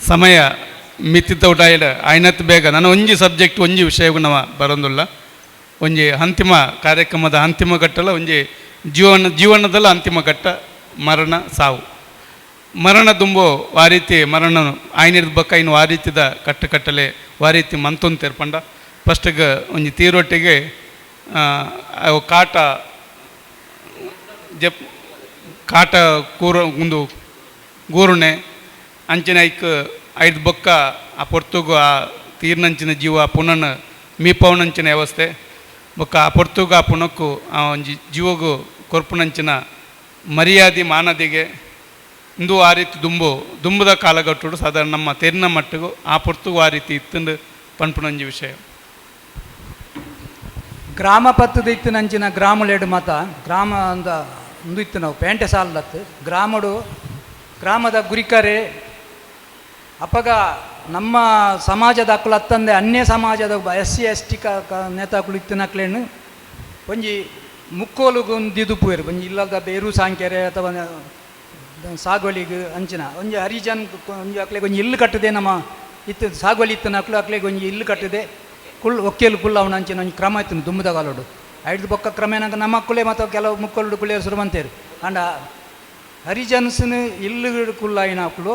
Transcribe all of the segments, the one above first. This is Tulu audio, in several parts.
ಸಮಯ ಮಿತಿತ ಉಡಾಯಿಡ ಆಯ್ನತ್ ಬೇಗ ನಾನು ಒಂಜಿ ಸಬ್ಜೆಕ್ಟ್ ಒಂಜಿ ವಿಷಯಗೂ ನಮ್ಮ ಬರೋದಿಲ್ಲ. ಒಂಜಿ ಅಂತಿಮ ಕಾರ್ಯಕ್ರಮದ ಅಂತಿಮ ಘಟ್ಟಲ ಒಂಜಿ ಜೀವನದಲ್ಲ ಅಂತಿಮ ಘಟ್ಟ ಮರಣ ಸಾವು. ಮರಣ ದುಂಬು ಆ ರೀತಿ ಮರಣ ಆಯ್ನಿರ್ದ ಬಕ್ಕ ಇನ್ನು ಆ ರೀತಿದ ಕಟ್ಟು ಕಟ್ಟಲೆ ಆ ರೀತಿ ಮಂತೊಂದು ತೆರ್ಪಂಡ ಫಸ್ಟಿಗೆ ಒಂಜಿ ತೀರೊಟ್ಟಿಗೆ ಅವು ಕಾಟ ಜಪ್ ಕಾಟ ಕೂರ ಒಂದು ಗೂರುಣೆ ಅಂಚಿನ ಐಕ್ ಐದು ಬೊಕ್ಕ ಆ ಪೊರ್ತುಗು ಆ ತೀರ್ನಂಚಿನ ಜೀವ ಆ ಪುನನ ಮೀಪವನಂಚಿನ ವ್ಯವಸ್ಥೆ ಬೊಕ್ಕ ಆ ಪೊರ್ತುಗು ಆ ಪುನಕ್ಕು ಆ ಒಂಜಿ ಜೀವಗು ಕೊರ್ಪುನಂಚಿನ ಮರ್ಯಾದೆ ಮಾನದಿಗೆ ಇಂದು ಆ ರೀತಿ ದುಂಬು ದುಂಬುದ ಕಾಲಗಟ್ಟುಡು ಸಾಧಾರಣ ನಮ್ಮ ತೆರಿನ ಮಟ್ಟಿಗೂ ಆ ಪೊರ್ತುಗು ಆ ರೀತಿ ಇತ್ತಂದು ಪನ್ಪುನಂಜಿ ವಿಷಯ. ಗ್ರಾಮ ಪತ್ತದ ಇತ್ತಿನಂಚಿನ ಗ್ರಾಮಲೆಡು ಮತ ಗ್ರಾಮ ಅಂದ ಉಂದು ಇತ್ತು ನಾವು ಪೇಂಟೆ ಸಾಲದತ್ತು ಗ್ರಾಮಡು ಗ್ರಾಮದ ಗುರಿಕರೆ. ಅಪಗ ನಮ್ಮ ಸಮಾಜದ ಅಕ್ಕಲು ಅತ್ತಂದೆ ಅನ್ಯ ಸಮಾಜದ S C S T ನೇತಾಕುಲು ಇತ್ತಿನಕ್ಲೇನು ಒಂಜಿ ಮುಕ್ಕೋಲುಗು ಒಂದು ದಿದುಪುವೆರು. ಒಂಜಿ ಇಲ್ಲದ ಬೇರು ಸಾಂಕೆರೆ ಅಥವಾ ಸಾಗೋಲಿಗೆ ಅಂಚಿನ ಒಂಜಿ ಹರಿಜನ್ ಒಂಜಿ ಅಕ್ಲೆಗ್ ಒಂಜಿ ಇಲ್ಲು ಕಟ್ಟದೆ ನಮ್ಮ ಇತ್ತು ಸಾಗೋಲಿ ಇತ್ತಿನಕ್ಲು ಅಕ್ಲೆಗ್ ಒಂಜಿ ಇಲ್ಲು ಕಟ್ಟದೆ ಕುಳ್ ಒಕ್ಕೇಲು ಕುಲ್ಲ ಅವನ ಅಂಚಿನ ಒಂಜಿ ಕ್ರಮ ಇತ್ತು ದುಂಬುದ ಕಾಲೋಡು. ಐಡ್ದು ಬೊಕ್ಕ ಕ್ರಮೇಣ ನಮ್ಮ ಮಕ್ಕಳೇ ಮತ್ತು ಕೆಲವು ಮುಕ್ಕೋಲು ಕುಳ್ಳಿಯರು ಶುರು ಮಂತೇರು. ಅಂಡ ಹರಿಜನ್ಸ್ನ ಇಲ್ಲು ಕುಲ್ಲಾಯಿನ ಅಕ್ಲು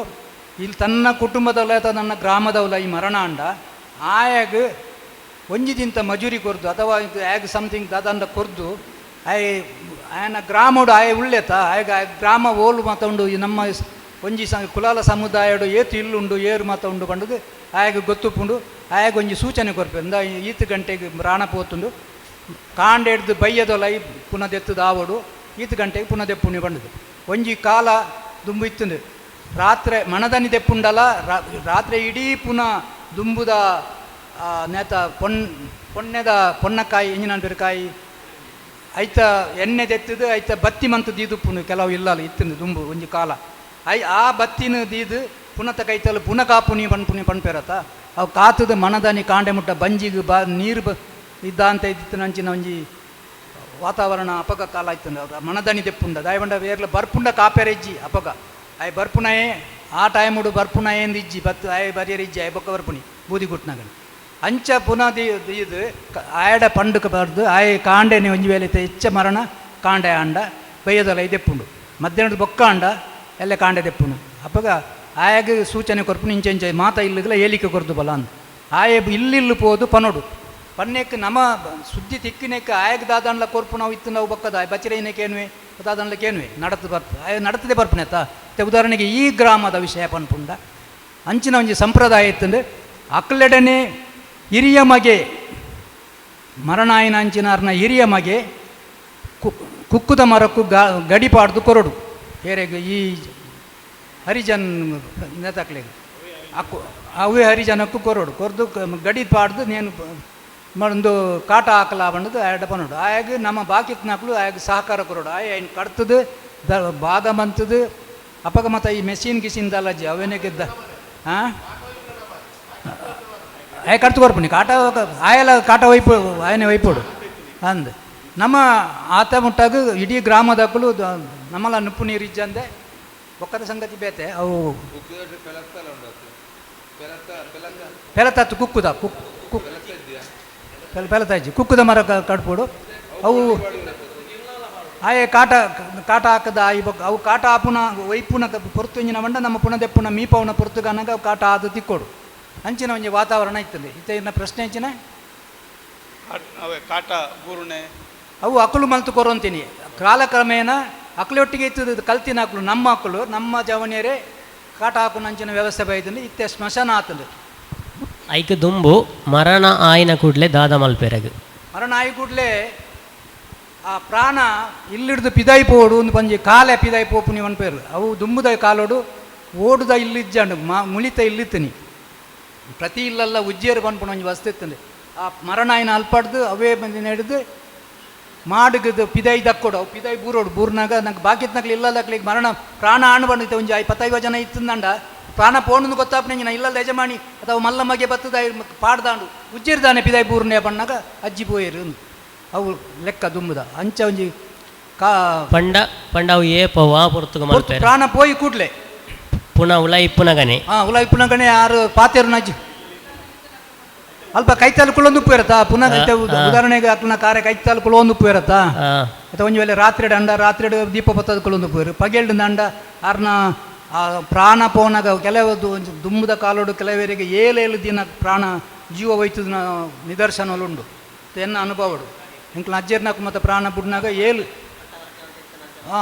ಇಲ್ಲಿ ತನ್ನ ಕುಟುಂಬದವಲ್ಲ ಅಥವಾ ನನ್ನ ಗ್ರಾಮದವಲ್ಲ ಈ ಮರಣ ಅಂಡ ಆಯಾಗ ಒಂಜಿ ದಿಂತ ಮಜೂರಿ ಕೊರ್ದು ಅಥವಾ ಆಗ ಸಮಥಿಂಗ್ ದಾದಂಡ ಕೊರ್ದು ಆಯ್ ಆಯನ ಗ್ರಾಮಡು ಆಯ ಉಳ್ಳೆತ ಆಯಗ ಆಯ ಗ್ರಾಮ ಓಲು ಮಾತ ಉಂಡು. ಈ ನಮ್ಮ ಒಂಜಿ ಸ ಕುಲಾಲ ಸಮುದಾಯಡು ಏತು ಇಲ್ಲುಂಡು ಏರು ಮಾತ ಉಂಡು ಪಂಡುದು ಆಯಗ ಗೊತ್ತುಪುಂಡು. ಆಯಗ ಒಂಜಿ ಸೂಚನೆ ಕೊರ್ಪೆ ಇಂದ ಈತು ಗಂಟೆಗೆ ಪ್ರಾಣ ಪೋತುಂಡು, ಕಾಂಡೆ ಹಿಡ್ದು ಬಯ್ಯದೊಲೈ ಪುನಃ ದೆತ್ತದ ಆವಡು, ಈತು ಗಂಟೆಗೆ ಪುನಃ ದೆಪ್ಪುಣಿ ಪಂಡುದು. ಒಂಜಿ ಕಾಲ ದುಂಬು ಇತ್ತುಂಡು ರಾತ್ರೆ ಮಣದನಿ ದೆಪ್ಪುಂಡಲ ರಾತ್ರೆ ಇಡೀ ಪುನಃ ದುಂಬುದ ನೇತ ಪೊನ್ನೆದ ಪೊನ್ನಕಾಯಿ ಇಂಜಿನ ಕಾಯಿ ಐತ ಎಣ್ಣೆ ದೆತ್ತದು ಐತ ಬತ್ತಿ ಮಂತು ದೀದುಪ್ಪುನು ಕೆಲವು ಇಲ್ಲಲ್ಲ ಇತ್ತುಂಡು ದುಂಬು ಒಂಜಿ ಕಾಲ. I ಆ ಬತ್ತಿನ ದೀದು ಪುನತ ಕೈತಲು ಪುನಃ ಕಾಪುನಿ ಪನ್ಪುನಿ ಪನ್ಪೆರತ ಅವು ಕಾತದ ಮಣದನಿ ಕಾಂಡೆ ಮುಟ್ಟ ಬಂಜಿಗೆ ಬಾ ನೀರು ಬ ಇದ್ದ ಅಂತ ಇದ್ದಿತ್ತು ನಂಚಿನ ಒಂಜಿ ವಾತಾವರಣ ಅಪಗ ಕಾಲ ಆಯ್ತಂಡ. ಮಣದನಿ ದೆಪ್ಪುಂಡ ದಾಯಬಂಡ ವೇರ್ಲ ಬರ್ಪುಂಡ ಕಾಪೆರೆಜ್ಜಿ ಅಪಗ ಆಯ್ ಬರ್ಪುನಯೇ ಆ ಟೈಮುಡು ಬರ್ಪುನಯೇಂದು ಇಜ್ಜಿ ಬತ್ತು ಆಯ್ ಬರಿಯರ್ ಇಜ್ಜಿ ಆಯ್ ಬೊಕ್ಕ ಬರ್ಪುನಿ ಬೂದಿ ಗುಟ್ನಗನ್ ಅಂಚ ಪುನಃ ಇದು ಆಯಡ ಪಂಡುಕ ಬರ್ದು ಆಯ್ ಕಾಂಡೆನೆ ಒಂಜಿ ವೇಳೆ ಹೆಚ್ಚ ಮರಣ ಕಾಂಡೆ ಆಂಡ ಬಯ್ಯದಲ್ಲ ದೆಪ್ಪುಂಡು ಮಧ್ಯಾಹ್ನದ ಬೊಕ್ಕ ಅಂಡ ಎಲ್ಲ ಕಾಂಡೆ ದೆಪ್ಪುಂಡು. ಅಪ್ಪಗ ಆಯಾಗ ಸೂಚನೆ ಕೊರ್ಪುನು ಇಂಚ ಇಂಚ ಮಾತ ಇಲ್ಲಗಲ ಏಲಿಕೆ ಕೊರ್ದು ಬಲ ಅಂದ್ ಆಯೆ ಇಲ್ಲಿಲ್ಲು ಪೋದು ಪನೋಡು ಪನ್ನೆಕ್ ನಮ ಸುದ್ದಿ ತಿಕ್ಕಿನೆಕ್ ಆಯಗ್ ದಾದಾನ್ಲ ಕೊರ್ಪು ನಾವು ಇತ್ತು ನಾವು ಬೊಕ್ಕದ ಬಚ್ಚರೈನಕೇನುವೆ ದಾದಾನ್ಲ ಕೇನುವೆ ನಡತು ಬರ್ಪು ಆಯ ನಡತದೆ ಬರ್ಪುನೆತ್ತ. ಮತ್ತೆ ಉದಾಹರಣೆಗೆ ಈ ಗ್ರಾಮದ ವಿಷಯ ಪನ್ಪುಂಡ ಅಂಚಿನ ಒಂಜಿ ಸಂಪ್ರದಾಯ ಇತ್ತಂದ್ರೆ ಅಕ್ಲೆಡನೆ ಹಿರಿಯ ಮಗೆ ಮರಣಾಯನ ಅಂಚಿನಾರ್ನ ಹಿರಿಯ ಮಗೆ ಕುಕ್ಕುದ ಮರಕ್ಕೂ ಗಡಿಪಾಡ್ದು ಕೊರಡು ಬೇರೆಗ್ ಈ ಹರಿಜನ್ ನೇತಾಕ್ಲೆಗ್ ಅಕ್ಕು ಅವೇ ಹರಿಜನಕ್ಕೂ ಕೊರಡು ಕೊರ್ದು ಗಡಿ ಪಾಡ್ದು ನೇನು ಒಂದು ಕಾಟ ಹಾಕಲ ಬಂಡದು ಆಯಡ ಪನೋಡು. ಆಯಾಗ ನಮ್ಮ ಬಾಕಿತ್ನಾಕ್ಲು ಆಯಾಗ ಸಹಕಾರ ಕೊರಡು ಆಯ ಐನ್ ಕಡ್ತದು ಭಾಗ ಮಂತದು. ಅಪಗ ಮತ್ತ ಈ ಮೆಷಿನ್ ಗಿಷಿನ್ ದಲ್ಲಜ್ಜಿ ಅವೇನಕ್ಕೆ ಹಾಂ ಆಯ ಕಡ್ತು ಕೊರ್ಪುನಿ ಕಾಟ ಆಯಲ ಕಾಟ ವೈಪು ಆಯನೆ ವೈಪೋಡು ಅಂದ್ ನಮ್ಮ ಆತ ಮುಟ್ಟಾಗ ಇಡೀ ಗ್ರಾಮದಕ್ಕಲು ನಮ್ಮಲ್ಲ ನುಪ್ಪು ನೀರು ಇಜ್ಜಂದೆ ಬೊಕ್ಕದ ಸಂಗತಿ ಬೇತೆ ಅವು ಪೆಲತತ್ತು ಕುಕ್ಕುದ ಕುಕ್ ಕುಕ್ ಪೆಲ ಪೆಲತಾಜಿ ಕುಕ್ಕುದ ಮರ ಕಡ್ಪೋಡು ಅವು ಆಯೆ ಕಾಟ ಕಾಟ ಹಾಕದ ಆಯಿ ಬೊಕ್ಕ ಅವು ಕಾಟ ಆಪುನ ವೈಪುನ ಪೊರ್ತು ಇಂಜಿನ ಬಂಡ ನಮ್ಮ ಪುನ ದೆಪ್ಪುನ ಮೀಪವನ ಪೊರ್ತುಗನಗ ಅವು ಕಾಟ ಆದ ತಿಕ್ಕೋಡು ಅಂಚಿನ ಒಂಜಿ ವಾತಾವರಣ ಇತ್ತಂದೆ ಇತ್ತ ಇನ್ನ ಪ್ರಶ್ನೆ ಅಂಚಿನ. ಅವೇ ಕಾಟ ಗೂರುಣೆ. ಅವು ಅಕಲು ಮಲ್ತು ಕೊರೊಂತೀನಿ ಕಾಲಕ್ರಮೇಣ ಅಕ್ಲೊಟ್ಟಿಗೆ ಇತ್ತದ ಕಲ್ತಿನ ಅಕ್ಲು ನಮ್ಮ ಅಕ್ಕಲು ನಮ್ಮ ಜವನಿಯರೇ ಕಾಟ ಹಾಕುನ ಅಂಚಿನ ವ್ಯವಸ್ಥೆ ಬೈದಂದು ಇತ್ತೆ ಸ್ಮಶಾನ ಆತಂದು. ಐಕ್ ದುಂಬು ಮರಣ ಆಯಿನ ಕೂಡ್ಲೆ ದಾದ ಮಲ್ಪೆರಗ್? ಮರಣ ಆಯಿ ಕೂಡಲೇ ಆ ಪ್ರಾಣ ಇಲ್ಲಿಡ್ದು ಪಿದಾಯಿ ಪೋಡು ಒಂದು ಪಂಜಿ ಕಾಲೆ ಪಿದಾಯಿ ಪೋಪುನಿ ಪೇರು ಅವು ದುಂಬುದ ಕಾಲೋಡು ಓಡುದ ಇಲ್ಲಿಜ್ಜಂಡು ಮಾ ಮುಳಿತ ಇಲ್ಲಿತ್ತನಿ ಪ್ರತಿ ಇಲ್ಲಲ್ಲ ಉಜ್ಜೇರು ಪನ್ಪುನ ಒಂಜಿ ವಸ್ತು ಇತ್ತಂದೆ ಆ ಮರಣ ಆಯಿನ ಅಲ್ಪಡ್ದು ಅವೇ ಬಂದು ನಡೆದು ಮಾಡುಗದು ಪಿದಾಯಿ ದಕ್ಕೊಡು ಅವು ಪಿದಾಯಿ ಬೂರೋಡು ಬೂರ್ನಾಗ ನಂಗೆ ಬಾಕಿತ್ನಕ್ಲು ಇಲ್ಲದಕ್ಲಿಗೆ ಮರಣ ಪ್ರಾಣ ಆಣ್ ಬಂದಿತ್ತು ಒಂಜಿ 25 ಜನ ಇತ್ತಂದಂಡ ಪ್ರಾಣ ಪೋಣಂದು ಗೊತ್ತಾಪನೆ ನಾ ಇಲ್ಲಲ್ಲ ಯಜಮಾನಿ ಅಥವಾ ಮಲ್ಲಮ್ಮಗೆ ಬತ್ತದ ಪಾಡ್ದಾಂಡು ಉಜ್ಜಿರ್ದಾನೆ ಪಿದಾಯಿ ಬೂರ್ನೆ ಬಣ್ಣಾಗ ಅಜ್ಜಿ ಪೋಯರು ಅವು ಲೆಕ್ಕ ದುಂಬುದ ಅಂಚ ಒಂಜಿ ಕಾ ಪಂಡ ಪಂಡ ಅವು ಏಪ ವಾ ಪೊರ್ತುಗು ಪೊರ್ತು ಮಲ್ಪೆರೆ? ಪ್ರಾಣ ಪೋಯಿ ಕೂಡ್ಲೆ. ಪುನಃ ಉಲ ಇಪ್ಪುನಗನೆ. ಹಾಂ, ಉಲ ಇಪ್ಪುನಗನೆ ಆರು ಪಾತೆರು ನಜ್ಜಿ ಅಲ್ಪ ಕೈತಾಲ್ ಕುಳ್ಳೊಂದು ಉಪ್ಪು ಇರತ್ತಾ ಪುನಃ. ಉದಾಹರಣೆಗೆ ಅಕ್ಲನ ಕಾರೆ ಕೈತಾಲ್ ಕುಳ್ಳೊಂದು ಉಪ್ಪು ಇರತ್ತಾ. ಅಥವಾ ಒಂಜಿ ವೇಳೆ ರಾತ್ರಿ ಅಂಡ, ರಾತ್ರಿ ದೀಪ ಪತ್ತದ ಕುಳ್ಳೊಂದು ಉಪ್ಪು, ಪಗೆಲ್ಡು ಅಂಡ ಆರ್ನ ಆ ಪ್ರಾಣ ಪೋನಾಗ ಕೆಲವು ದುಂಬುದ ಕಾಲೋಡು ಕೆಲವರಿಗೆ ಏಳು ಏಳು ದಿನ ಪ್ರಾಣ ಜೀವ ಹೋಯ್ತದ ನಿದರ್ಶನಗಳು ಉಂಡು. ಎನ್ನ ಅನುಭವಡು ಎಂಕ್ಲ ಅಜ್ಜರ್ನಕು ಮತ್ತು ಪ್ರಾಣ ಬುಡ್ನಾಗ ಏಳು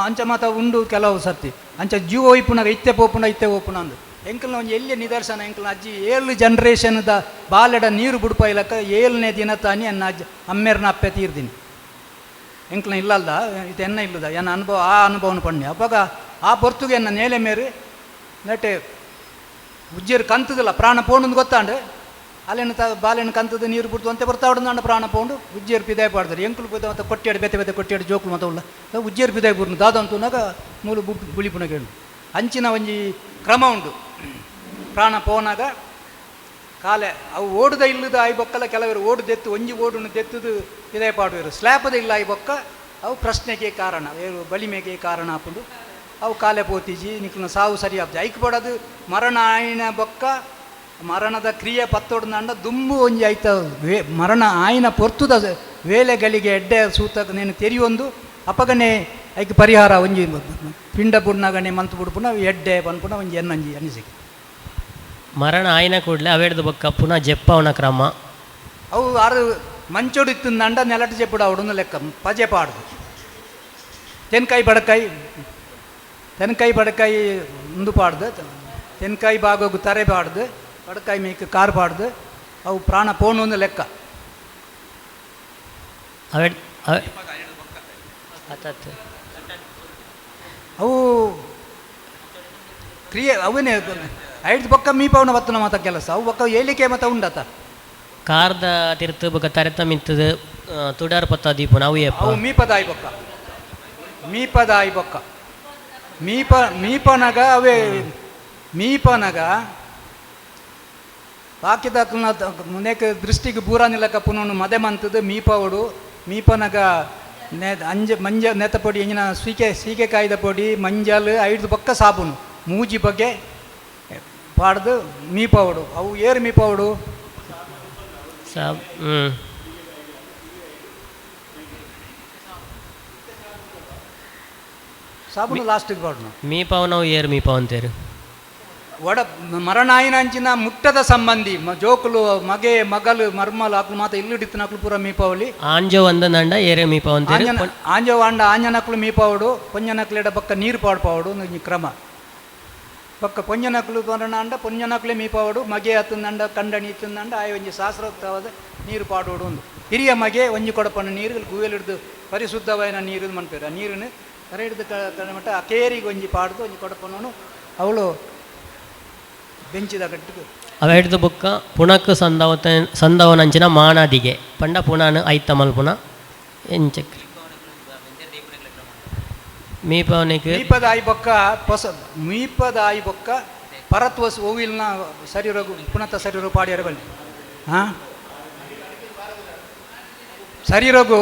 ಅಂಚ ಮಾತ ಉಂಡು. ಕೆಲವು ಸರ್ತಿ ಅಂಚ ಜೀವ ಒಯ್ಪುನಾಗ ಇತ್ತೆ ಪೋಪುನ ಇತ್ತೆ ಪೋಪುನ ಅಂದು ಎಂಕಲ್ನ ಒಂಜಿ ಎಲ್ಲಿ ನಿದರ್ಶನ. ಎಂಕಲ್ನ ಅಜ್ಜಿ ಏಳು ಜನ್ರೇಷನ್ದ ಬಾಲೆಡ ನೀರು ಬುಡ್ಪಾಯಿಲಕ್ಕ ಏಳನೇ ದಿನ ತಾನಿ ಎನ್ನ ಅಜ್ಜಿ ಅಮ್ಮೇರ್ನ ಅಪ್ಪೆ ತೀರ್ದಿನಿ. ಎಂಕ್ಲ ಇಲ್ಲಲ್ದ ಇದು ಎನ್ನ ಇಲ್ಲದ ಎನ್ನ ಅನುಭವ, ಆ ಅನುಭವನ ಪಣ್ಣೆ. ಅವಾಗ ಆ ಪೊರ್ತುಗೆ ಎನ್ನ ನೇಲೆ ಮೇರು ನೆಟ್ಟೆ ಉಜ್ಜೇರು ಕಂತದಲ್ಲ ಪ್ರಾಣ ಪೋಣಂದು ಗೊತ್ತಾಂಡು. ಅಲ್ಲೇನು ತ ಬಾಲೆಣ್ಣು ಕಂತದ ನೀರು ಬಿಡ್ತು ಅಂತೆ ಬರ್ತಾವಡ ಪ್ರಾಣ ಪೋಂಡು. ಉಜ್ಜೇರು ಪಿದಾಯ ಪಾಡ್ತಾರೆ. ಎಂಕುಲು ಪಿದ ಮತ್ತು ಕೊಟ್ಟಿಯಾಡು ಬೇತೆ ಬೇತೆ ಕೊಟ್ಟಿಯಾಡು ಜೋಕುಲು ಮತ್ತು ಉಲ್ಲ ಉಜ್ಜೇರು ಪಿದಾಯ ಬೂರ್ನು ದಾದಂತುನಾಗ ಮೂಲು ಬುಳಿಪುನ ಕೇಳು. ಅಂಚಿನ ಒಂಜಿ ಕ್ರಮ ಉಂಡು. ಪ್ರಾಣ ಪೋನಾಗ ಕಾಲೆ ಅವು ಓಡುದ ಇಲ್ಲದ ಆಯಿ ಬೊಕ್ಕಲ. ಕೆಲವರು ಓಡು ದೆತ್ತು ಒಂಜಿ ಓಡುನು ದೆತ್ತದು ಪಿದಾಯ ಪಾಡುವರು. ಸ್ಲ್ಯಾಪದ ಇಲ್ಲ ಆಯಿ ಬೊಕ್ಕ ಅವು ಪ್ರಶ್ನೆಗೆ ಕಾರಣ ಏರು ಬಲಿಮೆಗೆ ಕಾರಣ ಆಪುಂಡು. ಅವು ಕಾಲೆ ಪೋತಿಜಿ ನಿಕ್ಲಿನ ಸಾವು ಸರಿ ಆಪುಜಿ. ಐಕ್ ಬೋಡದು ಮರಣ ಆಯಿನ ಬೊಕ್ಕ ಮರಣದ ಕ್ರಿಯೆ ಪತ್ತೊಡ್ದಂಡ ದುಂಬು ಒಂಜಿ ಐತ ಮರಣ ಆಯಿನ ಪೊರ್ತುದ ವೇಳೆಗಳಿಗೆ ಎಡ್ಡೆ ಸೂತಕ ನೇನು ತೆರಿಯೊಂದು ಅಪಗನೆ ಐಕ್ ಪರಿಹಾರ ಒಂಜಿ ಪಿಂಡ ಬುಡ್ನಗನೆ ಮಂತ್ ಬುಡ್ಪುನ ಎಡ್ಡೆ ಪನ್ಪುನ ಒಂಜಿ ಎನ್ನಂಜಿ ಅನಿಸಿಕೆ. ಮರಣ ಆಯಿನ ಕೂಡಲೇ ಅವೆಡ್ದು ಬೊಕ್ಕ ಪುನಃ ಜೆಪ್ಪವನ ಕ್ರಮ. ಅವು ಆರು ಮಂಚೋಡು ಇತ್ತಂದಂಡ ನೆಲಟು ಜೆಪ್ಪುಡು ಅವಡೊಂದು ಲೆಕ್ಕ ಪಜೆ ಪಾಡ್ದು ತೆನ್ಕಾಯಿ ಬಡಕಾಯಿ, ತೆನ್ಕಾಯಿ ಬಡಕಾಯಿ ಉಂದು ಪಾಡ್ದು, ತೆನ್ಕಾಯಿ ಬಾಗೋಗು ತರೆ ಪಾಡ್ದು, ಬಡಕಾಯಿ ಮೇಕ್ ಕಾರ್ ಪಾಡ್ದು ಅವು ಪ್ರಾಣ ಪೋಣು ಒಂದು ಲೆಕ್ಕ. ಅವೆಡ್ ಅವೆ ಅತ್ತತ್ತು. ಅವು ಕ್ರಿಯೆ ಅವನೇ ಐದು ಬೊಕ್ಕ ಮೀಪವನ ಬತ್ತನ ಮಾತ ಕೆಲಸ ಅವು ಬೊಕ್ಕ ಏಳಿಕೆ ಮತ ಉಂಡತ. ಕಾರ್ದ ತಿರ್ತು ಬೊಕ್ಕ ತರೆತ ಮಿತ್ತದು ತುಡಾರ್ ಪತ್ತ ದೀಪುನ ಅವು ಏಪ? ಅವು ಮೀಪದಾಯಿ ಬೊಕ್ಕ, ಮೀಪದಾಯಿ ಬೊಕ್ಕ ಮೀಪ ಮೀಪನಗ ಅವೇ ಮೀಪನಗ ಬಾಕಿದ ಮುನೇಕ ದೃಷ್ಟಿಗೆ ಬೂರ ನಿಲಕ ಪುನೊನು ಮದೆ ಮಂತದ್ದು ಮೀಪವಡು. ಮೀಪನಗ ನೆ ಅಂಜ ಮಂಜ ನೆತ ಪೊಡಿ ಎಂಜಿನ ಸೀಕೆ ಸೀಗೆಕಾಯ್ದ ಪೊಡಿ ಮಂಜಲ್ ಐದು ಬೊಕ್ಕ ಸಾಬೂನು ಮೂಜಿ ಬಗೆ ಪಾಡ್ದು ಮೀಪವಡು. ಅವು ಏರು ಮೀಪವಡು. ಸಾಬ್ ಸಾಬೂನು ಲಾಸ್ಟಿಗೆ ಪಾಡುನು. ಮೀಪವನವು ಏರು ಮೀಪವಂತೇರು? ಒಡ ಮರಣಾಯಿನಂಚಿನ ಮುಟ್ಟದ ಸಂಬಂಧಿ ಜೋಕುಲು ಮಗೆ ಮಗಲು ಮರ್ಮಲು ಅಕ್ಲು ಮಾತ ಇಲ್ಲಿಡಿತ್ತಿನಕ್ಲು ಪೂರ ಮೀಪಾವಳಿ. ಆಂಜೋ వందనంಡ ಏರೆ ಮೀಪವಂತೇರು? ಆಂಜನ ಆಂಜೋ ಅಂಡ ಆಂಜನಕ್ಲು ಮೀಪಾವಡು, ಪೊಂಜನಕ್ಲೆಡ ಬೊಕ್ಕ ನೀರು ಪಾಡ್ಪಾವಡು ಒಂಜಿ ಕ್ರಮ. ಬೊಕ್ಕ ಪೊಂಜನಕ್ಲು ಮರಣ ಅಂಡ ಪೊಂಜನಕ್ಲೆ ಮೀಪಾವಡು. ಮಗೆ ಅತ್ತಂದಂಡ ಕಂಡಣಿ ಇತ್ತಂದಂಡ ಆಯ ಒಂಜಿ ಶಾಸ್ತ್ರೋಕ್ತವಾದ ನೀರು ಪಾಡೋಡು ಒಂದು ಹಿರಿಯ ಮಗೆ ಒಂಜಿ ಕೊಡಪಣ್ಣ ನೀರು ಗುವೆಲಿಡ್ದು ಪರಿಶುದ್ಧವಾಯಿನ ನೀರು ಮನ್ಪೇರು. ಆ ನೀರನ್ನು ಕರೆ ಹಿಡ್ದು ಮಟ್ಟ ಆ ಕೇರಿಗೆ ಒಂಜಿ ಪಾಡ್ದು ಒಂಜಿ ಕೊಡಪಣ್ಣನು ಅವಳು ಬೆಂಚಿದ ಕಟ್ಟಿಗೆ. ಅವೆಡ್ದು ಬೊಕ್ಕ ಪುಣಕ್ ಸಂದವತ ಸಂದವನಂಚಿನ ಮಾನಾದಿಗೆ ಪಂಡ ಪುಣಾನು ಐತ ಮಲ್ಪುನ ಎಂಚಕ್ ಮೀಪವನಿಗೆ? ಮೀಪದಾಯಿ ಬೊಕ್ಕ ಪೊಸ ಮೀಪದಾಯಿ ಬೊಕ್ಕ ಪರತ್ವಸ್ ಓವಿಲ್ನ ಶರೀರಗು ಪುನತ ಶರೀರ ಪಾಡಿಯರ ಬಲ್ಲಿ ಹಾಂ ಶರೀರಗು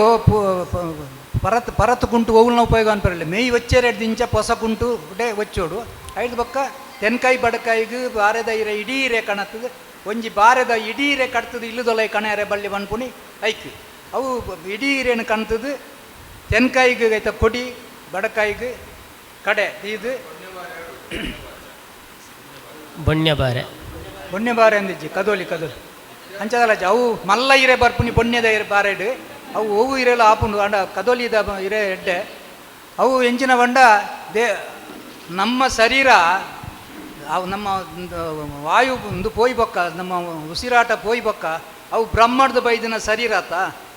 ಪರತ್ ಪರತ್ ಕುಂಟು ಓವುಲ್ನ ಉಪಯೋಗ ಅನ್ಪರಲ್ಲ. ಮೇಯ್ ವಚ್ಚೇರೆಡ್ ದಿಂಚ ಪೊಸ ಕುಂಟು ಡೇ ವಚ್ಚೋಡು. ಐದು ಬೊಕ್ಕ ತೆನ್ಕಾಯಿ ಬಡಕಾಯಿಗ್ ಬಾರೆದ ಇರೆ ಇಡೀ ಇರೆ ಕಣತ್ತದ ಒಂಜಿ ಬಾರೆದ ಇಡೀ ಇರೆ ಕಟ್ತದ ಇಲ್ಲದೊಲೈ ಕಣೆಯರೆ ಬಳ್ಳಿ ಪನ್ಪುನಿ ಐಕ್. ಅವು ಇಡೀ ಇರೇನು ಕಣ್ತದ ತೆನ್ಕಾಯಿಗ್ ಐತ ಕೊಡಿ ಬಡಕಾಯಿಗ್ ಕಡೆ ಇದು. ಬೊಣ್ಯ ಬಾರೆ. ಬೊನ್ನೆ ಬಾರೆ ಅಂದಿಜ್ಜಿ, ಕದೋಲಿ ಕದೋಲಿ ಅಂಚದಲ್ಲ. ಅವು ಮಲ್ಲ ಇರೆ ಬರ್ಪುನಿ ಬೊನ್ನೆದ ಇರೆ ಬಾರೆಡ್. ಅವು ಓವು ಇರೆಲ ಆಪುಂಡು ಅಂಡ ಕದೋಲಿದ ಇರೆ ಎಡ್ಡೆ. ಅವು ಎಂಚಿನ ಬಂಡ they ನಮ್ಮ ಶರೀರ ಅವು ನಮ್ಮ ಒಂದು ವಾಯು ಒಂದು ಪೋಯ್ ಬೊಕ್ಕ ನಮ್ಮ ಉಸಿರಾಟ ಪೋಯ್ ಬೊಕ್ಕ ಅವು ಬ್ರಹ್ಮದ ಬೈದಿನ ಶರೀರ ಆತ.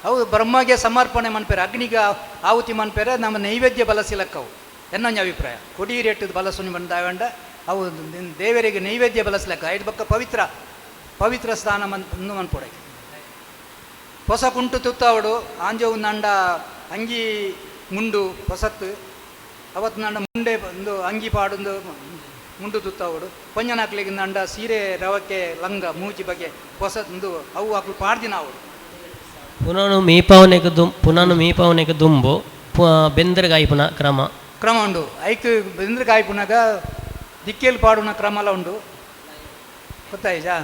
ಅವು ಬ್ರಹ್ಮಗೆ ಸಮರ್ಪಣೆ ಮನ್ಪೇರೆ, ಅಗ್ನಿಗೆ ಆಹುತಿ ಮನ್ಪೇರೆ, ನಮ್ಮ ನೈವೇದ್ಯ ಬಲಸಿಲಕ್ಕವು ಎನ್ನೊಂಜಿ ಅಭಿಪ್ರಾಯ. ಕೊಡಿ ರೇಟದ ಬಲಸುನಿ ಬಂದಾಗಂಡ ಅವು ದೇವರಿಗೆ ನೈವೇದ್ಯ ಬಲಸ್ಲಕ್ಕ. ಐದು ಬೊಕ್ಕ ಪವಿತ್ರ ಪವಿತ್ರ ಸ್ಥಾನ ಮನ್ ಒಂದು ಮನ್ಪೊಡೆ. ಹೊಸ ಕುಂಟು ತುತ್ತಾವಡು. ಆಂಜೋವು ನಂಡ ಅಂಗಿ ಮುಂಡು ಹೊಸತ್ತು ಅವತ್ತು ನಂಡ ಮುಂಡೆ ಒಂದು ಅಂಗಿ ಪಾಡೊಂದು ಮುಂಡು ತುತ್ತಾವಡು. ಪೊಂಜನಾಕ್ಲಿಗೆ ನಂಡ ಸೀರೆ ರವಕೆ ಲಂಗ ಮೂಜಿ ಬಗೆ ಹೊಸ ಒಂದು ಅವು ಅಕ್ಲು ಪಾಡ್ದಿನ ಅವಡು. ಪುನಃ ಮೀಪವನಿಗೆ ದುಂ ಪುನಃ ಮೀಪವನಿಗೆ ದುಂಬು ಬೆಂದರ್ಗಾಯಿ ಪುನಃ ಕ್ರಮ. ಕ್ರಮ ಉಂಡು. ಐಕ್ ಬೆಂದ್ರಕಾಯಿ ಪುನಗ ದಿಕ್ಕೆಲ್ ಪಾಡುನ ಕ್ರಮಲ ಉಂಡು ಗೊತ್ತಾಯ್ಜಾ.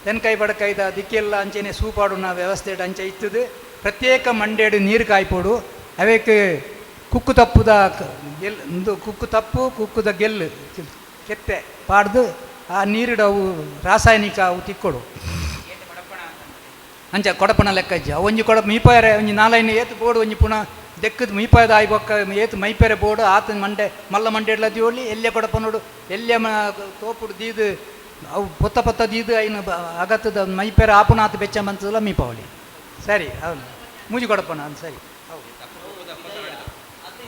ತೆನ್ಕಾಯಿ ಬಡಕಾಯ್ದ ದಿಕ್ಕೆಲ್ಲ ಅಂಚೆನೆ ಸೂ ಪಾಡುನ ವ್ಯವಸ್ಥೆ ಅಂಚೆ ಇತ್ತದು. ಪ್ರತ್ಯೇಕ ಮಂಡೇಡು ನೀರು ಕಾಯ್ಪೋಡು, ಅವೇಕ್ ಕುಕ್ಕು ತಪ್ಪುದ ಗೆಲ್ ಒಂದು ಕುಕ್ಕು ತಪ್ಪು ಕುಕ್ಕುದ ಗೆಲ್ಲು ಕೆತ್ತೆ ಪಾಡ್ದು ಆ ನೀರಿಡು ಅವು ರಾಸಾಯನಿಕ ಅವು ತಿಕ್ಕೊಡು ಅಂಚ ಕೊಡಪಣ ಲೆಕ್ಕ ಇಜ್ಜಿ. ಅವು ಒಂಜಿ ಕೊಡ ಮೀಪಾಯರೆ ಒಂಜಿ ನಾಲೈನು ಏತು ಬೋಡು ಒಂಜಿ ಪುಣ ದೆಕ್ಕದ ಮೀಪಾಯದ ಆಯಿ ಬೊಕ್ಕ ಏತು ಮೈಪೆರೆ ಬೋಡು ಆತ ಮಂಡೆ ಮಲ್ಲ ಮಂಡೆ ದೀವೊಲಿ ಎಲ್ಲೆ ಕೊಡಪನೋಡು ಎಲ್ಲೆ ಮ ತೋಪುಡು ದೀದು ಅವು ಪೊತ್ತ ಪೊತ್ತ ದೀದು ಐನು ಅಗತ್ತದ ಮೈಪೆರೆ ಆಪುನಾತ್ ಬೆಚ್ಚ ಮಂತದಲ್ಲ ಮೀಪಾವಳಿ. ಸರಿ ಹೌದು ಮೂಜಿ ಕೊಡಪಣ ಅದು ಸರಿ ಹೌದು.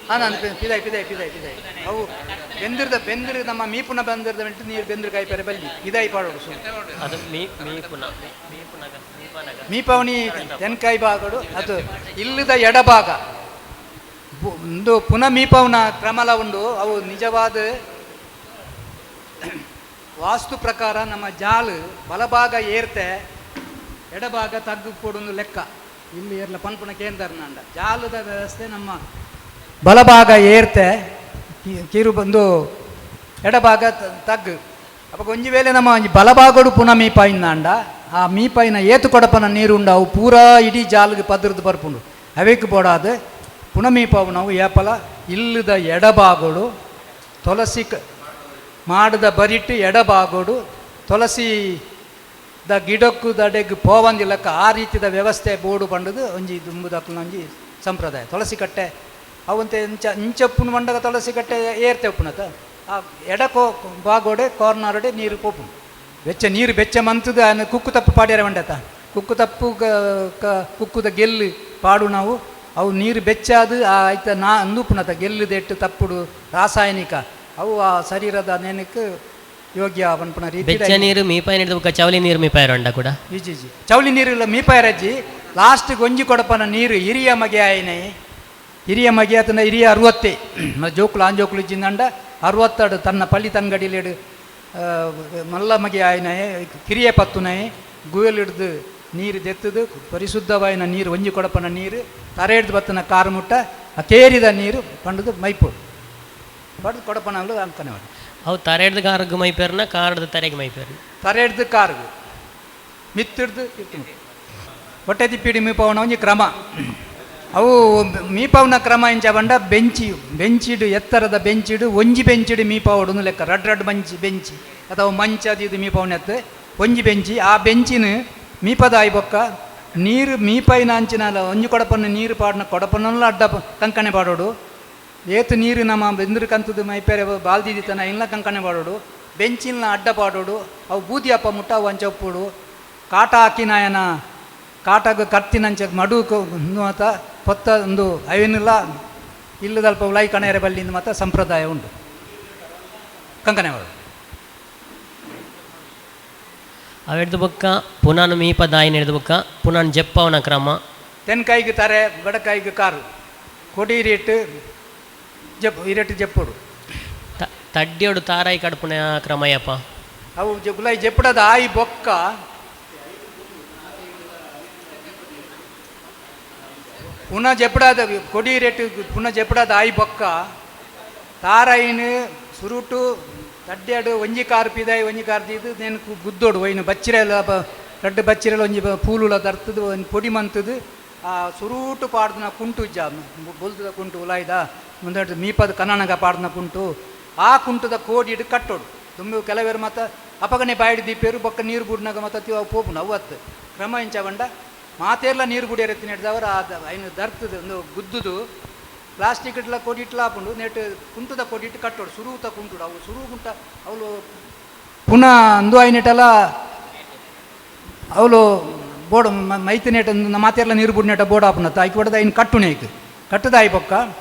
ಹಾಂ ನಾನು ಪಿದಾಯ್ ಪಿದಾಯ್ ಪಿದಾಯ್ ಪಿದಾಯ್ ಅವು ಬೆಂದಿರ್ದ ಬೆಂದಿರು ನಮ್ಮ ಮೀಪುನ ಬೆಂದಿರ್ದ ಮೆಂಟು ನೀರು ಬೆಂದಿರು ಕಾಯ್ಪೆರೆ ಬಲ್ಲಿ ಇದಾಯಿ ಪಾಡೋಡು ಸು ಅದು ಮೀ ಮೀಪುನ ಮೀಪುನಗ ಮೀಪನಗ ಮೀಪವಣಿ ತೆನ್ಕಾಯಿ ಭಾಗಡು ಅದು ಇಲ್ಲದ ಎಡಭಾಗ ಒಂದು ಪುನಃ ಮೀಪವನ ಕ್ರಮಲ ಉಂಡು. ಅವು ನಿಜವಾದ ವಾಸ್ತು ಪ್ರಕಾರ ನಮ್ಮ ಜಾಲು ಬಲಭಾಗ ಏರ್ತೆ ಎಡಭಾಗ ತಗ್ಗು ಕೊಡೊಂದು ಲೆಕ್ಕ ಇಲ್ಲಿ ಏರ್ಲ ಪನ್ಪುನ ಕೇಂದ್ರ ಜಾಲದ ವ್ಯವಸ್ಥೆ ನಮ್ಮ ಬಲಭಾಗ ಏರ್ತೆ ಕಿರು ಬಂದು ಎಡಭಾಗ ತಗ್ಗು. ಅಪ್ಪ ಒಂಜಿ ವೇಳೆ ನಮ್ಮ ಒಂಜಿ ಬಲಭಾಗಡು ಪುನಃ ಮೀಪಾಯಿನಾಂಡ ಆ ಮೀಪಾಯಿನ ಏತು ಕೊಡಪನ ನೀರು ಉಂಡು ಅವು ಪೂರಾ ಇಡೀ ಜಾಲಿಗೆ ಪದ್ರದ್ದು ಬರ್ಪುಂಡು. ಅವೇಕ್ ಬೋಡಾದ ಪುನಃ ಮೀಪಾವು ನಾವು ಏಪಲ ಇಲ್ಲದ ಎಡಭಾಗಡು ತುಳಸಿ ಮಾಡದ ಬರಿಟ್ಟು ಎಡಭಾಗಡು ತುಳಸಿ the ಗಿಡಕ್ಕು ದಡೆಗ್ ಪೋವಂದಿಲ್ಲಕ್ಕ ಆ ರೀತಿದ ವ್ಯವಸ್ಥೆ ಬೋಡು ಪಂಡದು ಒಂಜಿ ದುಂಬುದಕ್ಕನ ಒಂಜಿ ಸಂಪ್ರದಾಯ. ತುಳಸಿ ಕಟ್ಟೆ ಅವಂತೆ ಇಂಚ ಇಂಚಪ್ಪುನ ಮಂಡಗ ತುಳಸಿ ಕಟ್ಟೆ ಏರ್ತೆ ಉಪ್ಪುನತ ಆ ಎಡಕೋ ಬಾಗೋಡೆ ಕಾರ್ನರ್ಡೆ ನೀರು ಪೋಪುಂಡು ಬೆಚ್ಚ ನೀರು ಬೆಚ್ಚ ಮಂತದ ಆನ ಕುಕ್ಕು ತಪ್ಪು ಪಾಡ್ಯಾರ ಮಂಡತ ಕುಕ್ಕು ತಪ್ಪು ಕುಕ್ಕುದ ಗೆಲ್ಲು ಪಾಡು ನಾವು ಅವು ನೀರು ಬೆಚ್ಚಾದು ಆ ಐತ ನಾ ಅಂದುಪುನತ ಗೆಲ್ಲುದೆಟ್ಟು ತಪ್ಪುಡು ರಾಸಾಯನಿಕ ಅವು ಆ ಶರೀರದ ನೆನಕ್ಕೆ ಯೋಗ್ಯ ಪನ್ಪುನ ರೀತಿ ಬೆಚ್ಚ ನೀರು ಮೀಪಾಯಿ ಹಿಡಿದು ಬೊಕ್ಕ ಚವಲಿ ನೀರು ಮೀಪಾಯರ ಉಂಡ ಕೂಡ. ಇಜ್ಜಿ ಇಜ್ಜಿ ಚೌಲಿ ನೀರು ಇಲ್ಲ ಮೀಪಾಯರಜ್ಜಿ ಲಾಸ್ಟ್ ಗೊಂಜಿ ಕೊಡಪನ ನೀರು ಹಿರಿಯ ಮಗೆ ಆಯ್ನೆ ಹಿರಿಯ ಮಗೆ ಆತನ ಹಿರಿಯ ಅರುವತ್ತೆ ಜೋಕುಲು ಆಂಜೋಕುಲು ಇಜ್ಜಿಂದಂಡ ಅರುವತ್ತಡು ತನ್ನ ಪಳ್ಳಿ ತಂಗಡಿಲೇಡು ಮಲ್ಲ ಮಗೆ ಆಯ್ನಯೆ ಕಿರಿಯ ಪತ್ತುನಯೆ ಗುವೆಲ್ ಹಿಡ್ದು ನೀರು ದೆತ್ತದು ಪರಿಶುದ್ಧವಾಯಿನ ನೀರು ಒಂಜಿ ಕೊಡಪನ ನೀರು ತರೆ ಹಿಡ್ದು ಬತ್ತನ ಕಾರು ಮುಟ್ಟ ಆ ಕೇರಿದ ನೀರು ಪಂಡದು ಮೈಪು ಪಡ್ದು ಕೊಡಪನ ಅಂಕನೆ ಅವು ತರೆ ಹಿಡ್ದು ಕಾರ್ಗ್ ಮೈಪೇರ್ನ ಕಾರ್ಡ್ದು ತರೆಗೆ ಮೈಪೇರ್ನ ತರೆ ಹಿಡ್ದು ಕಾರ್ಗು ಮಿತ್ತಿಡ್ದು ಹೊಟ್ಟೆ ತಿಪ್ಪಿಡಿ ಮೀಪವನ ಒಂಜಿ ಕ್ರಮ. ಅವು ಮೀಪವನ ಕ್ರಮ ಇಂಚ ಪಂಡ ಬೆಂಚಿ ಬೆಂಚಿಡು ಎತ್ತರದ ಬೆಂಚಿಡು ಒಂಜಿ ಬೆಂಚಿಡು ಮೀಪಾವಡು ಲೆಕ್ಕ ರಡ್ ರಡ್ ಮಂಚಿ ಬೆಂಚಿ ಅಥವಾ ಮಂಚ ಅದು ಇದು ಮೀಪವನ ಎತ್ತು ಒಂಜಿ ಬೆಂಚಿ ಆ ಬೆಂಚಿನ ಮೀಪದಾಯಿ ಬೊಕ್ಕ ನೀರು ಮೀಪಾಯಿನ ಅಂಚಿನ ಒಂಜಿ ಕೊಡಪನ ನೀರು ಪಾಡಿನ ಕೊಡಪನಲ್ಲ ಅಡ್ಡ ಕಂಕಣೆ ಪಾಡೋಡು ಏತು ನೀರು ನಮ್ಮ ಬೆಂದ್ರ ಕಂತದ ಮೈಪೇರೆ ಬಾಲ್ದಿದಿತನ ಇಲ್ಲ ಕಂಕಣೆ ಪಾಡೋಡು ಬೆಂಚಿನ ಅಡ್ಡ ಪಾಡೋಡು ಅವು ಬೂದಿ ಅಪ್ಪ ಮುಟ್ಟ ಅವು ಅಂಚ ಉಪ್ಪುಡು ಕಾಟ ಹಾಕಿನಾಯನ ಕಾಟಾಗ ಕತ್ತಿನಂಚ ಮಡು ಮಾತ ಪೊತ್ತ ಒಂದು ಅವೇನಿಲ್ಲ ಇಲ್ಲದಲ್ಪ ಉಲಾಯಿ ಕಣೆಯರೆ ಬಲ್ಲಿಂದ ಮಾತ ಸಂಪ್ರದಾಯ ಉಂಟು ಕಂಕಣೆ ಮಾಡೋದು. ಅವೆಡ್ದು ಬೊಕ್ಕ ಪುನಾನು ಮೀಪ ದಾಯಿನ ಹಿಡ್ದು ಬೊಕ್ಕ ಪುನಾನ್ ಜಪ್ಪವನ ಕ್ರಮ. ತೆನ್ಕಾಯಿಗೆ ತಾರೆ ಬಡಕಾಯಿಗೆ ಕಾರು ಕೊಡಿ ಇರಿಟ್ಟು ಜಪ್ ಇರಟ್ಟು ಜಪ್ಪುಡು ತಡ್ಡಿಯೋಡು ತಾರಾಯಿ ಕಡ್ಪುನ ಕ್ರಮಯಪ್ಪ. ಅವು ಗುಲಾಯಿ ಜಪ್ಪಡದ ಆಯಿ ಬೊಕ್ಕ ಪುನಃ ಜಪ್ಪಡಾದ ಕೊಡಿ ರೇಟ್ ಪುನಃ ಜಪ್ಪಡಾದ ಆಯಿ ಬೊಕ್ಕ ತಾರಾಯಿನ ಸುರುಟು ತಡ್ಡ್ಯಾಡು ಒಂಜಿ ಕಾರ್ ಪಿದಾಯಿ ಒಂಜಿ ಕಾರ್ ದೀದು ನೇನು ಗುದ್ದೋಡು ಒಯ್ನು ಬಚ್ಚಿರೆಲ್ಲ ರಡ್ಡು ಬಚ್ಚಿರೆಲ್ಲ ಒಂಜಿ ಪೂಲುಲ ದರ್ತದು ಒಂಜಿ ಪೊಡಿ ಮಂತದು ಆ ಸುರುಟು ಪಾಡ್ದನ ಕುಂಟು ಇಜ್ಜ ಬೊಲ್ತದ ಕುಂಟು ಉಲಾಯ್ದ ಮುಂದೆ ಮೀಪದ ಕನ್ನಡಗ ಪಾಡ್ದನ ಕುಂಟು ಆ ಕುಂಟದ ಕೋಡಿಡು ಕಟ್ಟೋಡು ತುಂಬಿ ಕೆಲವೇರು ಮಾತ ಅಪಗನೆ ಬಾಯಿಡು ದೀಪೇರು ಬೊಕ್ಕ ನೀರು ಬುಡ್ನಾಗ ಮಾತ ಅವು ಪೋಪುಂಡು ಅವು ಅತ್ತು ಕ್ರಮ ಇಂಚ ಬಂಡ ಮಾತೇರ್ಲ ನೀರು ಗುಡಿಯರ ಎತ್ತಿನ ಆ ಐನು ದರ್ತದು ಒಂದು ಗುದ್ದುದು ಪ್ಲಾಸ್ಟಿಕ್ ಇಟ್ಲ ಕೊಡಿಟ್ಲ ಆಪುಂಡು ನೆಟ್ ಕುಂಟುದ ಕೊಡಿಟ್ಟು ಕಟ್ಟೋಡು ಸುರುತ ಕುಂಟುಡು ಅವು ಸುರು ಕುಂಟ ಅವಳು ಪುನಃ ಅಂದು ಐನೆಟಲ್ಲ ಅವಳು ಬೋರ್ಡ್ ಮೈತಿ ನೆಟ್ ಮಾತೆಲ್ಲ ನೀರು ಬುಡ್ನೆಟ ಬೋರ್ಡ್ ಆಪುನತ್ತ ಐಕ್ ಹೊಡೆದ ಐನು ಕಟ್ಟುಣೆ ಐಕ್ ಕಟ್ಟದ ಆಯಿ ಬೊಕ್ಕ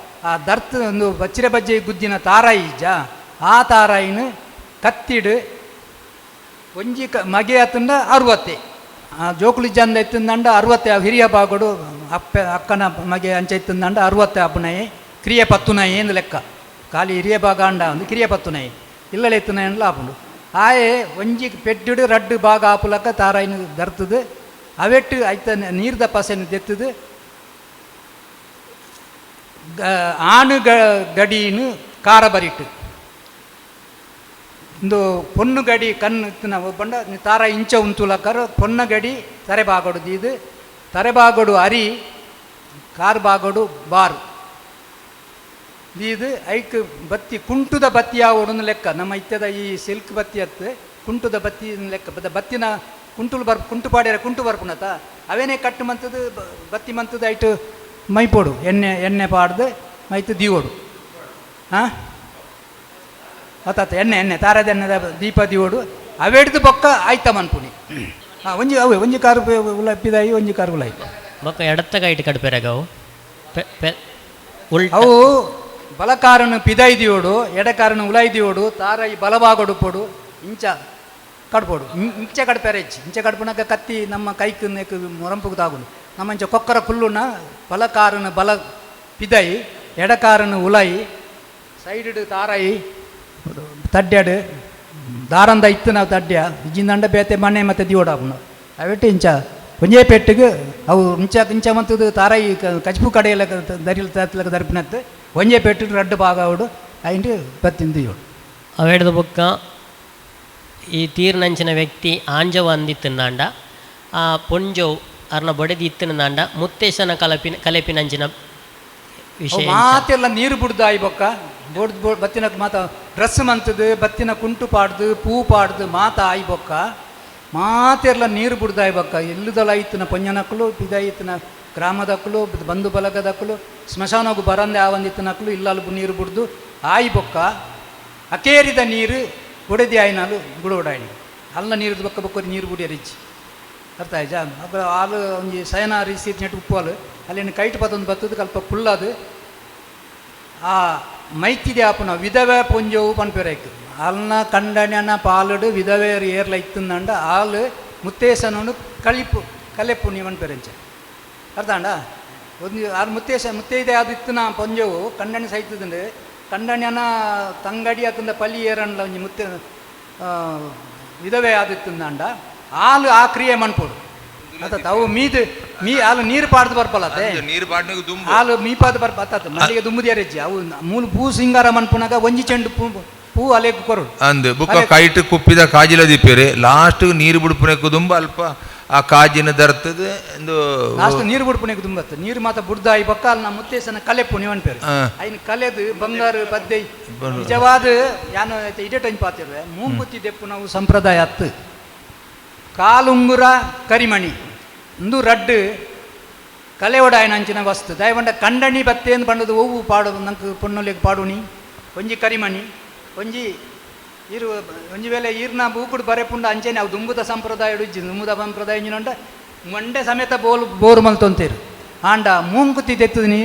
ಆ ದರ್ತ್ ಒಂದು ಬಚ್ಚಿರೆ ಬಜ್ಜೆ ಗುದ್ದಿನ ತಾರಾಯಿ ಇಜ್ಜ ಆ ತಾರಾಯಿನ ಕತ್ತಿಡು ಒಂಜಿ ಕ ಮಗೆ ಆತಂಡ ಅರುವತ್ತೆ ಆ ಜೋಕುಲು ಇಜ್ಜಂದ ಇತ್ತಂದಂಡ ಅರುವತ್ತೆ ಆ ಹಿರಿಯ ಬಾಗೋಡು ಅಪ್ಪೆ ಅಕ್ಕನ ಮಗೆ ಅಂಚ ಇತ್ತಂದಂಡ ಅರುವತ್ತೆ ಅಪ್ಪನಯೆ ಕ್ರಿಯೆ ಪತ್ತುನಯೆ ಎಂದು ಲೆಕ್ಕ ಖಾಲಿ ಹಿರಿಯ ಭಾಗ ಅಂಡ ಒಂದು ಕ್ರಿಯೆ ಪತ್ತುನಯೆ ಇಲ್ಲಲೆ ಇತ್ತುನಯನ್ಲ ಆಪುಂಡು ಆಯೆ ಒಂಜಿ ಪೆಟ್ಟಿಡು ರಡ್ಡು ಭಾಗ ಆಪುಲಕ್ಕ ತಾರಾಯಿನ ದರ್ತದು ಅವೆಟ್ಟು ಐತ ನೀರ್ದ ಪಸೆನ ದೆತ್ತದು ಆಣು ಗಡಿನು ಖಾರ ಬರಿಟ್ಟು ಇಂದು ಪೊನ್ನು ಗಡಿ ಕಣ್ಣು ಇತ್ತಿನ ಪಂಡ ತಾರ ಇಂಚ ಉಂತುಲಕರ್ ಪೊನ್ನ ಗಡಿ ತರೆಬಾಗೋಡು ದೀದು ತರೆಬಾಗೋಡು ಅರಿ ಕಾರ್ ಬಾಗೋಡು ಬಾರ್ ದೀದು ಐಕ್ ಬತ್ತಿ ಕುಂಟುದ ಬತ್ತಿ ಆವೊಡೊಂದು ಲೆಕ್ಕ. ನಮ್ಮ ಇತ್ಯದ ಈ ಸಿಲ್ಕ್ ಬತ್ತಿ ಅತ್ತು ಕುಂಟುದ ಬತ್ತಿ ಲೆಕ್ಕ. ಬತ್ತಿನ ಕುಂಟುಲು ಬರ್ ಕುಂಟು ಪಾಡ್ಯರ ಕುಂಟು ಬರ್ಪುನತ ಅವೇನೇ ಕಟ್ಟು ಮಂತದ್ದು ಬತ್ತಿ ಮಂತದ್ದು ಐಟು ಮೈಪೋಡು ಎಣ್ಣೆ ಎಣ್ಣೆ ಪಾಡ್ದು ಮೈತು ದೀವೋಡು. ಹಾಂ ಅತ್ತ ಎಣ್ಣೆ ಎಣ್ಣೆ ತಾರದ ಎಣ್ಣೆದ ದೀಪ ದೀವೋಡು ಅವೆಡ್ದು ಬೊಕ್ಕ ಆಯ್ತ ಮನ್ಪುನಿ. ಹಾಂ ಒಂಜಿ ಅವೇ ಒಂಜಿ ಕಾರು ಉಲಪಿದಾಯಿ ಒಂಜಿ ಕಾರು ಉಲಾಯಿ. ಬೊಕ್ಕ ಎಡತ್ತ ಕೈಟ್ ಕಡ್ಪೆರಗ ಅವು ಪೆ ಪೆ ಉಲ್ಟ. ಅವು ಬಲಕಾರನು ಪಿದಾಯಿ ದಿಯೋಡು ಎಡಕಾರನು ಉಲಾಯಿ ದಿಯೋಡು ತಾರಾಯಿ ಬಲಭಾಗಡು ಪೋಡು ಇಂಚ ಕಡ್ಪೋಡು. ಇಂಚ ಕಡ್ಪೆರೆ ಹೆಚ್ಚು ಇಂಚ ಕಡ್ಪುನಕ ಕತ್ತಿ ನಮ್ಮ ಕೈಕ್ ನೆಕ್ ಮೊರಂಪುಗ್ ತಾಗುಂಡು. ನಮ್ಮ ಇಂಚ ಕೊಕ್ಕರ ಕುಲ್ಲುನ ಬಲಕಾರನ ಬಲ ಪಿದಾಯಿ ಎಡಕಾರನು ಉಲಾಯಿ ಸೈಡ್ ತಾರಾಯಿ ತಡ್ಯಾಡು ದಾರಂದ ಇತ್ತು ನಾವು ತಡ್ಯ ಇಜ್ಜಿಂದಂಡ ಬೇತೆ ಮನೆ ಮತ್ತೆ ದಿಯೋಡಾಪುನ ಅವೆಟ್ಟು ಇಂಚ ಒಂಜೇ ಪೆಟ್ಟಿಗೆ ಅವು ಇಂಚ ಇಂಚ ಮಂತದ್ದು ತಾರಾಯಿ ಕಚ್ಪು ಕಡೆಯಲ್ಲ ದರಿಲ್ ತತ್ಲಕ ದರ್ಪಿನತ್ತು ಒಂಜೇ ಪೆಟ್ಟು ರಡ್ಡು ಭಾಗ ಅವಡು ಐಂಡು ಬತ್ತಿಂದು ದಿಯೋಡು. ಅವೆಡ್ದು ಬೊಕ್ಕ ಈ ತೀರ್ನಂಚಿನ ವ್ಯಕ್ತಿ ಆಂಜವ ಅಂದಿತ್ತಿಂದಾಂಡ ಆ ಪೊಂಜೋವು ಅರ್ನ ಬೊಡೆದಿ ಇತ್ತಿನದಾಂಡ ಮುತ್ತೇಶನ ಕಲಪಿನ ಕಲೆಪಿನಂಚಿನ ವಿಷಯ ಎಂಚ? ಮಾತೆಲ್ಲ ನೀರು ಬುಡ್ದು ಆಯಿ ಬೊಕ್ಕ ಬೋಡ್ದು ಬೋ ಬತ್ತಿನ ಮಾತ ಡ್ರೆಸ್ ಮಂತದ್ದು ಬತ್ತಿನ ಕುಂಟು ಪಾಡ್ದು ಪೂ ಪಾಡ್ದು ಮಾತ ಆಯಿ ಬೊಕ್ಕ ಮಾತೆಲ್ಲ ನೀರು ಬುಡ್ದು ಆಯಿ ಬೊಕ್ಕ ಇಲ್ಲದಲ ಇತ್ತಿನ ಪೊಂಜನಕ್ಕಲು ಪಿದಾಯಿತ್ತಿನ ಗ್ರಾಮದಕ್ಕಲು ಬಂಧು ಬಳಗದಕ್ಕಲು ಸ್ಮಶಾನಗು ಬರಂದೆ ಆವಂದಿತ್ತಿನಕ್ಕಲು ಇಲ್ಲಲ್ಬು ನೀರು ಬುಡ್ದು ಆಯಿ ಬೊಕ್ಕ ಅಕೇರಿದ ನೀರು ಬುಡದಿ ಆಯ್ನಾಲು ಗುಡೋಡಾಯ್ನ ಅಲ್ಲ ನೀರು ಬೊಕ್ಕ ಬೊಕ್ಕ ನೀರು ಬುಡಿಯರಿಜ್ಜಿ ಅರ್ಥ ಆಯ್ಜಾ. ಅಪ್ಪ ಹಾಲು ಒಂಜಿ ಸಯನ ರೀತಿ ನೆಟ್ಟು ಉಪ್ಪು ಹಾಲು ಅಲ್ಲಿನ ಕೈಟ್ ಪತ್ತೊಂದು ಬತ್ತದ ಕಲ್ಪ ಕುಳ್ಳದು ಆ ಮೈತಿದೆ ಆಪುನ ವಿಧವೆ ಪೊಂಜೋವು ಪನ್ಪೆರೈಕ್ ಅಲ್ನ ಕಂಡಣ್ಯನ ಪಾಲುಡು ವಿಧವೆಯರು ಏರ್ಲ ಇತ್ತಂದಂಡ ಆಲು ಮುತ್ತೇಸನನು ಕಳಿಪು ಕಲೆಪು ನೀವು ಪೆರೆಂಚ ಅರ್ಥ ಅಂಡ. ಒಂದು ಆರು ಮುತ್ತೇಶ ಮುತ್ತೈದೆ ಅದು ಇತ್ತಿನ ಪೊಂಜೋವು ಕಂಡಣಿ ಸೈತದಂಡು ಕಂಡಣ್ಯನ ತಂಗಡಿ ಅತ್ತಂದ ಪಲ್ಲಿ ಏರಣ್ಲ ಒಂಜಿ ಮುತ್ತೆ ವಿಧವೆ ಆದಿತ್ತಂದಂಡ ಆಲು ಆ ಕ್ರಿಯೆ ಮನ್ಪೋಡು ಅತ್ತ ಅವು ಮೀದು ಮೀ ಆಲು ನೀರು ಪಾಡ್ದು ಬರ್ಪಲತ್ತೆ ನೀರು ಪಾಡ್ನಗ ದುಂಬು ಹಾಲು ಮೀಪಾದ ಬರ್ಪ ಅತ್ತ ಮಲ್ಲಿಗೆ ದುಂಬುದಿಯರೆಜ್ಜಿ ಅವು ಮೂಲು ಪೂ ಸಿಂಗಾರ ಮನ್ಪುನಾಗ ಒಂಜಿ ಚೆಂಡು ಪೂ ಪೂ ಅಲೆಗ್ ಕೊರಡು ಅಂದ್ ಬುಕ್ಕ ಕೈಟ್ ಕುಪ್ಪಿದ ಕಾಜಿಲ ದಿಪ್ಪೇರೆ ಲಾಸ್ಟ್ ನೀರು ಬಿಡ್ಪುನಕ್ಕೆ ದುಂಬ ಅಲ್ಪ ಆ ಕಾಜಿನ ದರ್ತದೆ ಎಂದು ಲಾಸ್ಟ್ ನೀರು ಬಿಡ್ಪುನೆಗ್ ದುಂಬತ್ತು ನೀರು ಮಾತ ಬುಡ್ದಾಯಿ ಬೊಕ್ಕ ಅಲ್ಲಿ ನಮ್ಮ ಮುತ್ತೇಸನ ಕಲೆಪು ನೀವನ್ ಪೇರು ಆ. ಐನ್ ಕಲೆದು ಬಂಗಾರು ಪದ್ದೈ ನಿಜವಾದ ಯಾನು ಇಡೇ ಟೈಮ್ ಪಾತಿರುವೆ ಮೂಂಕುತ್ತಿ ದೆಪ್ಪು ನಾವು ಸಂಪ್ರದಾಯ ಅತ್ತು ಕಾಲುಂಗುರ ಕರಿಮಣಿ ಇಂದು ರಡ್ಡು ಕಲೆವಡಾಯನ ಅಂಚಿನ ವಸ್ತು ದಯವಂಡ ಕಂಡಣಿ ಬತ್ತೇನು ಪಂಡದು ಒವ್ವು ಪಾಡು ನಂಗೆ ಪೊಣ್ಣುಲಿಗೆ ಪಾಡುನಿ ಒಂಜಿ ಕರಿಮಣಿ ಒಂಜಿ ಇರು ಒಂಜಿ ವೇಳೆ ಈರ್ನ ಬೂಕುಡು ಬರೆಪುಂಡ ಅಂಚೆನೆ ಅವು ದುಂಬುದ ಸಂಪ್ರದಾಯ ಇಜ್ಜಿ ದುಂಬುದ ಸಂಪ್ರದಾಯ ಇಂಜಿನಂಡ ಮಂಡೆ ಸಮೇತ ಬೋಲ್ ಬೋರು ಮಲ್ತೊಂತೇರು ಆಂಡ ಮೂಂಕುತಿ ದೆತ್ತುನಿ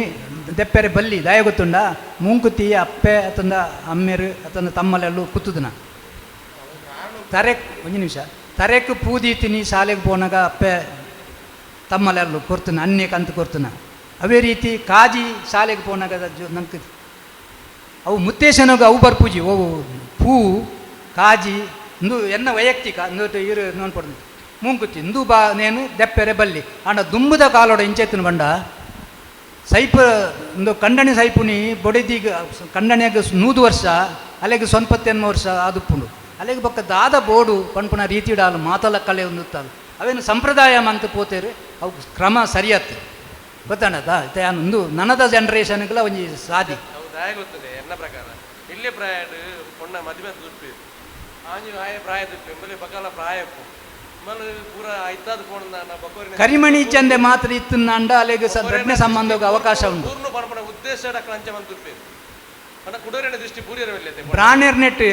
ದೆಪ್ಪೆರೆ ಬಲ್ಲಿ ದಯ ಗೊತ್ತುಂಡ ಮೂಂಕುತಿ ಅಪ್ಪೆ ಅತಂದ ಅಮ್ಮೆರು ಅತಂದ ತಮ್ಮಲೆಲ್ಲೂ ಕುತ್ತುದನ ತರೆಕ್ ಒಂಜಿ ನಿಮಿಷ ತರೆಕ್ ಪೂದೀತಿನಿ ಶಾಲೆಗೆ ಪೋನಾಗ ಅಪ್ಪೆ ತಮ್ಮಲೆಲ್ಲೂ ಕೊರ್ತುನ ಅನ್ನೆ ಕಂತು ಕೊರ್ತುನ ಅವೇ ರೀತಿ ಕಾಜಿ ಶಾಲೆಗೆ ಪೋನಾಗ ನಂಗೆ ಅವು ಮುತ್ತೇಶನಗ ಅವು ಬರ್ಪೂಜಿ ಓ ಪೂ ಕಾಜಿ ಇಂದು ಎನ್ನ ವೈಯಕ್ತಿಕ ಇಂದು ಇರು ನೋನ್ಪಡ್ದು ಮೂಂಕುತಿ ಇಂದು ಬಾ ನೇನು ದೆಪ್ಪೆರೆ ಬಲ್ಲಿ ಆಂಡ ದುಂಬುದ ಕಾಲೋಡ ಇಂಚೆತ್ತಿನ ಬಂಡ ಸೈಪ ಇಂದು ಕಂಡಣಿ ಸೈಪುನಿ ಬೊಡೆದಿಗ ಕಂಡಣಿಯಾಗ 100 ವರ್ಷ ಅಲೆಗೆ ಸೊನ್ಪತ್ತೆನ್ಮ ವರ್ಷ ಆದುಪ್ಪುಂಡು ಅಲೆಗೆ ಬೊಕ್ಕ ದಾದ ಬೋಡು ಪನ್ಪುನ ರೀತಿಡಾಲು ಮಾತಲ ಕಲೆ ಒಂದುತ್ತಾಲು ಅವೇನು ಸಂಪ್ರದಾಯ ಮಂತ್ ಪೋತೇರು ಅವು ಕ್ರಮ ಸರಿಯತ್ತು ಗೊತ್ತಾಣದ ಇಂದು ನನದ ಜನ್ರೇಷನ್ಗಳ ಒಂಜಿ ಸಾದಿ. ಅವು ದಾಯ ಗೊತ್ತದೆ ಎನ್ನ ಪ್ರಕಾರ ಇಲ್ಲೇ ಪ್ರಾಯಡ್ ಪೊಣ್ಣ ಮದುವೆ ದುಪ್ಪಿ ಆಂಜಿ ಆಯ ಪ್ರಾಯ ದುಪ್ಪಿ ಎಂಬಲ್ಲಿ ಬಕಲ ಪ್ರಾಯಪ್ಪು ಮಲ್ ಪೂರ ಐತಾದ ಪೋಣ ಬಕೋರಿನ ಕರಿಮಣಿ ಚಂದೆ ಮಾತ್ರ ಇತ್ತು ಅಲೆಗೆ ರಡ್ನೆ ಸಂಬಂಧಕ್ಕೆ ಅವಕಾಶ ಉಂಟು. ಪೂರ್ಣ ಪರಪಣ ಉದ್ದೇಶ ಡಕ್ಕಲ ಅಂಚ ಮಂತ್ ದುಪ್ಪಿ ಪಂಡ ಕುಡೋರಿನ ದೃಷ್ಟಿ ಪೂರ್ಯರವಿಲ್ಲ. ಬ್ರಾಣೆರ್ ನೆಟ್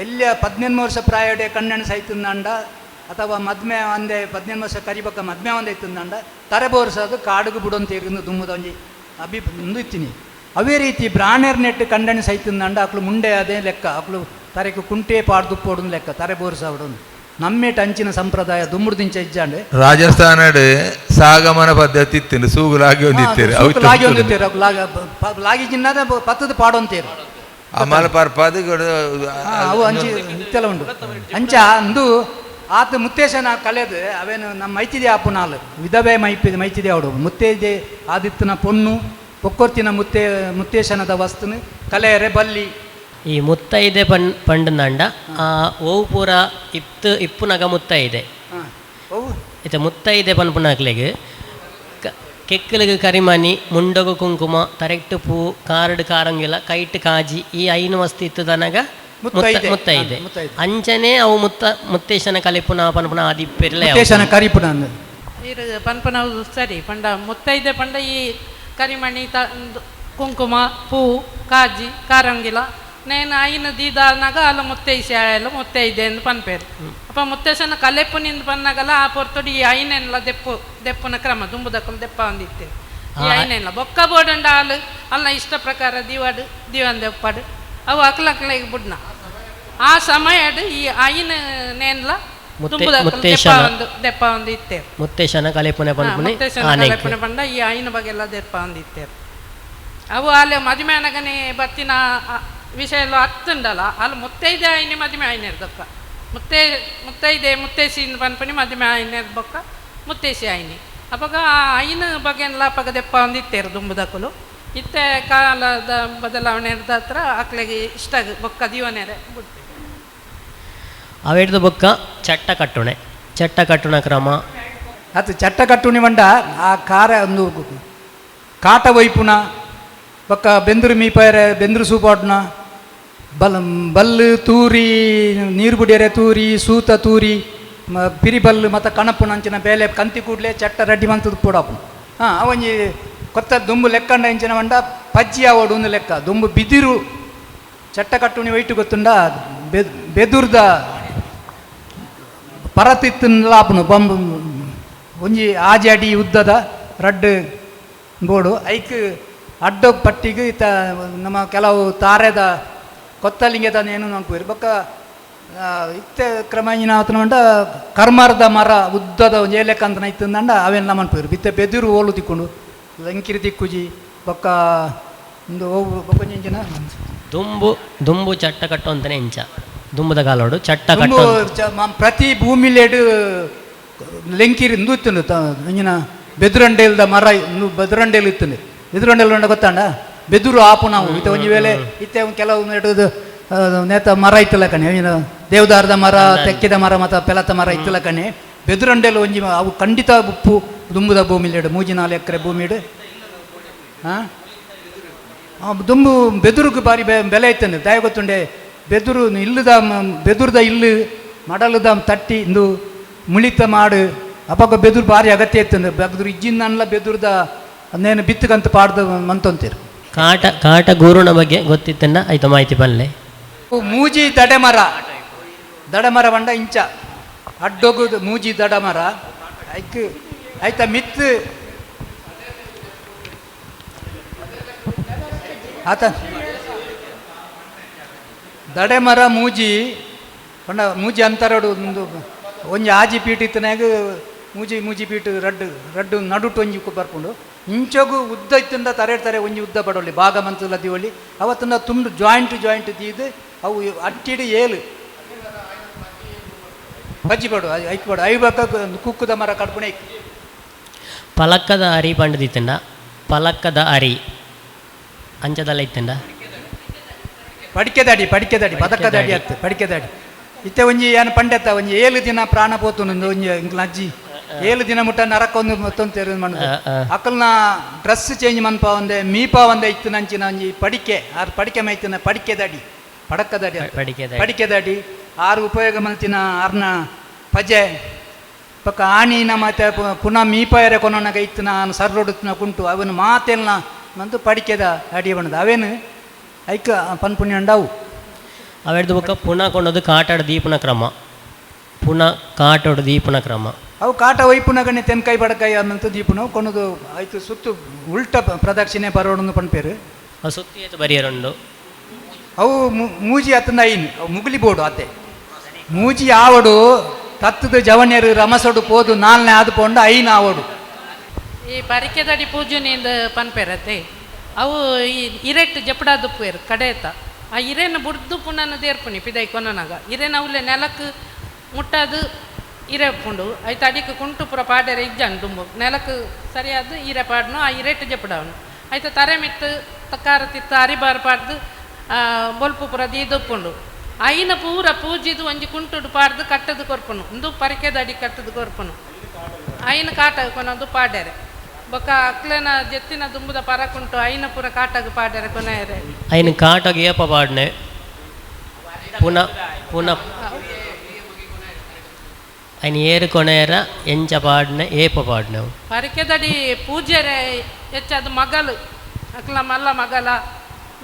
ಎಲ್ಲಿಯ 18 ವರ್ಷ ಪ್ರಾಯಡೆ ಕಣ್ಣೆಣ್ ಸೈತಂದಂಡ ಅಥವಾ ಮದ್ಮೆ ಒಂದೇ 18 ವರ್ಷ ಕರಿಬಕ್ಕ ಮದ್ಮೆ ಒಂದೇ ಇತ್ತಂದಂಡ ತರೆಬೋರ್ಸದು ಕಾಡುಗು ಬುಡೊಂತ ದುಮ್ಮದ ಒಂಜಿ ಅಭಿ ಮುಂದು ಇತ್ತೀನಿ. ಅವೇ ರೀತಿ ಬ್ರಾಣೆರ್ ನೆಟ್ ಕಂಡಣಿ ಸೈತಂದಂಡ ಅಕ್ಲು ಮುಂಡೆ ಅದೇ ಲೆಕ್ಕ ಅಕ್ಲು ತರೆಕು ಕುಂಟೆ ಪಾಡ್ದು ಪೋಡುನ್ ಲೆಕ್ಕ ತರೆ ಬೋರ್ಸಾವಡೊಂದು ನಮ್ಮೇಟ ಅಂಚಿನ ಸಂಪ್ರದಾಯ ದುಮ್ಮುಡ್ದಿಂಚ ಇಜ್ಜಾಂಡ್. ರಾಜಸ್ಥಾನಡ್ ಸಾಗಮನ ಪದ್ಧತಿ ಇತ್ತು ಸೂಗು ಲಾಗಿ ಒಂದಿತ್ತೇರು ಸೂಕು ಲಾಗಿ ಒಂದಿತ್ತೇರು ಅವು ಲಾಗಿ ಜಿನ್ನದ ಪತ್ತದ ಪಾಡೊಂತೇರು ಅಮಲ ಪರ್ಪಾದ ಅವು ಅಂಚಿ ಇತ್ತೆಲ್ಲ ಉಂಟು ಅಂಚ ಅಂದು ಆತ ಮುತ್ತೇಶನ ಕಲೆದು ಅವೇನು ನಮ್ಮ ಮೈತಿದೆ ಆಪುನಾಲ್ ವಿಧವೆ ಮೈಪಿ ಮೈತಿದೆ ಅವಡು ಮುತ್ತೇಜೆ ಆದಿತ್ತನ ಪೊಣ್ಣು ಪೊಕ್ಕೊರ್ತಿನ ಮುತ್ತೇಶನದ ವಸ್ತುನು ಕಲೆಯರೆ ಬಲ್ಲಿ. ಈ ಮುತ್ತೈದೆ ಪಂಡಂದಾಂಡ ಓವು ಪೂರ ಇತ್ತು ಇಪ್ಪುನಗ ಮುತ್ತೈದೆ ಇತ್ತೆ ಮುತ್ತೈದೆ ಪನ್ಪುನಕ್ಲೆಗ್ ಕೆಕ್ಕಲಿಗೆ ಕರಿಮಣಿ ಮುಂಡಗು ಕುಂಕುಮ ತರೆಕ್ಟ್ ಪೂ ಕಾರ್ಡ್ ಕಾರಂಗಿಲ ಕೈಟ್ ಕಾಜಿ ಈ ಐನು ವಸ್ತು ಇತ್ತದನಗ ಮುತ್ತೈದೆ. ಮುತ್ತೈದೆ ಮುತ್ತೈದೆ. ಅಂಚನೆ ಅವು ಮುತ್ತೇಶನ ಕಲಿಪುನ ಪನ್ಪುನ ಆದಿಪ್ಪೆರ್ಲೆ ಮುತ್ತೇಶನ ಕರಿಪುನ ಅಂದ್. ಇರು ಪನ್ಪುನವು ಸರಿ ಪಂಡ ಮುತ್ತೈದೆ ಪಂಡ ಈ ಕರಿಮಣಿ ಕುಂಕುಮ ಪೂ ಕಾಜಿ ಕಾರಂಗಿಲ ನೇನು ಐನು ದೀದಾನಾಗ ಅಲ್ಲ ಮುತ್ತೈಸೆ ಆಯಲು ಮುತ್ತೈದೆ ಎಂದು ಪನ್ಪೇರು. ಅಪ್ಪ ಮುತ್ತೇಶನ ಕಲೆಪುನಿಂದ ಪನ್ನಾಗಲ್ಲ ಆ ಪೊರ್ತುಡು ಈ ಐನೆಲ್ಲ ದೆಪ್ಪುನ ಕ್ರಮ ದುಂಬುದಕ್ಕಲು ದೆಪ್ಪ ಒಂದಿತ್ತೆ ಈ ಐನೆಲ್ಲ ಬೊಕ್ಕ ಬೋಡಂಡ ಹಾಲು ಅಲ್ಲ ಇಷ್ಟ ಪ್ರಕಾರ ದಿವಾಡು ದಿವನ್ ದೆಪ್ಪಾಡು ಅವು ಅಕ್ಲಕ್ಲೆಗ್ ಬುಡ್ನ ಆ ಸಮಯಡ್ ಈ ಐನ ನೇನ್ಲ ದುಂಬುದಕ್ಕಲು ದೆಪ್ಪ ಒಂದು ಇತ್ತೇರು. ಮುತ್ತೇಶನ ಕಲೆಪುನ ಪನ್ಪುನಿ ಮುತ್ತೇಶನ ಕಲೆಪುನ ಪಂಡ ಈ ಐನ ಬಗೆಲ್ಲ ದೆಪ್ಪ ಒಂದಿತ್ತೇರು. ಅವು ಅಲ್ಲಿ ಮದುವೆ ಅನಗನೆ ಬತ್ತಿನ ವಿಷಯ ಎಲ್ಲ ಹತ್ತುಂಡಲ್ಲ ಅಲ್ಲಿ ಮುತ್ತೈದೆ ಆಯ್ನೆ ಮದುವೆ ಆಯ್ನೇರ್ದಕ್ಕ ಮುತ್ತೈದೆ ಮುತ್ತೇಸಿಂದ ಪನ್ಪನಿ ಮದುವೆ ಆಯ್ನೇರ್ ಬೊಕ್ಕ ಮುತ್ತೇಸಿ ಆಯ್ನಿ ಅಪಗ ಆ ಐನ ಬಗೆಲ್ಲ ಅಪಗ ದೆಪ್ಪ ಒಂದಿತ್ತೇರು ದುಂಬುದಕ್ಕಲು ಇತ್ತೆ ಕಾಲದ ಬದಲಾವಣೆ ಹತ್ರ ಅಕ್ಲೆಗೆ ಇಷ್ಟ ಬೊಕ್ಕ ದೀವನೇರೆ ಬಿಡ್ತೇವೆ. ಅವೆಡ್ದು ಬೊಕ್ಕ ಚಟ್ಟ ಕಟ್ಟುಣೆ ಚಟ್ಟ ಕಟ್ಟುಣ ಕ್ರಮ ಅದು ಚಟ್ಟ ಕಟ್ಟುಣಿ ಬಂಡ ಆ ಖಾರ ಒಂದು ಕಾಟ ವೈಪುನ ಬೊಕ್ಕ ಬೆಂದರು ಮೀಪಾಯರೆ ಬೆಂದರು ಸೂಪಾಟ್ನ ಬಲ್ಲು ತೂರಿ ನೀರು ಬುಡಿಯರೆ ತೂರಿ ಸೂತ ತೂರಿ ಪಿರಿ ಬಲ್ಲು ಮತ್ತು ಕಣಪುನ ಅಂಚಿನ ಬೇಲೆ ಕಂತಿ ಕೂಡಲೇ ಚಟ್ಟ ರೆಡಿ ಮಂತದ ಪೋಡಾಪು. ಹಾಂ ಅವೊಂಜಿ ಕೊತ್ತ ದುಂಬು ಲೆಕ್ಕಂಡ ಇಂಚಿನ ಬಂಡ ಪಜ್ಜಿ ಆವಡು ಒಂದು ಲೆಕ್ಕ ದುಂಬು ಬಿದಿರು ಚಟ್ಟ ಕಟ್ಟುಣಿ ವೈಟು ಗೊತ್ತುಂಡ ಬೆದುರ್ದ ಪರತಿತ್ತಲಾಪುನು ಬಂಬು ಒಂಜಿ ಆಜಿ ಅಡಿ ಉದ್ದದ ರಡ್ಡು ಬೋಡು ಐಕ್ ಅಡ್ಡ ಪಟ್ಟಿಗೆ ಇತ್ತ ನಮ್ಮ ಕೆಲವು ತಾರೆದ ಕೊತ್ತಲಿಂಗೆದ ಏನು ಅನ್ಪುವೆರ್ ಬೊಕ್ಕ ಇತ್ತೆ ಕ್ರಮ ಇಂಜಿನ ಉಂಡ ಕರ್ಮರದ ಮರ ಉದ್ದದ ಒಂಜಿ ಏಲೆಕ್ಕಂತನ ಇತ್ತಂದಂಡ ಅವೆಲ್ಲ ಮನ್ಪುವೆರ್ ಇತ್ತೆ ಬೆದಿರು ಓಲು ತಿಕ್ಕೊಂಡು ಲಂಕಿರಿ ತಿಕ್ಕುಜಿ ಬೊಕ್ಕ ಒಂದು ಬೊಕ್ಕ ಇಂಜಿನ ದುಂಬು ದುಂಬು ಚಟ್ಟ ಕಟ್ಟುವಂತನೇ ಇಂಚ ದುಂಬುದ ಕಾಲೋಡು ಚಟ್ಟ ದುಂಬು ಕಟ್ಟು ಪ್ರತಿ ಭೂಮಿಲೇಡು ಲೆಂಕಿರಿ ಇಂದು ಇತ್ತುಂಡು ಇಂಜಿನ ಬೆದುರಂಡೇಲ್ದ ಮರ ಇಂದು ಬೆದುರಂಡೇಲು ಇತ್ತುಂಡು ಬೆದುರಂಡೇಲು ಉಂಡ ಗೊತ್ತಾಂಡ ಬೆದುರು ಆಪು ನಾವು ಇತ್ತೆ ಒಂಜಿ ವೇಳೆ ಇತ್ತೆ ಕೆಲವು ನೆಡುದು ನೇತ ಮರ ಇತ್ತಲ್ಲ ಕಣೆ ಇಂಜಿನ ದೇವದಾರದ ಮರ ತೆಕ್ಕಿದ ಮರ ಮತ್ತು ಪೆಲತ ಮರ ಇತ್ತಲ್ಲ ಕಣೆ ಬೆದುರಂಡೇಲು ಒಂಜಿ ಅವು ಖಂಡಿತ ಉಪ್ಪು ದುಂಬುದ ಭೂಮಿಲೇಡು ಮೂಜಿ ನಾಲ್ಕು ಎಕರೆ ಭೂಮಿಡು ಹಾಂ ದುಂಬು ಬೆದುರುకు ಬಾರಿ ಬೆಲೆ ಇತ್ತಂದೆ ದಾಯ ಗೊತ್ತುಂಡೆ ಬೆದುರು ಇಲ್ಲದ ಬೆದುರ್ದ ಇಲ್ಲು ಮಡಲದ ತಟ್ಟಿ ಇಂದು ಮುಳಿತ ಮಾಡು ಅಪಗ ಬೆದುರು ಭಾರಿ ಅಗತ್ಯ ಇತ್ತಂದೆ ಬೆದುರು ಇಜ್ಜಿಂದನ್ಲ ಬೆದುರ್ದ ಅಂದೇನು ಬಿತ್ತುಕಂತ ಪಾಡ್ದು ಮಂತೊಂತೀರು. ಕಾಟ ಕಾಟ ಗೂರುನ ಬಗ್ಗೆ ಗೊತ್ತಿತ್ತನ್ನ ಆಯ್ತು ಮಾಹಿತಿ ಪಲ್ಲೆ. ಮೂಜಿ ದಡೆಮರ ದಡಮರ ಬಂಡ ಇಂಚ ಅಡ್ಡೋಗುದು ಮೂಜಿ ದಡಮರ ಐಕ್ ಆಯ್ತಾ ಮಿತ್ತು ಆತ ದಡೆಮರ ಮೂಜಿ ಪಂಡ ಮೂಜಿ ಅಂತರಡು ಒಂದು ಒಂಜಿ ಆಜಿ ಪೀಟ್ ಇತ್ತನಾಗ ಮೂಜಿ ಮೂಜಿ ಪೀಟ್ ರಡ್ಡು ರಡ್ಡು ನಡುಟು ಒಂಜಿ ಬರ್ಪುಂಡು ಇಂಚಗು ಉದ್ದ ಇತ್ತಿಂದ ತರೆ ತರೆ ಒಂಜಿ ಉದ್ದ ಪಡೊಳ್ಳಿ ಭಾಗ ಮಂತುಲ ದಿವೊಳ್ಳಿ ಅವತ್ತಿಂದ ತುಂಡು ಜಾಯಿಂಟ್ ಜಾಯಿಂಟ್ ದೀದು ಅವು ಅಟ್ಟಿಡು ಏಲು ಬಜ್ಜಿ ಪಡು ಐಕ್ ಪಡು I ಬಕ್ಕ ಕುಕ್ಕುದ ಮರ ಕಡ್ಪುಣೆ ಐಕ್. ಪಲಕ್ಕದ ಅರಿ ಪಂಡದಿತ್ತಂಡ ಪಲಕ್ಕದ ಅರಿ ಅಂಚದಲ್ಲ ಇತ್ತಂಡ ಪಡಿಕೆದಾಡಿ ಪಡಿಕೆದಾಡಿ ಬದಕದಾಡಿ ಅತ್ತು ಪಡಿಕೆದಾಡಿ ಇತ್ತೆ ಒಂಜಿ ಏನು ಪಂಡೆತ್ತ ಒಂಜಿ ಏಳು ದಿನ ಪ್ರಾಣ ಪೋತು ಒಂಜಿ ಇಂಕ್ಲ ಅಜ್ಜಿ ಏಳು ದಿನ ಮುಟ್ಟ ನರಕ ಒಂದು ಮತ್ತೊಂದು ಮಣ್ಣು ಅಕಲ್ನ ಡ್ರೆಸ್ ಚೇಂಜ್ ಮನ್ಪ ಒಂದೆ ಮೀಪ ಒಂದೆ ಇತ್ತು ನಂಚಿನ ಒಂಜಿ ಪಡಿಕೆ ಆರು ಪಡಿಕೆ ಮೈತಿನ ಪಡಿಕೆದಾಡಿ ಪಡಕದಾಡಿ ಪಡಿಕೆದಾಡಿ ಆರು ಉಪಯೋಗ ಮಲ್ತಿನ ಆರ್ನ ಪಜೆ ಪಕ್ಕ ಆಣಿನ ಮತ್ತೆ ಪುನಃ ಮೀಪಾಯರೆ ಕೊನೊನಗ ಇತ್ತು ನಾನು ಸರ್ರೊಡುತ್ತಿನ ಕುಂಟು ಅವನು ಮಾತೆಲ್ಲ ಮಂತು ಪಡಿಕೆದ ಅಡಿ ಬಣ್ಣದ ಅವೇನು ಐಕ ಪನ್ಪುಣ್ಯ ಉಂಡವು. ಅವೆಡ್ದು ಬೊಕ್ಕ ಪುನಃ ಕೊಂಡೋದು ಕಾಟಾಡು ದೀಪನ ಕ್ರಮ ಪುನಃ ಕಾಟೋಡು ದೀಪನ ಕ್ರಮ ಅವು ಕಾಟ ವೈಪುನಗಣೆ ತೆನ್ಕಾಯಿ ಬಡಕಾಯಿ ಅನ್ನಂತ ದೀಪುನ ಕೊನದು ಆಯ್ತು ಸುತ್ತು ಉಲ್ಟ ಪ್ರದಕ್ಷಿಣೆ ಬರೋಣನ್ನು ಪನ್ಪೇರು ಅವು ಸುತ್ತಿ ಆಯ್ತು ಬರಿಯರುಂಡು ಅವು ಮೂಜಿ ಅತ್ತಂದ ಐನು ಅವು ಮುಗುಲಿ ಬೋಡು ಅತ್ತೆ ಮೂಜಿ ಆವಡು ತತ್ತದ ಜವಣ್ಯರು ರಮಸೊಡು ಪೋದು ನಾಲ್ನೇ ಆದು ಪೋಂಡ ಐನು ಆವಡು. ಈ ಪರಿಕೆದಡಿ ಪೂಜೆನಿಂದ ಪನ್ಪೇರತ್ತೆ ಅವು ಈ ಇರೆಟ್ ಜಪಡಾದು ಪೇರು ಕಡೇತ ಆ ಇರೇನ ಬುಡ್ದು ಪುನನ ದೇರ್ಪುನಿ ಪಿದೈ ಕೊನನಾಗ ಇರೇನ ಅವಲೆ ನೆಲಕ್ಕೆ ಮುಟ್ಟಾದು ಇರೆ ಪುಂಡು ಐತ ಅಡಿಕ್ ಕುಂಟು ಪೂರ ಪಾಡೆರೆ ಇಜ್ಜಾನ್ ದುಂಬು ನೆಲಕ್ಕೆ ಸರಿಯಾದ ಇರೆ ಪಾಡ್ನು ಆ ಇರೆಟ್ ಜಪಡವನು ಐತ ತರೆ ಮಿತ್ತು ತಕ್ಕಾರ ತಿತ್ತ ಅರಿಬಾರು ಪಾಡ್ದು ಬೊಲ್ಪು ಪೂರ ದೀದುಪ್ಪುಂಡು. ಐನ ಪೂರ ಪೂಜಿದು ಒಂಜಿ ಕುಂಟುಡು ಪಾಡ್ದು ಕಟ್ಟದು ಕೊರ್ಪುನು. ಉಂದು ಪರಿಕೆದಡಿ ಕಟ್ಟದು ಕೊರ್ಪುನು. ಐನ ಕಾಟ ಕೊನೊಂದು ಪಾಡ್ಯರೆ. ಬೊಕ್ಕ ಅಕ್ಲೆನ ಜೆತ್ತಿನ ದುಂಬುದ ಪರಕುಂಟು ಐನ ಪೂರ ಕಾಟಗ್ ಪಾಡ್ಯರೆ ಕೊನೆಯರೆ. ಐನ ಕಾಟಗ್ ಏಪ ಪಾಡ್ನೆ ಪುನಃ ಪುನಃ ಐನ ಏರು ಕೊನೆಯರ ಎಂಚ ಪಾಡ್ನೆ ಏಪ ಪಾಡ್ನೆ ಅವು. ಪರಿಕೆದಡಿ ಪೂಜೆರೆ ಹೆಚ್ಚಾದ ಮಗಲು ಅಕ್ಲ ಮಲ್ಲ ಮಗಲ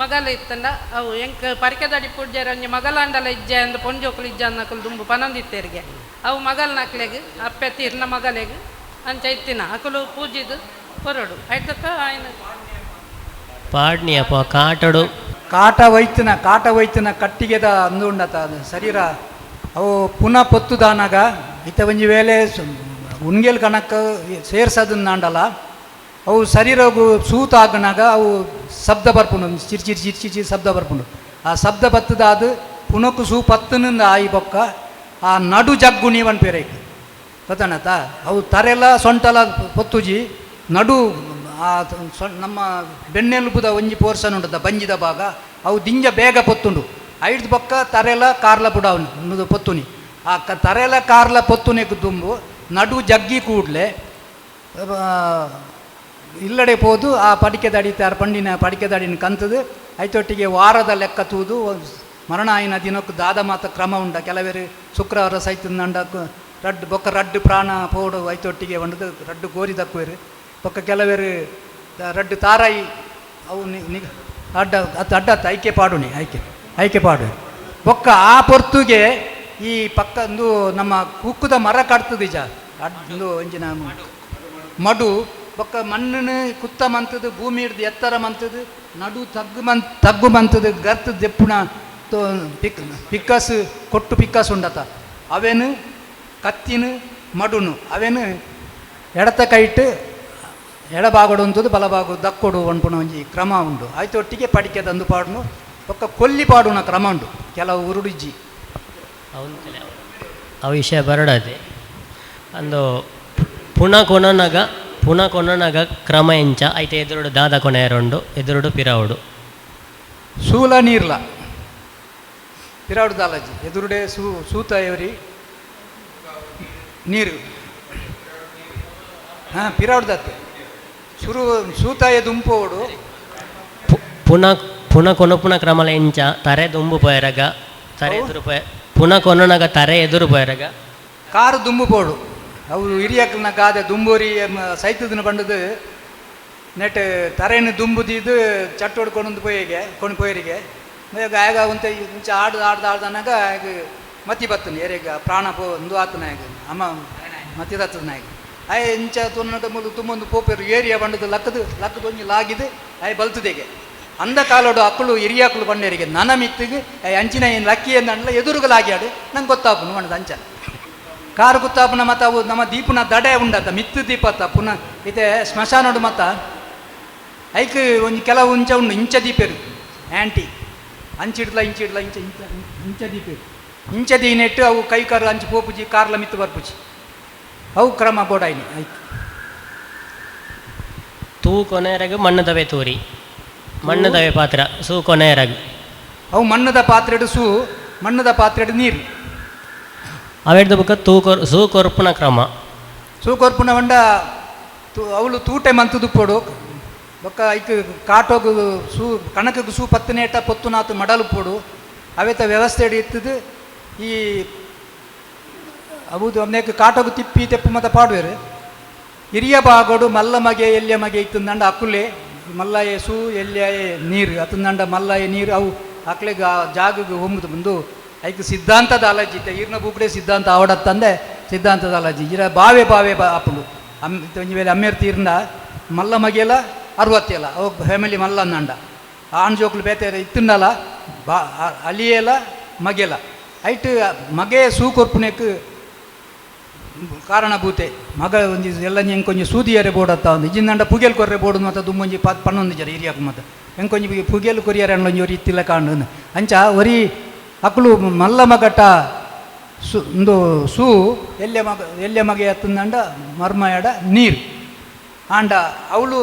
ಮಗಲ ಇತ್ತಂಡ ಅವು ಎಂಕ್ ಪರಿಕೆದಡಿ ಪೂಜೆರೆ ಒಂಜಿ ಮಗಲಾಂಡಲ ಇಜ್ಜೆ ಅಂದ್ ಪೊಂಜೋಕುಲು ಇಜ್ಜೆ ಅಂದಕುಲು ದುಂಬು ಪನೊಂದಿತ್ತೆರಿಗೆ ಅವು ಮಗಲ್ನಕ್ಲೆಗ್ ಅಪ್ಪೆ ತೀರ್ನ ಮಗಲೆಗ್ ಅಂಚ ಇತ್ತಿನ ಅಕುಲು ಪೂಜಿದು ಕೊರೊಡು ಐತಕ್ಕ ಆಯ್ನ ಪಾಡ್ನಿ ಅಪ್ಪ ಕಾಟಡು ಕಾಟ ವೈತಿನ ಕಾಟ ವೈತಿನ ಕಟ್ಟಿಗೆದ ಅಂದು ಉಂಡತ ಅದು ಶರೀರ ಅವು ಪುನಃ ಪೊತ್ತುದಾನಾಗ ಇತ್ತ ಒಂಜಿ ವೇಳೆ ಉಣ್ಗೆಲ್ ಕಣಕ್ ಸೇರ್ಸದನ್ನಾಂಡಲ ಅವು ಶರೀರಗು ಸೂತ ಆಗನಾಗ ಅವು ಶಬ್ದ ಬರ್ಪುಂಡು, ಚಿರ್ ಚಿರ್ ಚಿರ್ ಚಿರ್ ಚಿರ್ ಶಬ್ದ ಬರ್ಪುಂಡು. ಆ ಶಬ್ದ ಬತ್ತದ ಅದು ಪುನಕ್ಕು ಸೂ ಪತ್ತನಿಂದ ಆಯಿ ಬೊಕ್ಕ ಆ ನಡು ಜಗ್ಗು ನೀವನ್ ಪೇರೈಕ್ ಗೊತ್ತಾನತ. ಅವು ತರೆಲ ಸೊಂಟಲ ಪೊತ್ತುಜಿ ನಡು ಆ ನಮ್ಮ ಬೆನ್ನೆಲುಬುದ ಒಂಜಿ ಪೋರ್ಷನ್ ಉಂಟದ ಬಂಜಿದ ಭಾಗ ಅವು ದಿಂಜ ಬೇಗ ಪೊತ್ತುಂಡು. ಐಡ್ದು ಬೊಕ್ಕ ತರೆಲ ಕಾರ್ಲ ಬುಡ ಅವನು ಪೊತ್ತುನಿ ಆ ತರೆಲ ಕಾರ್ಲ ಪೊತ್ತುನೆಗ್ ದುಂಬು ನಡು ಜಗ್ಗಿ ಕೂಡಲೇ ಇಲ್ಲಡೆ ಪೋದು ಆ ಪಡಿಕೆದಡಿ ತಾರ್ ಪಂಡಿನ ಪಡಿಕೆದಡಿನ ಕಂತದು ಐತೊಟ್ಟಿಗೆ ವಾರದ ಲೆಕ್ಕ ತೂದು ಮರಣ ಆಯಿನ ದಿನಕ್ಕೆ ದಾದ ಮಾತ ಕ್ರಮ ಉಂಡ. ಕೆಲವರು ಶುಕ್ರವಾರ ಸೈತಂಡ ರಡ್ಡು ಬೊಕ್ಕ ರಡ್ಡು ಪ್ರಾಣ ಪೋಡು ಐತೊಟ್ಟಿಗೆ ಒಂಡದು ರಡ್ಡು ಗೋರಿ ದಕ್ಕುವೆರು. ಬೊಕ್ಕ ಕೆಲವರು ರಡ್ಡು ತಾರಾಯಿ ಅವು ಅಡ್ಡ ಅದು ಅಡ್ಡ ಐಕೆ ಪಾಡುನಿ ಐಕೆ ಐಕೆ ಪಾಡು ಬೊಕ್ಕ ಆ ಪೊರ್ತುಗೆ ಈ ಪಕ್ಕ ಒಂದು ನಮ್ಮ ಕುಕ್ಕುದ ಮರ ಕಟ್ತದ ನಿಜ ಅಡ್ಡು ಒಂಜಿನ ಮಡು ಬೊಕ್ಕ ಮಣ್ಣನ್ನು ಕುತ್ತ ಮಂತದ್ದು ಭೂಮಿ ಹಿಡ್ದು ಎತ್ತರ ಮಂತದ್ದು ನಡು ತಗ್ಗು ಮನ್ ತಗ್ಗು ಮಂತದ್ದು ಗರ್ತು ದೆಪ್ಪುಣ ತೋ ಪಿಕ್ ಪಿಕ್ಕಸ್ ಕೊಟ್ಟು ಪಿಕ್ಕಸ್ ಉಂಡತ ಅವೇನು ಕತ್ತಿನ ಮಡುನು ಅವೇನು ಎಡತ ಕೈಟ್ ಎಡಬಾಗೋಡು ಅಂತದ್ದು ಬಲಬಾಗು ದಕ್ಕೊಡು ಒನ್ಪುಣ ಒಂಜಿ ಕ್ರಮ ಉಂಡು. ಆಯ್ತು ಒಟ್ಟಿಗೆ ಪಡಿಕೆ ತಂದು ಪಾಡುನು ಬೊಕ್ಕ ಕೊಲ್ಲಿ ಪಾಡುನ ಕ್ರಮ ಉಂಡು ಕೆಲವು ಉರುಡಿಜ್ಜಿ ಆ ವಿಷಯ ಬರಡದೆ ಅಂದು ಪುನಃ ಕೊನನಗ ಪುನಃ ಕೊನನಗ ಕ್ರಮ ಎಂಚ ಐತೆ ಎದುರುಡು ದಾದ ಕೊನೆಯರುಂಡು ಎದುರುಡು ಪಿರಾವುಡು ಸೂಲ ನೀರ್ಲ ಪಿರಾವುಡು ದಾಲಜಿ ಎದುರುಡೆ ಸೂತ ಎವರಿ ನೀರು ಹಾಂ ಪಿರಾವುಡು ಶುರು ಸೂತಾಯ ದುಂಪೋಡು ಪುನಃ ಪುನಃ ಕೊನಪುನ ಕ್ರಮಲ ಎಂಚ ತರೆ ದುಂಬು ಪೋಯರಗ ತರೆ ಎದುರು ಪೋಯ ಪುನಃ ಕೊನನಗ ತರೆ ಎದುರು ಪೋಯರಗ ಕಾರು ದುಂಬು ಪೋಡು ಅವು ಹಿರಿಯಕ್ಲನ ಗಾದೆ ದುಂಬೂರಿ ಸೈತದನ ಬಂಡದು ನೆಟ್ ತರೆಯನ್ನು ದುಂಬು ದೀದು ಚಟ್ಟೋಡು ಕೊಂಡು ಪೋಯಿಗೆ ಕೊಂಡು ಪೋಯರಿಗೆ ಆಗ ಉಂತ ಇಂಚ ಆಡ್ದು ಆಡ್ದು ಆಡ್ದನಾಗ ಆಗ ಮತಿ ಬತ್ತನ ಏರಿಗ ಪ್ರಾಣ ಪೋ ಒಂದು ಆತನ ಆಗ ಅಮ್ಮ ಮತಿ ದತ್ತನ ಆಗ ಆಯ್ ಇಂಚ ತುನ್ನದ ಮೂಲು ತುಂಬೊಂದು ಪೋಪೆರು ಏರಿಯಾ ಬಂಡದು ಲಕ್ಕದು ಲಕ್ಕದು ಒಂಜಿ ಲಾಗಿದು ಆಯ್ ಬಲ್ತುದೆಗೆ ಅಂದ ಕಾಲೋಡು ಅಕ್ಕಳು ಹಿರಿಯಾಕುಲು ಬಂಡೇರಿಗೆ ನನ ಮಿತ್ತಿಗೆ ಆಯ್ ಅಂಚಿನ ಏನು ಲಕ್ಕಿ ಎಂದಂಡ್ಲ ಎದುರುಗಲಾಗ್ಯಾಡು ನಂಗೆ ಗೊತ್ತಾಪುನು ಬಂಡದ ಅಂಚ ಕಾರು ಗೊತ್ತಾಪುನ ಮತ್ತು ಅವು ನಮ್ಮ ದೀಪನ ದಡೆ ಉಂಡತ ಮಿತ್ತು ದೀಪತ್ತ ಪುನಃ ಇತ್ತೆ ಸ್ಮಶಾನೋಡು ಮತ್ತ ಐಕ್ ಒಂಜಿ ಕೆಲವು ಇಂಚ ಉಂಡು ಇಂಚ ದೀಪೇರು ಆ್ಯಂಟಿ ಅಂಚಿಡ್ಲ ಇಂಚಿಡ್ಲ ಇಂಚ ಇಂಚ ಇಂಚ ದೀಪೇರು ಇಂಚ ದೀನೆಟ್ಟು ಅವು ಕೈ ಕಾರು ಅಂಚು ಪೋಪುಜಿ ಕಾರ್ಲ ಮಿತ್ತು ಬರ್ಪುಜಿ ಅವು ಕ್ರಮ ಬೋಡಾಯ್ನಿ ಐಕ್ ತೂ ಕೊನೆಯರಗ ಮಣ್ಣದವೆ ತೂರಿ ಮಣ್ಣದವೆ ಪಾತ್ರ ಸೂ ಕೊನೆಯರಗ ಅವು ಮಣ್ಣದ ಪಾತ್ರೆಡು ಸೂ ಮಣ್ಣದ ಪಾತ್ರೆಡು ನೀರು ಅವೆಡ್ದ ಬೊಕ್ಕ ತೂ ಕೊರ್ ಸೂ ಕೊರ್ಪುನ ಕ್ರಮ ಸೂ ಕೊರ್ಪುನ వంಡ ತೂ ಅವಳು ತೂಟೆ ಮಂತುದು ಪೊಡು ಬೊಕ್ಕ ಐಕ್ ಕಾಟೋಗು ಸೂ ಕಣಕಗ್ ಸೂ ಪತ್ತನೇಟ ಪೊತ್ತುನಾತು ಮಡಲು ಪೊಡು ಅವೆತ ವ್ಯವಸ್ಥೆ ಇತ್ತದು ಈ ಅವು ಅಮ್ನೇಕ್ ಕಾಟೋಗು ತಿಪ್ಪಿ ತೆಪ್ಪು ಮತ ಪಾಡುವೆರು. ಹಿರಿಯ ಬಾಗೋಡು ಮಲ್ಲ ಮಗೆ ಎಲ್ಯ ಮಗೆ ಇತ್ತಂದಂಡ ಅಕುಲೆ ಮಲ್ಲಯೆ ಸೂ ಎಲ್ಯಾಯೆ ನೀರು ಅತಂದಂಡ ಮಲ್ಲಯೆ ನೀರು ಅವು ಅಕ್ಲೆಗ್ ಆ ಜಾಗಗ್ ಹೊಂಬುದು ಬಂದು ಐಕ್ ಸಿದ್ಧಾಂತದ ಅಲಜಿ ಇತ್ತೆ ಈರ್ನ ಬೂಕಡೆ ಸಿದ್ಧಾಂತ ಆವಡತ್ತಂದೆ ಸಿದ್ಧಾಂತದ ಅಲಜಿ ಇರ ಬಾವೆ ಬಾವೆ ಬಾ ಆಪುಂಡು ಅಮ್ ಒಂಜಿ ವೇಳೆ ಅಮ್ಮೇರ್ ತೀರ್ಂಡ ಮಲ್ಲ ಮಗೆಲ ಅರುವತ್ತೆಲ ಅವು ಫ್ಯಾಮಿಲಿ ಮಲ್ಲ ಅಂದಂಡ ಆಣ್ ಜೋಕುಲು ಬೇತೆ ಇತ್ತುಂಡಲ ಬಾ ಅಲಿಯೇಲ ಮಗೆಲ ಐಟ್ ಮಗೆ ಸೂ ಕೊರ್ಪುನೆಕ್ ಕಾರಣಭೂತೆ ಮಗ ಒಂಜಿ ಎಲ್ಲ ಎಂಕೊಂಜಿ ಸೂದಿಯರೆ ಬೋಡತ್ತ ಒಂದು ಇಜಿಂದಂಡ ಪುಗೆಲ್ ಕೊರ್ರೆ ಬೋಡು ಮತ್ತು ದುಮ್ಮೊಂಜಿ ಪನ್ನೊಂದು ಜರ ಹಿರಿಯಾಕು ಮತ್ತು ಎಂಕೊಂಜಿ ಪುಗೆಲ್ ಕೊರಿಯರೆ ಒಂಜಿ ಒರಿ ಇತ್ತಿಲ್ಲ ಕಾಂಡು ಅಂಚ ಒರಿ ಅಕುಲು ಮಲ್ಲ ಮಗಟ ಸು ಒಂದು ಸೂ ಎಲ್ಯ ಮಗ ಎಲ್ಯ ಮಗೆ ಅತ್ತಂದಂಡ ಮರ್ಮಯಡ ನೀರು ಆಂಡ ಅವಳು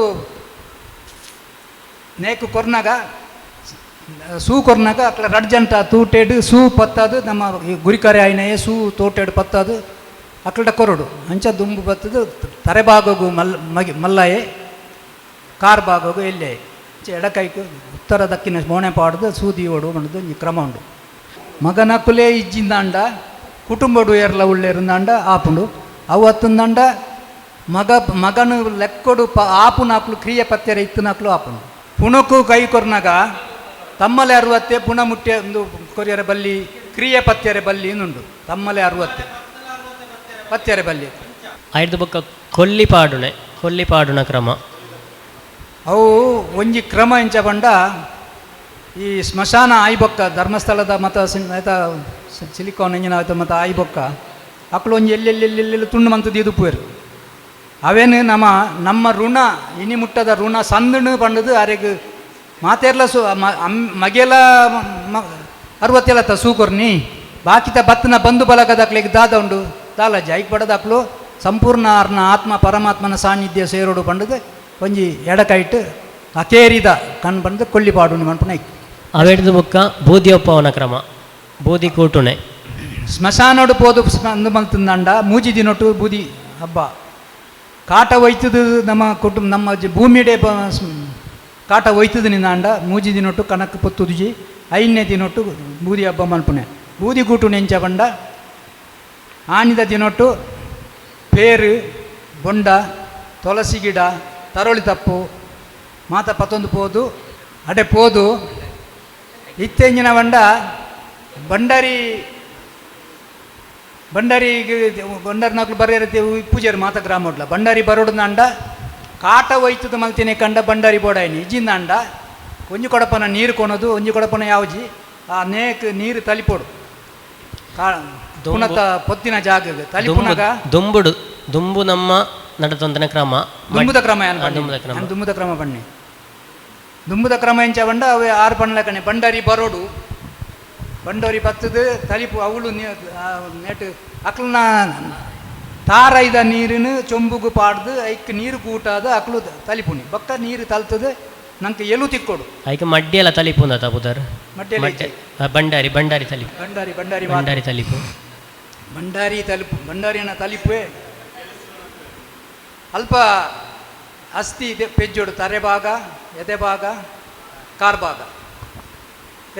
ನೇಕು ಕೊರ್ನಾಗ ಸೂ ಕೊರ್ನಾಗ ಅಕ್ಲ ರಡ್ ಜಂಟ ತೂಟೆಡ್ ಸೂ ಪತ್ತದು ನಮ್ಮ ಈ ಗುರಿಕಾರೆ ಆಯ್ನಯೇ ಸೂ ತೋಟೆಡ್ ಪತ್ತದು ಅಕ್ಲಟ ಕೊರಡು ಅಂಚ ದುಂಬು ಬತ್ತದು ತರೆಬಾಗಗು ಮಲ್ ಮಗಿ ಮಲ್ಲಾಯೆ ಕಾರ್ ಬಾಗಗು ಎಲ್ಲೆ ಎಡಕೈಕು ಉತ್ತರ ದಕ್ಕಿನ ಮೋಣೆ ಪಾಡ್ದು ಸೂದಿ ಓಡು ಪಂಡ್ದು ಒಂಜಿ ಕ್ರಮ ಉಂಡು. ಮಗನಕುಲೇ ಇಜ್ಜಿಂದಾಂಡ ಕುಟುಂಬಡು ಏರ್ಲ ಉಳ್ಳೇರುಂದಾಂಡ ಆಪುಂಡು ಅವು ಅತ್ತಂದಾಂಡ ಮಗ ಮಗನು ಲೆಕ್ಕೊಡು ಪ ಆಪುನಾಕ್ಲು ಕ್ರಿಯೆ ಪತ್ತೆರ ಇತ್ತನಾಕ್ಲು ಆಪುಂಡು. ಪುಣಕು ಕೈ ಕೊರ್ನಾಗ ತಮ್ಮಲೆ ಅರುವತ್ತೆ ಪುಣ ಮುಟ್ಟೆ ಒಂದು ಕೊರಿಯರ ಬಲ್ಲಿ ಕ್ರಿಯೆ ಪತ್ತೆರೆ ಬಲ್ಲಿ ನುಂಡು ತಮ್ಮಲೆ ಅರುವತ್ತೆ ಪತ್ತೆರೆ ಬಲ್ಲಿ. ಐದು ಬೊಕ್ಕ ಕೊಲ್ಲಿ ಪಾಡುನೆ ಕೊಲ್ಲಿ ಪಾಡುನ ಕ್ರಮ. ಅವು ಒಂಜಿ ಕ್ರಮ ಎಂಚ ಪಂಡ ಈ ಸ್ಮಶಾನ ಆಯ್ಬೊಕ್ಕ ಧರ್ಮಸ್ಥಳದ ಮತ ಆಯ್ತಾ ಸಿಲಿಕಾನ್ ಎಂಜಿನ ಆಯ್ತು ಮತ ಆಯ್ಬೊಕ್ಕ ಅಕ್ಲು ಒಂಜಿ ಎಲ್ಲೆಲ್ಲೆಲ್ಲೆಲ್ಲೆಲ್ಲ ತುಂಡು ಮಂತದ್ದು ಇದುಪುವೆರು. ಅವೇನು ನಮ್ಮ ನಮ್ಮ ಋಣ ಇನಿ ಮುಟ್ಟದ ಋಣ ಸಂದಣು ಪಂಡದು ಅರೆಗ್ ಮಾತೇರ್ಲ ಸು ಮಗೆಲ ಅರುವತ್ತೆಲ್ಲ ತ ಸೂಕೊರ್ನಿ ಬಾಕಿತ ಬತ್ತನ ಬಂಧು ಬಳಗದಾಕ್ಲಿಗೆ ದಾದ ಉಂಡು ದಾಲಜಿ ಐಕ್ ಪಡದಾಕ್ಲು ಸಂಪೂರ್ಣ ಅರ್ನ ಆತ್ಮ ಪರಮಾತ್ಮನ ಸಾನ್ನಿಧ್ಯ ಸೇರೋಡು ಪಂಡದು ಒಂಜಿ ಎಡಕೈಟ್ ಅಕೇರಿದ ಕಣ್ ಬಂದು ಕೊಲ್ಲಿ ಪಾಡುನಿ ಮನ್ಪುನ ಐಕ್. ಅವೆಡ್ದು ಬೊಕ್ಕ ಬೂದಿ ಒಪ್ಪವನ ಕ್ರಮ ಬೂದಿ ಕೂಟುನೆ. ಸ್ಮಶಾನೋಡು ಪೋದು ಅಂದು ಮಲ್ತಂದಾಂಡ ಮೂಜಿ ದಿನೊಟ್ಟು ಬೂದಿ ಹಬ್ಬ ಕಾಟ ಒಯ್ತದು ನಮ್ಮ ಕುಟುಂಬ ನಮ್ಮ ಭೂಮಿಡೆ ಕಾಟ ಒಯ್ತದು ನಿಂದಾಂಡ ಮೂಜಿ ದಿನೊಟ್ಟು ಕಣಕ್ ಪೊತ್ತುದುಜಿ ಐದನೇ ದಿನೊಟ್ಟು ಬೂದಿ ಹಬ್ಬ ಮಲ್ಪುನೆ. ಬೂದಿ ಕೂಟು ನೆಂಚ ಪಂಡ ಆನಿದ ದಿನೊಟ್ಟು ಪೇರು ಬೊಂಡ ತುಳಸಿ ಗಿಡ ತರೊಳಿ ತಪ್ಪು ಮಾತ ಪತ್ತೊಂದು ಪೋದು ಅಡೆ ಪೋದು ಇತ್ತೆಂಜಿನ ಬಂಡ ಬಂಡಾರಿ ಬಂಡಾರಿಗೆ ಬಂಡಾರಿನಾಕ್ಲು ಬರ್ಯರತೆ ಪೂಜಾರಿ ಮಾತ ಗ್ರಾಮಡ್ಲ ಬಂಡಾರಿ ಬರೋಡು ಕಾಟ ಒಯ್ತದ ಮಲ್ತಿನಿ ಕಂಡ ಬಂಡಾರಿ ಬೋಡಾಯಿನಿ ಇಜ್ಜಿಂದಾಂಡ ಒಂಜಿ ಕೊಡಪನ ನೀರು ಕೊನೋದು ಒಂಜಿ ಕೊಡಪನ ಯಾವ್ಜಿ ಆ ನೇಕ್ ನೀರು ತಲಿಪೋಡು ಕಾ ಪುನತ ಪೊತ್ತಿನ ಜಾಗ ತಲಿಪುನಗ ದುಂಬುಡು ದುಂಬು ನಮ್ಮ ನಡತೊಂದನ ಕ್ರಮ ದುಂಬುದ ಕ್ರಮ ದುಂಬುದ ಕ್ರಮ ದುಂಬುದ ಕ್ರಮ ಬನ್ನಿ ದುಂಬುದ ಕ್ರಮ ಎಂಚ ಬಂಡ ಅವೇ ಆರು ಪಣ್ಲಕನೆ ಬಂಡಾರಿ ಬರೋಡು ಬಂಡೋರಿ ಬತ್ತದು ತಲಿಪು ಅವಳು ನೆಟ್ ಅಕ್ಲನ ತಾರೈದ ನೀರಿನ ಚೊಂಬುಗು ಪಾಡ್ದು ಐಕ್ ನೀರು ಕೂಟಾದ ಅಕ್ಲು ತಲಿಪುನಿ ಬಕ್ಕ ನೀರು ತಲ್ತದು ನಂಗೆ ಎಲು ತಿಕ್ಕೋಡು ಐಕ್ ಮಡ್ಡಿ ಎಲ್ಲ ತಲಿಪುಂದ ತಪುದರ್ ಮಡ್ಡಿ ಬಂಡಾರಿ ಬಂಡಾರಿ ತಲಿಪು ಬಂಡಾರಿ ಬಂಡಾರಿ ಬಂಡಾರಿ ತಲಿಪು ಬಂಡಾರಿ ತಲುಪು ಬಂಡಾರಿನ ತಲಿಪುವೆ ಅಲ್ಪ ಅಸ್ಥಿ ಇದೆ ಪೆಜ್ಜೋಡು ತರೆ ಭಾಗ ಎದೆ ಭಾಗ ಕಾರ್ ಭಾಗ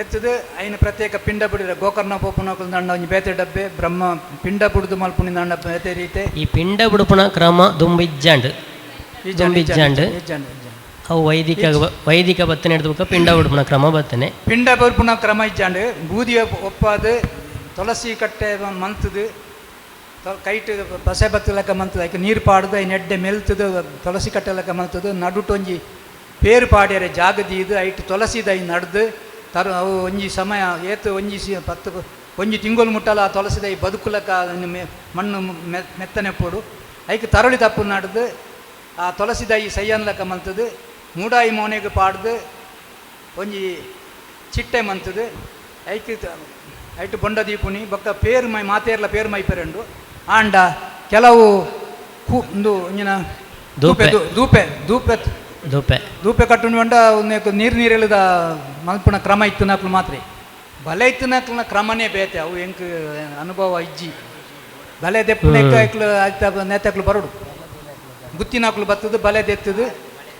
ಎತ್ತದು ಐನ ಪ್ರತ್ಯೇಕ ಪಿಂಡ ಬಿಡಿದ ಗೋಕರ್ಣ ಪೋಪುನಕುಲು ದಂಡ ಒಂಜಿ ಬೇತೆ ಡಬ್ಬೆ ಬ್ರಹ್ಮ ಪಿಂಡ ಬುಡ್ದು ಮಲ್ಪುನಿ ದಂಡ ಬೇತೆ ರೀತೆ ಈ ಪಿಂಡ ಬುಡುಪುನ ಕ್ರಮ ದುಂಬಿಜ್ಜಾಂಡ್ ದುಂಬಿಜ್ಜಾಂಡ್ ಅವು ವೈದಿಕ ವೈದಿಕ ಬತ್ತನೆ ಹಿಡಿದು ಪಿಂಡ ಬುಡುಪುನ ಕ್ರಮ ಬತ್ತನೆ ಪಿಂಡ ಬುಡುಪುನ ಕ್ರಮ ಇಜ್ಜಾಂಡ್ ಬೂದಿ ಒಪ್ಪಾದು ತುಳಸಿ ಕಟ್ಟೆ ಮಂತದು ಕೈಟ್ ಬಸೆ ಬತ್ತು ಲೆಕ್ಕ ಮಂತದ ಐಕ್ ನೀರು ಪಾಡ್ದು I ನೆಡ್ಡೆ ಮೆಲ್ತದು ತುಳಸಿ ಕಟ್ಟೆ ಲೆಕ್ಕ ಮಂತದು ನಡುಟೊಂಜಿ ಪೇರು ಪಾಡ್ಯರೆ ಜಾಗ ದೀದು ಐಟ್ ತುಳಸಿದ I ನಡ್ದು ತರು ಅವು ಒಂಜಿ ಸಮಯ ಏತು ಒಂಜಿ ಸಿ ಪತ್ತು ಒಂಜಿ ತಿಂಗೊಲು ಮುಟ್ಟಲ ಆ ತುಳಸಿದ ಈ ಬದುಕುಲಕ್ಕ ಮಣ್ಣು ಮೆತ್ತನೆ ಪೋಡು ಐಕ್ ತರಳಿ ತಪ್ಪು ನಡ್ದು ಆ ತುಳಸಿದ ಈ ಸೈಯನ್ ಲೆಕ್ಕ ಮಂತದು ಮೂಡಾಯಿ ಮೋನೆಗೆ ಪಾಡ್ದು ಒಂಜಿ ಚಿಟ್ಟೆ ಮಂತದು ಐಕ್ ಐಟ್ ಬೊಂಡ ದೀಪುನಿ ಬೊಕ್ಕ ಪೇರು ಮೈ ಮಾತೇರ್ಲ ಪೇರು ಮೈ ಪೆರಂಡು ಆಂಡ ಕೆಲವು ಕು ಒಂದು ಒಂಜಿನ ದೂಪೆ ದೂಪೆ ದೂಪೆ ದೂಪೆ ದೂಪೆ ಕಟ್ಟುಂಡು ಬಂಡ ಒಂದು ನೀರು ನೀರೆಳಿದ ಮಲ್ಪುನ ಕ್ರಮ ಇತ್ತು ನಾಕ್ಲು ಮಾತ್ರ ಬಲೆ ಇತ್ತು ನಾಕ್ಲನ ಕ್ರಮನೇ ಬೇತೆ ಅವು ಎಂಕ್ ಅನುಭವ ಇಜ್ಜಿ ಬಲೆ ದೆಪ್ಪುನೆಕ್ ಐಕ್ಲು ಆಯ್ತ ನೇತಾಕ್ಲು ಬರೋಡು ಗುತ್ತಿನಾಕ್ಲು ಬತ್ತದು ಬಲೆ ದೆತ್ತದು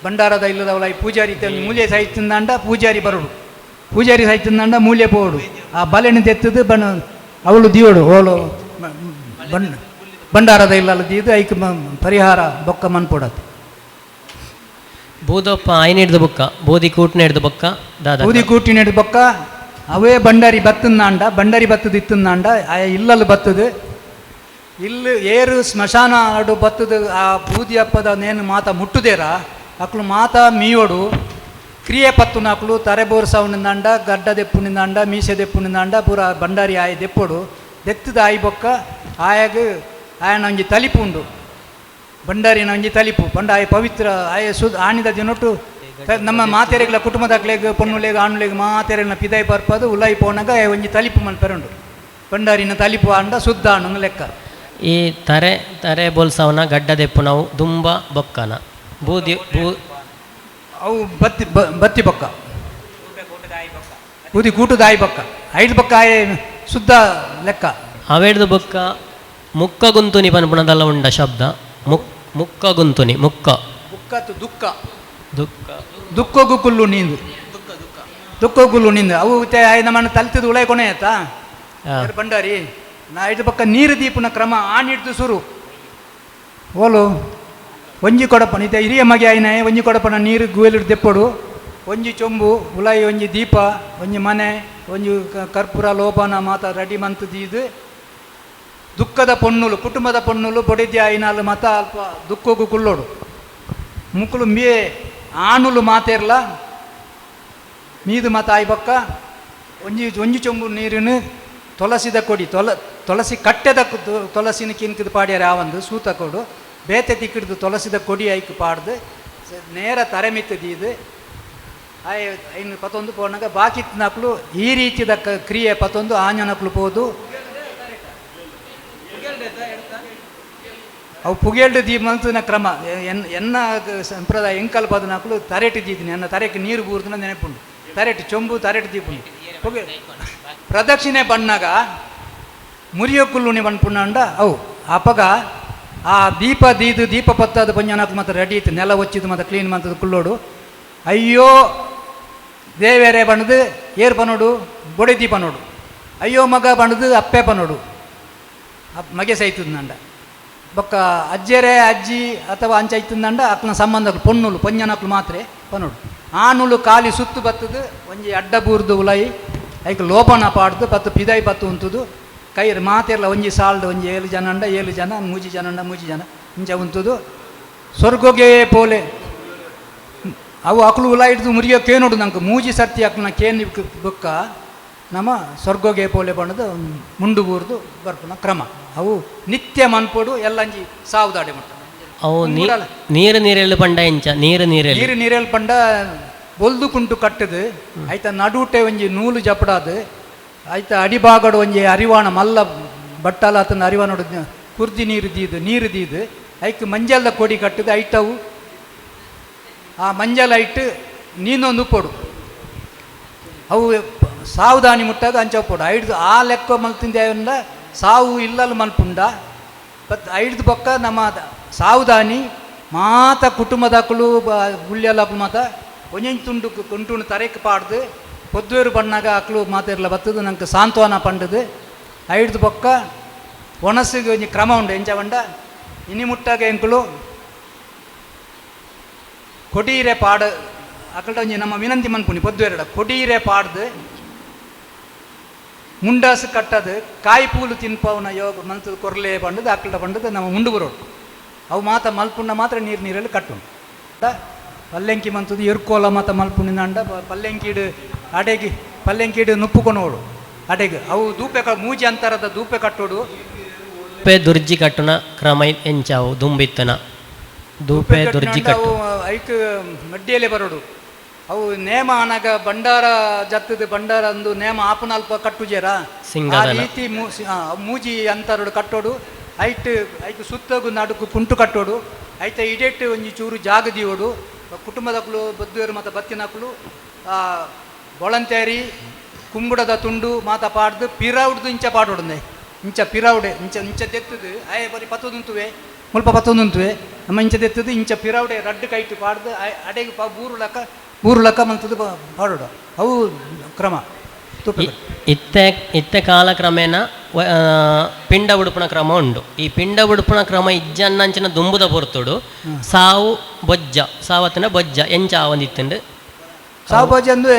ಭಂಡಾರದ ಇಲ್ಲದವಳ ಈ ಪೂಜಾರಿ ಮೂಲ್ಯ ಸಾಯ್ತಿಂದಾಂಡ ಪೂಜಾರಿ ಬರೋಡು ಪೂಜಾರಿ ಸಾಯ್ತಿಂದಾಂಡ ಮೂಲ್ಯ ಪೋಡು ಆ ಬಲೆನ ದೆತ್ತದು ಬಣ ಅವಳು ದಿಯೋಡು ಅವಳು ಬಣ್ಣ ಭಂಡಾರದ ಇಲ್ಲಲ್ಲ ದೀದು ಐಕ್ ಪರಿಹಾರ ಬೊಕ್ಕ ಮನ್ಪೊಡತ್ತೆ. ಬೂದಪ್ಪ ಆಯ್ನ ಹಿಡ್ದು ಬೊಕ್ಕ ಬೂದಿ ಕೂಟ್ನ ಹಿಡ್ದು ಬೊಕ್ಕ ದಾದ ಬೂದಿ ಕೂಟಿನ ಹಿಡ್ದು ಬೊಕ್ಕ ಅವೇ ಬಂಡಾರಿ ಬತ್ತಂದಾಂಡ ಬಂಡಾರಿ ಬತ್ತದ ಇತ್ತಂದಾಂಡ ಆ ಇಲ್ಲಲ್ಲಿ ಬತ್ತದು ಇಲ್ಲು ಏರು ಸ್ಮಶಾನ ಆಡು ಬತ್ತದು ಆ ಬೂದಿ ಹಬ್ಬದ ನೇನು ಮಾತ ಮುಟ್ಟುದೇರ ಅಕ್ಲು ಮಾತ ಮೀಯೋಡು ಕ್ರಿಯೆ ಪತ್ತುನಾಕ್ಲು ತರೆ ಬೋರ್ಸವನಿಂದಾಂಡ ಗಡ್ಡ ದೆಪ್ಪುನಿಂದಾಂಡ ಮೀಸೆ ದೆಪ್ಪುನಿಂದಾಂಡ ಪೂರ ಬಂಡಾರಿ ಆಯ ದೆಪ್ಪೊಡು ದೆತ್ತದ ಆಯಿ ಬೊಕ್ಕ ಆಯಾಗ ಆಯನ ಒಂಜಿ ತಲಿಪು ಉಂಡು ಬಂಡಾರಿನ ಒಂಜಿ ತಲಿಪು ಬಂಡ ಆಯ ಪವಿತ್ರ ಆಯ ಸು ಆಣಿದ ದಿನೊಟ್ಟು ನಮ್ಮ ಮಾತೆರೆಗ್ಲ ಕುಟುಂಬದಾಕ್ಲೆಗ್ ಪೊಣ್ಣುಲೆಗ್ ಆಣುಲೆಗ್ ಮಾತೆರೆಗ್ಲ ಪಿದಾಯಿ ಪರ್ಪದು ಉಲಾಯಿ ಪೋನಾಗ ಆಯ ಒಂಜಿ ತಲಿಪು ಮಲ್ಪೆರುಂಡು ಬಂಡಾರಿನ ತಲಿಪು ಆಂಡ ಶುದ್ಧ ಆಣು ಲೆಕ್ಕ. ಈ ತರೆ ತರೆ ಬೋಲ್ಸವನ ಗಡ್ಡ ದೆಪ್ಪುನವು ದುಂಬ ಬೊಕ್ಕನ ಬೂದಿ ಬೂ ಅವು ಬತ್ತಿ ಬತ್ತಿ ಬೊಕ್ಕ ಬೂದಿ ಕೂಟುದ ಆಯಿ ಬೊಕ್ಕ ಐದು ಬೊಕ್ಕ ಆಯೆ ಶುದ್ಧ ಲೆಕ್ಕ. ಅವೆಡ್ದು ಬೊಕ್ಕ ಮುಕ್ಕ ಗುಂತುನಿ ಪನ್ಪುನದಲ್ಲ ಉಂಡ ಶಬ್ದ ಮುಕ್ಕ ಗುಂತುನಿ ಮುಕ್ಕ ಬುಕ್ಕತ್ತು ದುಃಖ. ದುಃಖ. ದುಃಖಗೂ ಕುಲ್ಲು ನೀಂದು ದುಃಖಕ್ಕೂ ನಿಂದು ಅವು ನಮ್ಮನ್ನು ತಲ್ತಿದ್ ಉಳೈ ಕೊನೆ ಆಯ್ತಾ ಬಂಡಾರಿ ನಾ ಐದು ಪಕ್ಕ ನೀರು ದೀಪನ ಕ್ರಮ ಆನಿಡ್ದು ಸುರು ಓಲು ಒಂಜಿ ಕೊಡಪನ ಇತ್ತೆ ಹಿರಿಯ ಮಗೆ ಆಯ್ನ ಒಂಜಿ ಕೊಡಪನ ನೀರು ಗುವೆಲಿಡ್ ದೆಪ್ಪೊಡು ಒಂಜಿ ಚೊಂಬು ಉಲಾಯಿ ಒಂಜಿ ದೀಪ ಒಂಜಿ ಮನೆ ಒಂಜಿ ಕರ್ಪೂರ ಲೋಬಾನ ಮಾತ ರೆಡಿ ಮಂತ್ ದೀದು ದುಃಖದ ಪೊನ್ನುಲು ಕುಟುಂಬದ ಪೊನ್ನುಲು ಬೊಡೆದಿ ಆಯಿನಾಲು ಮಾತ ಅಲ್ಪ ದುಃಖಕ್ಕೂ ಕುಲ್ಲೋಡು ಮುಕ್ಕುಲು ಮೇ ಆನುಲು ಮಾತೇರ್ಲ ಮೀದು ಮಾತ ಆಯಿ ಬೊಕ್ಕ ಒಂಜಿ ಒಂಜಿ ಚೊಂಬು ನೀರಿನ ತುಳಸಿದ ಕೊಡಿ ತುಳಸಿ ಕಟ್ಟೆದ ತುಳಸಿನ ಕಿನ್ಕಿದ ಪಾಡ್ಯಾರ ಆವಂದು ಸೂತ ಕೊಡು ಬೇತೆ ತಿಕ್ಕಿಡ್ದು ತುಳಸಿದ ಕೊಡಿ ಐಕ್ ಪಾಡ್ದು ನೇರ ತರೆ ಮಿತ್ತದೀದು ಆಯ್ ಐನು ಪತ್ತೊಂದು ಪೋನಾಗ ಬಾಕಿ ನಕ್ಲು ಈ ರೀತಿದ ಕ್ರಿಯೆ ಪತ್ತೊಂದು ಆಂಜನಕ್ಲು ಪೋದು ಅವು ಪುಗೆಲ್ಡು ದೀಪ ಮಂತಿನ ಕ್ರಮ ಎನ್ನ ಸಂಪ್ರದಾಯ ಎಂಕಲ್ ಪದನಕ್ಲು ತರೆಟ್ ದೀದಿನಿ ಎನ್ನ ತರೆಕ್ ನೀರು ಬೂರ್ದನ ನೆನಪುಂಡು ತರೆಟ್ ಚೊಂಬು ತರೆಟ್ ದೀಪುಂಡು ಪುಗೆ ಪ್ರದಕ್ಷಿಣೆ ಬಣ್ಣಾಗ ಮುರಿಯೋ ಕುಲ್ಲುನಿ ಪನ್ಪುಂಡ ಅವು ಅಪಗ ಆ ದೀಪ ದೀದು ದೀಪ ಪತ್ತಾದ ಪಂಜನಕ್ ಮಾತ್ರ ರೆಡಿ ಇತ್ತು ನೆಲ ಒಚ್ಚಿದ್ದು ಮಾತ್ರ ಕ್ಲೀನ್ ಮಂತದ ಕುಲ್ಲೋಡು ಅಯ್ಯೋ ದೇವೇರೆ ಬಣ್ಣದು ಏರ್ ಪನೋಡು ಬೊಡೆ ದೀಪ ನೋಡು ಅಯ್ಯೋ ಮಗ ಬಣ್ಣದು ಅಪ್ಪೆ ಪನೋಡು ಮಗೆ ಸೈತದ ಬೊಕ್ಕ ಅಜ್ಜೆರೆ ಅಜ್ಜಿ ಅಥವಾ ಅಂಚ ಇತ್ತಂಡ ಅಕ್ನ ಸಂಬಂಧ ಪೊನ್ನುಲು ಪೊಂಜನಕ್ಲು ಮಾತ್ರ ಪನೋಡು ಆನುಲು ಖಾಲಿ ಸುತ್ತು ಬತ್ತದು ಒಂಜಿ ಅಡ್ಡ ಬೂರ್ದು ಉಲೈ ಐಕ್ ಲೋಪನ ಪಾಡ್ದು ಪತ್ತು ಪಿದಾಯಿ ಪತ್ತು ಉಂತುದು ಕೈ ಮಾತೆರ್ಲ ಒಂಜಿ ಸಾಲ್ಡ್ ಒಂಜಿ ಏಳು ಜನ ಅಂಡ ಏಳು ಜನ ಮೂಜಿ ಜನ ಅಂಡ ಮೂಜಿ ಜನ ಇಂಚ ಉಂತುದು ಸ್ವರ್ಗೋಗೆ ಪೋಲೆ ಅವು ಅಕ್ಲು ಉಲ ಹಿಡ್ದು ಮುರಿಯೋ ಕೇನೋಡು ನಂಗೆ ಮೂಜಿ ಸರ್ತಿ ಅಕ್ಲನ ಕೇನ್ ಬೊಕ್ಕ ನಮ್ಮ ಸ್ವರ್ಗೋಗೆ ಪೋಲೆ ಬಣ್ಣದ ಮುಂಡು ಬೂರ್ದು ಬರ್ಪುನ ಕ್ರಮ ಅವು ನಿತ್ಯ ಮನ್ಪೊಡು ಎಲ್ಲಂಜಿ ಸಾವುದಾಡೆ ಮುಟ್ಟ. ಅವು ನೀರು ನೀರೆಲ್ಲು ಪಂಡ ಎಂಚ ನೀರು ನೀರೆಲ್ಲು ನೀರು ನೀರೆಲ್ ಪಂಡ ಬೊಲ್ದು ಕುಂಟು ಕಟ್ಟದು ಆಯ್ತಾ ನಡುಟೆ ಒಂಜಿ ನೂಲು ಜಪಡಾದು ಆಯ್ತಾ ಅಡಿಭಾಗಡು ಒಂಜಿ ಅರಿವಾಣ ಮಲ್ಲ ಬಟ್ಟಾಲ ಆತನ ಅರಿವಾಣೋಡು ಕುರ್ದಿ ನೀರು ದೀದು ನೀರು ದೀದು ಐಕ್ ಮಂಜಲ್ದ ಕೊಡಿ ಕಟ್ಟದು ಐಟವು ಆ ಮಂಜಲ್ ಐಟ್ ನೀನೊಂದು ಪೊಡು ಅವು ಸಾವುದಾನಿ ಮುಟ್ಟಾಗ ಅಂಚ ಪೊಡು ಐಡ್ದು ಆ ಲೆಕ್ಕ ಮಲ್ತಿಂದ ಸಾವು ಇಲ್ಲಲ್ ಮಲ್ಪುಂಡ ಬತ್ ಐಡ್ದು ಬೊಕ್ಕ ನಮ್ಮ ಸಾವುದಾನಿ ಮಾತ ಕುಟುಂಬದಕ್ಕಲು ಉಳ್ಯಲಕ್ಲು ಮಾತ ಒಂಜೊಂಜಿ ತುಂಡು ಕುಂಟುನು ತರೆಕ್ ಪಾಡ್ದು ಪೊದ್ವೇರು ಬಣ್ಣಾಗ ಅಕ್ಲು ಮಾತಿರ್ಲ ಬತ್ತದು ನಂಗೆ ಸಾಂತ್ವನ ಪಂಡದು ಐಡ್ದು ಬೊಕ್ಕ ಒಣಸಿಗೆ ಒಂಜಿ ಕ್ರಮ ಉಂಡು ಎಂಚ ಪಂಡ ಇನಿ ಮುಟ್ಟಾಗ ಎಂಕುಲು ಕೊಡೀರೆ ಪಾಡ ಅಕಲ್ಟ ಒಂಜಿ ನಮ್ಮ ವಿನಂತಿ ಮನ್ಪುನಿ ಪೊದ್ವೇರಡ ಕೊಡೀರೆ ಪಾಡ್ದು ಮುಂಡಾಸು ಕಟ್ಟದು ಕಾಯಿ ಪೂಲು ತಿನ್ಪವನ ಯೋಗ ಮಂತದ ಕೊರ್ಲೆ ಪಂಡದು ಅಕ್ಕಲ್ಟ ಪಂಡದು ನಮ್ಮ ಮುಂಡು ಬರೋಡು ಅವು ಮಾತ ಮಲ್ಪುಂಡ ಮಾತ್ರ ನೀರು ನೀರಲ್ಲಿ ಕಟ್ಟುಂಡು ಪಲ್ಲೆಂಕಿ ಮಂತದ್ದು ಎರ್ಕೋಲ ಮಾತ ಮಲ್ಪುಂಡಿನಂಡ ಪಲ್ಲೆಂಕಿಡು ಅಡೆಗೆ ಪಲ್ಲೆಂಕಿಡು ನುಪ್ಪುಕೊನೋಡು ಅಡೆಗೆ ಅವು ದೂಪೆ ಮೂಜಿ ಅಂತರದ ದೂಪೆ ಕಟ್ಟೋಡು. ದೂಪೆ ದುರ್ಜಿ ಕಟ್ಟುನ ಕ್ರಮ ಎಂಚಾವು ದುಂಬಿತ್ತನ ದೂಪೆ ದುರ್ಜಿ ಕಟ್ಟು ಅವು ಐಕ್ ಮಡ್ಡಿಯಲ್ಲೇ ಬರೋಡು ಅವು ನೇಮ ಅನಗ ಭಂಡಾರ ಜತ್ತದ ಭಂಡಾರ ಅಂದು ನೇಮ ಆಪುನಲ್ಪ ಕಟ್ಟುಜೇರ ಆ ರೀತಿ ಮೂಜಿ ಅಂತರಡು ಕಟ್ಟೋಡು ಐಟ್ ಐಕ್ ಸುತ್ತಗು ನಡುಕು ಕುಂಟು ಕಟ್ಟೋಡು ಐತ ಇಡೇಟ್ ಒಂಜಿ ಚೂರು ಜಾಗ ದೀವೋಡು ಕುಟುಂಬದಕ್ಲು ಬದ್ದುವರು ಮತ್ತು ಬತ್ತಿನಕ್ಲು ಬೊಳಂತೇರಿ ಕುಂಬುಡದ ತುಂಡು ಮಾತ ಪಾಡ್ದು ಪಿರೌಡ್ದು ಇಂಚ ಪಾಡೋಡುಂದೆ ಇಂಚ ಪಿರೌಡೆ ಇಂಚ ಇಂಚ ತೆತ್ತದು ಆಯೆ ಬರಿ ಪತ್ತೊಂದುಂತುವೆ ಮುಲ್ಪ ಪತ್ತೊಂದುಂತುವೆ ನಮ್ಮ ಇಂಚ ತೆತ್ತದು ಇಂಚ ಪಿರೌಡೆ ರಡ್ಡು ಕೈಟು ಪಾಡ್ದು ಅಡೆಗೆ ಪ ಬೂರುಲಕ ಬೂರುಲಕ ಮಂತದ್ದು ಪಾಡೋಡು ಅವು ಕ್ರಮ. ಇತ್ತೆ ಇತ್ತೆ ಕಾಲಕ್ರಮೇಣ ಪಿಂಡ ಉಡುಪುನ ಕ್ರಮ ಉಂಡು. ಈ ಪಿಂಡ ಉಡುಪುನ ಕ್ರಮ ಇಜ್ಜನ್ನಂಚಿನ ದುಂಬುದ ಪೊರ್ತುಡು ಸಾವು ಬೊಜ್ಜ ಸಾವತ್ತಿನ ಬೊಜ್ಜ ಎಂಚ ಆವೊಂದಿತ್ತುಂಡು ಸಾವು ಬೊಜ್ಜ ಅಂದು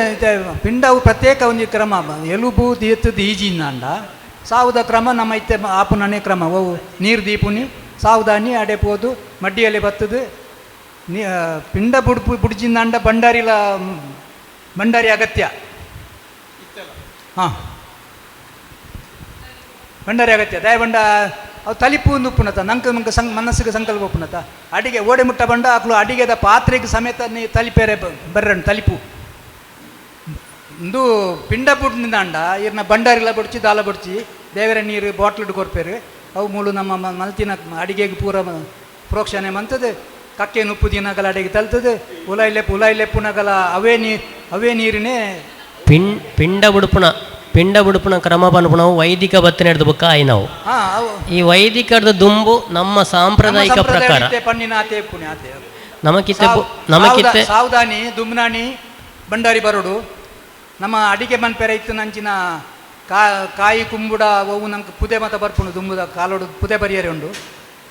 ಪಿಂಡವು ಪ್ರತ್ಯೇಕ ಒಂಜಿ ಕ್ರಮ ಎಲುಬು ದೀತದ ಈಜಿಂದಾಂಡ ಸಾವುದ ಕ್ರಮ ನಮ್ಮ ಇತ್ತೆ ಆಪುನನೇ ಕ್ರಮ ಅವು ನೀರು ದೀಪುನಿ ಸಾವುದಾನಿ ಅಡೆ ಪೋದು ಮಡ್ಡಿಯಲ್ಲಿ ಬತ್ತದು ನೀ ಪಿಂಡ ಬುಡ್ಪು ಬುಡ್ಜಿಂದಾಂಡ ಭಂಡಾರಿಲ ಭಂಡಾರಿ ಅಗತ್ಯ ಹಾಂ ಭಂಡಾರಿ ಅಗತ್ಯ ದಯ ಬಂಡ ಅವು ತಲಿಪು ಒಂದು ಉಪ್ಪುನತ ನಂಗೆ ನಮ್ಗೆ ಸಂ ಮನಸ್ಸಿಗೆ ಸಂಕಲ್ಪ ಉಪ್ಪುನತ ಅಡಿಗೆ ಓಡೆ ಮುಟ್ಟ ಬಂಡ ಅಕ್ಲು ಅಡಿಗೆದ ಪಾತ್ರೆಗೆ ಸಮೇತ ನೀ ತಲಿಪೇರೆ ಬರ್ರಣ್ಣ ತಲಿಪು ಇಂದು ಪಿಂಡ ಬುಡ್ನಿಂದಾಂಡ ಇರ್ನ ಭಂಡಾರಿಲ ಬಡ್ಚಿ ದಾಲ ಬಡ್ಚಿ ದೇವರ ನೀರು ಬಾಟ್ಲಿಡ್ ಕೊರ್ಪೇರು ಅವು ಮೂಲು ನಮ್ಮ ಮಲ್ತಿನ ಅಡಿಗೆಗೆ ಪೂರ ಪ್ರೋಕ್ಷಣೆ ಮಂತದೆ ಕಕ್ಕೆ ನುಪ್ಪು ದಿನಗಲ ಅಡಿಗೆ ತಲ್ತದೆ ಉಲಾಯಿ ಲೆಪ್ಪು ಉಲಾಯಿ ಲೆಪ್ಪುನಗಲ ಅವೇ ನೀರು ಅವೇ ನೀರಿನೇ. ಪಿಂಡ ಬುಡುಪುನ ಪಿಂಡ ಬುಡುಪುನ ಕ್ರಮ ಪನ್ಪುನವು ವೈದಿಕ ಬತ್ತನೆಡ್ದು ಬೊಕ್ಕ ಆಯ್ನವು. ಈ ವೈದಿಕದ ದುಂಬು ನಮ್ಮ ಸಾಂಪ್ರದಾಯಿಕ ಪ್ರಕಾರ ನಮಕಿತ್ತೆ ನಮಕಿತ್ತೆ ಸಾವುದಾನಿ ದುಮ್ನಾಣಿ ಬಂಡಾರಿ ಬರೋಡು ನಮ್ಮ ಅಡಿಗೆ ಮನ್ಪೆರೆ ಇತ್ತು ನಂಚಿನ ಕಾಯಿ ಕುಂಬುಡ ಅವು ನಂಗೆ ಪುದೆ ಮತ ಬರ್ಪುಂಡು ದುಂಬುದ ಕಾಲೋಡು ಪುದೆ ಬರಿಯರೆ ಉಂಡು.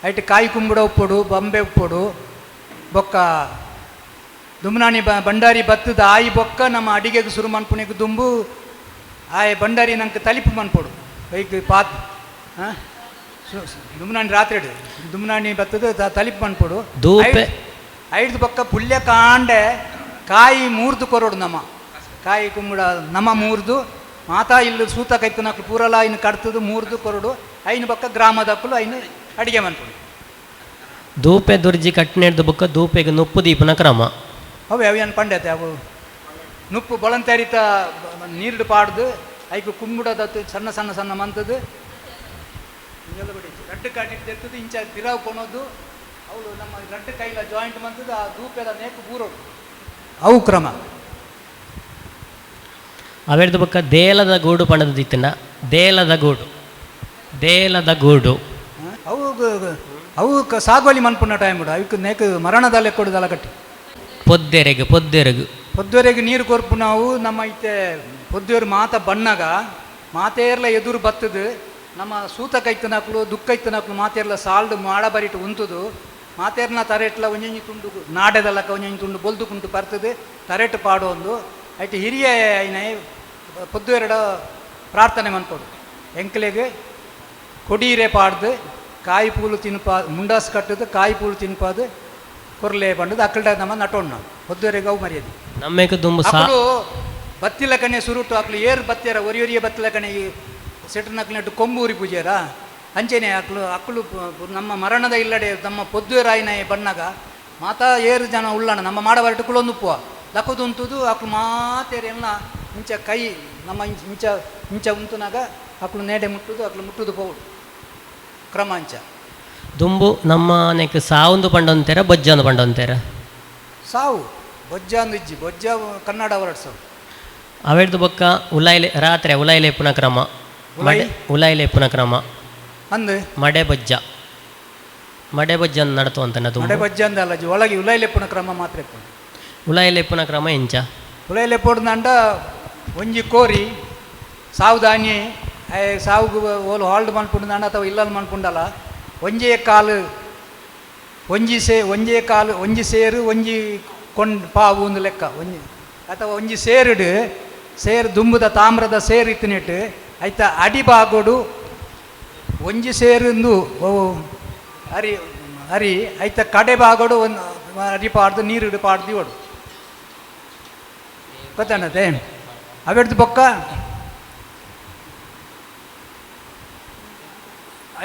ಐಟ್ ಕಾಯಿ ಕುಂಬುಡ ಉಪ್ಪೊಡು, ಬಂಬೆ ಉಪ್ಪೊಡು, ಬೊಕ್ಕ ದುಮ್ನಾಣಿ ಬಂಡಾರಿ ಬತ್ತದ ಆಯಿ ಬೊಕ್ಕ ನಮ್ಮ ಅಡಿಗೆಗೆ ಸುರು ಮನ್ಪುನೆಗ್ ದುಂಬು ಆಯ್ ಬಂಡಾರಿ ನಂಗೆ ತಲಿಪು ಮನ್ಪೊಡು ಬೈಕ್ ಪಾತ್ ಹಾಂ ದುಮ್ನಾಣಿ ರಾತ್ರಿ ದುಮ್ನಾಣಿ ಬತ್ತದ ತಲಿಪು ಮನ್ಪೊಡು. ದೂಪೆ ಐದು ಬೊಕ್ಕ ಪುಲ್ಯ ಕಾಂಡೆ ಕಾಯಿ ಮೂರ್ದು ಕೊರೊಡು ನಮ್ಮ ಕಾಯಿ ಕುಂಬುಡ ನಮ್ಮ ಮೂರ್ದು ಮಾತಾ ಇಲ್ಲಿ ಸೂತ ಕೈತನಕ್ಲು ಪೂರಲ ಐನು ಕಡ್ತದು ಮೂರ್ದು ಕೊರಡು ಐನು ಬೊಕ್ಕ ಗ್ರಾಮದಕ್ಕಲು ಐನು ಅಡಿಗೆ ಮನ್ಪೊಡು. ದೂಪೆ ದುರ್ಜಿ ಕಟ್ಟಿನೆಡ್ದು ಬೊಕ್ಕ ದೂಪೆಗೆ ನುಪ್ಪು ದೀಪನ ಕ್ರಮ. ಅವು ಅವೇನು ಪಂಡತೆ ಅವು ನುಪ್ಪು ಬೊಳಂತರಿತ ನೀರು ಪಾಡ್ದು ಐಕು ಕುಂಬುಡದ ಸಣ್ಣ ಸಣ್ಣ ಸಣ್ಣ ಮಂತದ್ದು ರಡ್ಡು ಕಾಟಿ ಎತ್ತದು ಇಂಚ ತಿರಾವು ಕೊನೋದು ಅವಳು ನಮ್ಮ ರಡ್ಡು ಕೈಲ ಜಾಯಿಂಟ್ ಮಂತದ್ದು ಆ ದೂಪೆದ ನೇಕು ಬೂರೋಡು ಅವು ಕ್ರಮ. ಅವೆಡ್ದು ಬೊಕ್ಕ ದೇಲದ ಗೂಡು ಪಂಡದ ದಿತ್ತನ ದೇಲದ ಗೂಡು ದೇಲದ ಗೂಡು ಅವು ಅವು ಸಾಗುವಳಿ ಮನ್ಪುನ ಟೈಮ್ ಅವಕ್ಕೆ ನೇಕು ಮರಣದಲ್ಲೇ ಕೊಡುದಲ್ಲ ಕಟ್ಟಿ. ಪೊದ್ದೆರೆಗು ಪೊದ್ದೆರೆಗು ಪೊದ್ದೆರೆಗೆ ನೀರು ಕೊರ್ಪು ನಾವು ನಮ್ಮ ಇತ್ತೆ ಪೊದ್ದೆರು ಮಾತ ಬಣ್ಣಗ ಮಾತೇರ್ಲ ಎದುರು ಬತ್ತದು ನಮ್ಮ ಸೂತ ಕೈತನಕ್ಲು ದುಃಖ ಐತನಕ್ಲು ಮಾತೇರ್ಲ ಸಾಲ್ಡು ಮಾಡ ಬರಿಟು ಉಂತುದು ಮಾತೇರ್ನ ತರೆಟ್ಲ ಒಂಜೊಂಜಿ ತುಂಡು ನಾಡೆದಲ್ಲಕ ಒಂಜೊಂಜಿ ತುಂಡು ಬೊಲ್ದು ಕುಂಟು ಬರ್ತದೆ ತರೆಟು ಪಾಡೊಂದು ಐಟ್ ಹಿರಿಯ ಐನ ಪೊದ್ದುವೆರಡ ಪ್ರಾರ್ಥನೆ ಮನ್ಪೊಡು. ಎಂಕ್ಲೆಗ್ ಕೊಡೀರೆ ಪಾಡ್ದು ಕಾಯಿ ಪೂಲು ತಿನ್ಪಾ ಮುಂಡಾಸ್ ಕಟ್ಟದು ಕಾಯಿ ಪೂಲು ತಿನ್ಪಾದು ಕೊರ್ಲೆ ಬಂಡದು ಅಕ್ಕಲ್ಡ ನಮ್ಮ ನಟೋಣ ಪೊದ್ದುವೆರೆಗೆ ಅವು ಮರ್ಯಾದೆ. ನಮ್ಮೇಕ ದುಂಬು ಸಾ ಅಕುಲು ಬತ್ತಿಲ ಕಣೆ ಸುರುಟು ಅಕ್ಲು ಏರು ಬತ್ತಿಯರ ಒರಿ ಒರಿಯ ಬತ್ತಿಲ ಕಣೆ ಈ ಸೆಟ್ರನಕ್ಲು ಕೊಂಬು ಊರಿ ಪೂಜೆರ ಅಂಚೆನೆ ಅಕ್ಲು ಅಕ್ಲು ನಮ್ಮ ಮರಣದ ಇಲ್ಲಡೆ ನಮ್ಮ ಪೊದ್ದುವೆರಾಯಿನ ಬಣ್ಣಗ ಮಾತಾ ಏರು ಜನ ಉಳ್ಳಣ ನಮ್ಮ ಮಾಡಬರಟು ಕುಲೊಂದುಪ್ಪುವ ಲಕ್ಕದುಂತುದು ಅಕ್ಲು ಮಾತೇರು ಎಲ್ಲ ಇಂಚ ಕೈ ನಮ್ಮ ಇಂಚ ಇಂಚ ಉಂತುನಾಗ ಅಕ್ಲು ನೇಡೆ ಮುಟ್ಟುದು ಅಕ್ಲು ಮುಟ್ಟುದು ಪೋವು ಕ್ರಮ ಅಂಚ. ದುಂಬು ನಮ್ಮ ನೆಕ್ ಸಾವುಂದು ಪಂಡೊಂತೇರ ಬೊಜ್ಜಂದು ಪಂಡೊಂತೇರ ಸಾವು ಬೊಜ್ಜ ಅಂದು ಇಜ್ಜಿ ಬೊಜ್ಜ ಕನ್ನಡ ಹೊರಡ್ಸವು. ಅವೆಡ್ದು ಬೊಕ್ಕ ಉಲಾಯ್ಲೆ ರಾತ್ರಿ ಉಲಾಯ್ಲೆ ಪುನಃ ಕ್ರಮ ಮಡೆ ಉಲಾಯ್ಲೆ ಪುನಃ ಕ್ರಮ ಅಂದು ಮಡೆ ಬೊಜ್ಜ ಮಡೆ ಬೊಜ್ಜ ನಡತು ಅಂತ ಮಡೆ ಬೊಜ್ಜ ಅಂದಲ್ಲ ಒಳಗೆ ಉಲಾಯ್ಲೆ ಪುನಃ ಕ್ರಮ ಮಾತ್ರ ಇಪ್ಪುಂಡು. ಉಲಾಯ್ಲೆ ಪುನಃ ಕ್ರಮ ಎಂಚ ಉಲಾಯ್ಲೆ ಪೋಡ್ದಂಡ ಒಂಜಿ ಕೋರಿ ಸಾವುದಾನಿ ಸಾವು ಓಲು ಹಾಲ್ಡ್ ಮನ್ಪುಂಡಾಂಡ ಅಥವಾ ಇಲ್ಲಲ್ ಮನ್ಪುಂಡಲ್ಲ ಒಂಜೇ ಕಾಲು ಒಂಜಿ ಸೇ ಒಂಜೇ ಕಾಲು ಒಂಜಿ ಸೇರು ಒಂಜಿ ಕೊಂಡ್ ಪಾವು ಒಂದು ಲೆಕ್ಕ ಒಂಜಿ ಅಥವಾ ಒಂಜಿ ಸೇರುಡು ಸೇರು ದುಂಬುದ ತಾಮ್ರದ ಸೇರು ಇತ್ತಿನೆಟ್ಟು ಐತ ಅಡಿಬಾಗೋಡು ಒಂಜಿ ಸೇರಿಂದು ಓ ಅರಿ ಅರಿ ಐತ ಕಡೆ ಬಾಗೋಡು ಒಂದು ಅರಿ ಪಾಡ್ದು ನೀರು ಪಾಡ್ದು ಓಡು ಗೊತ್ತಾನತೆ ಅವೆಡ್ದು ಬೊಕ್ಕ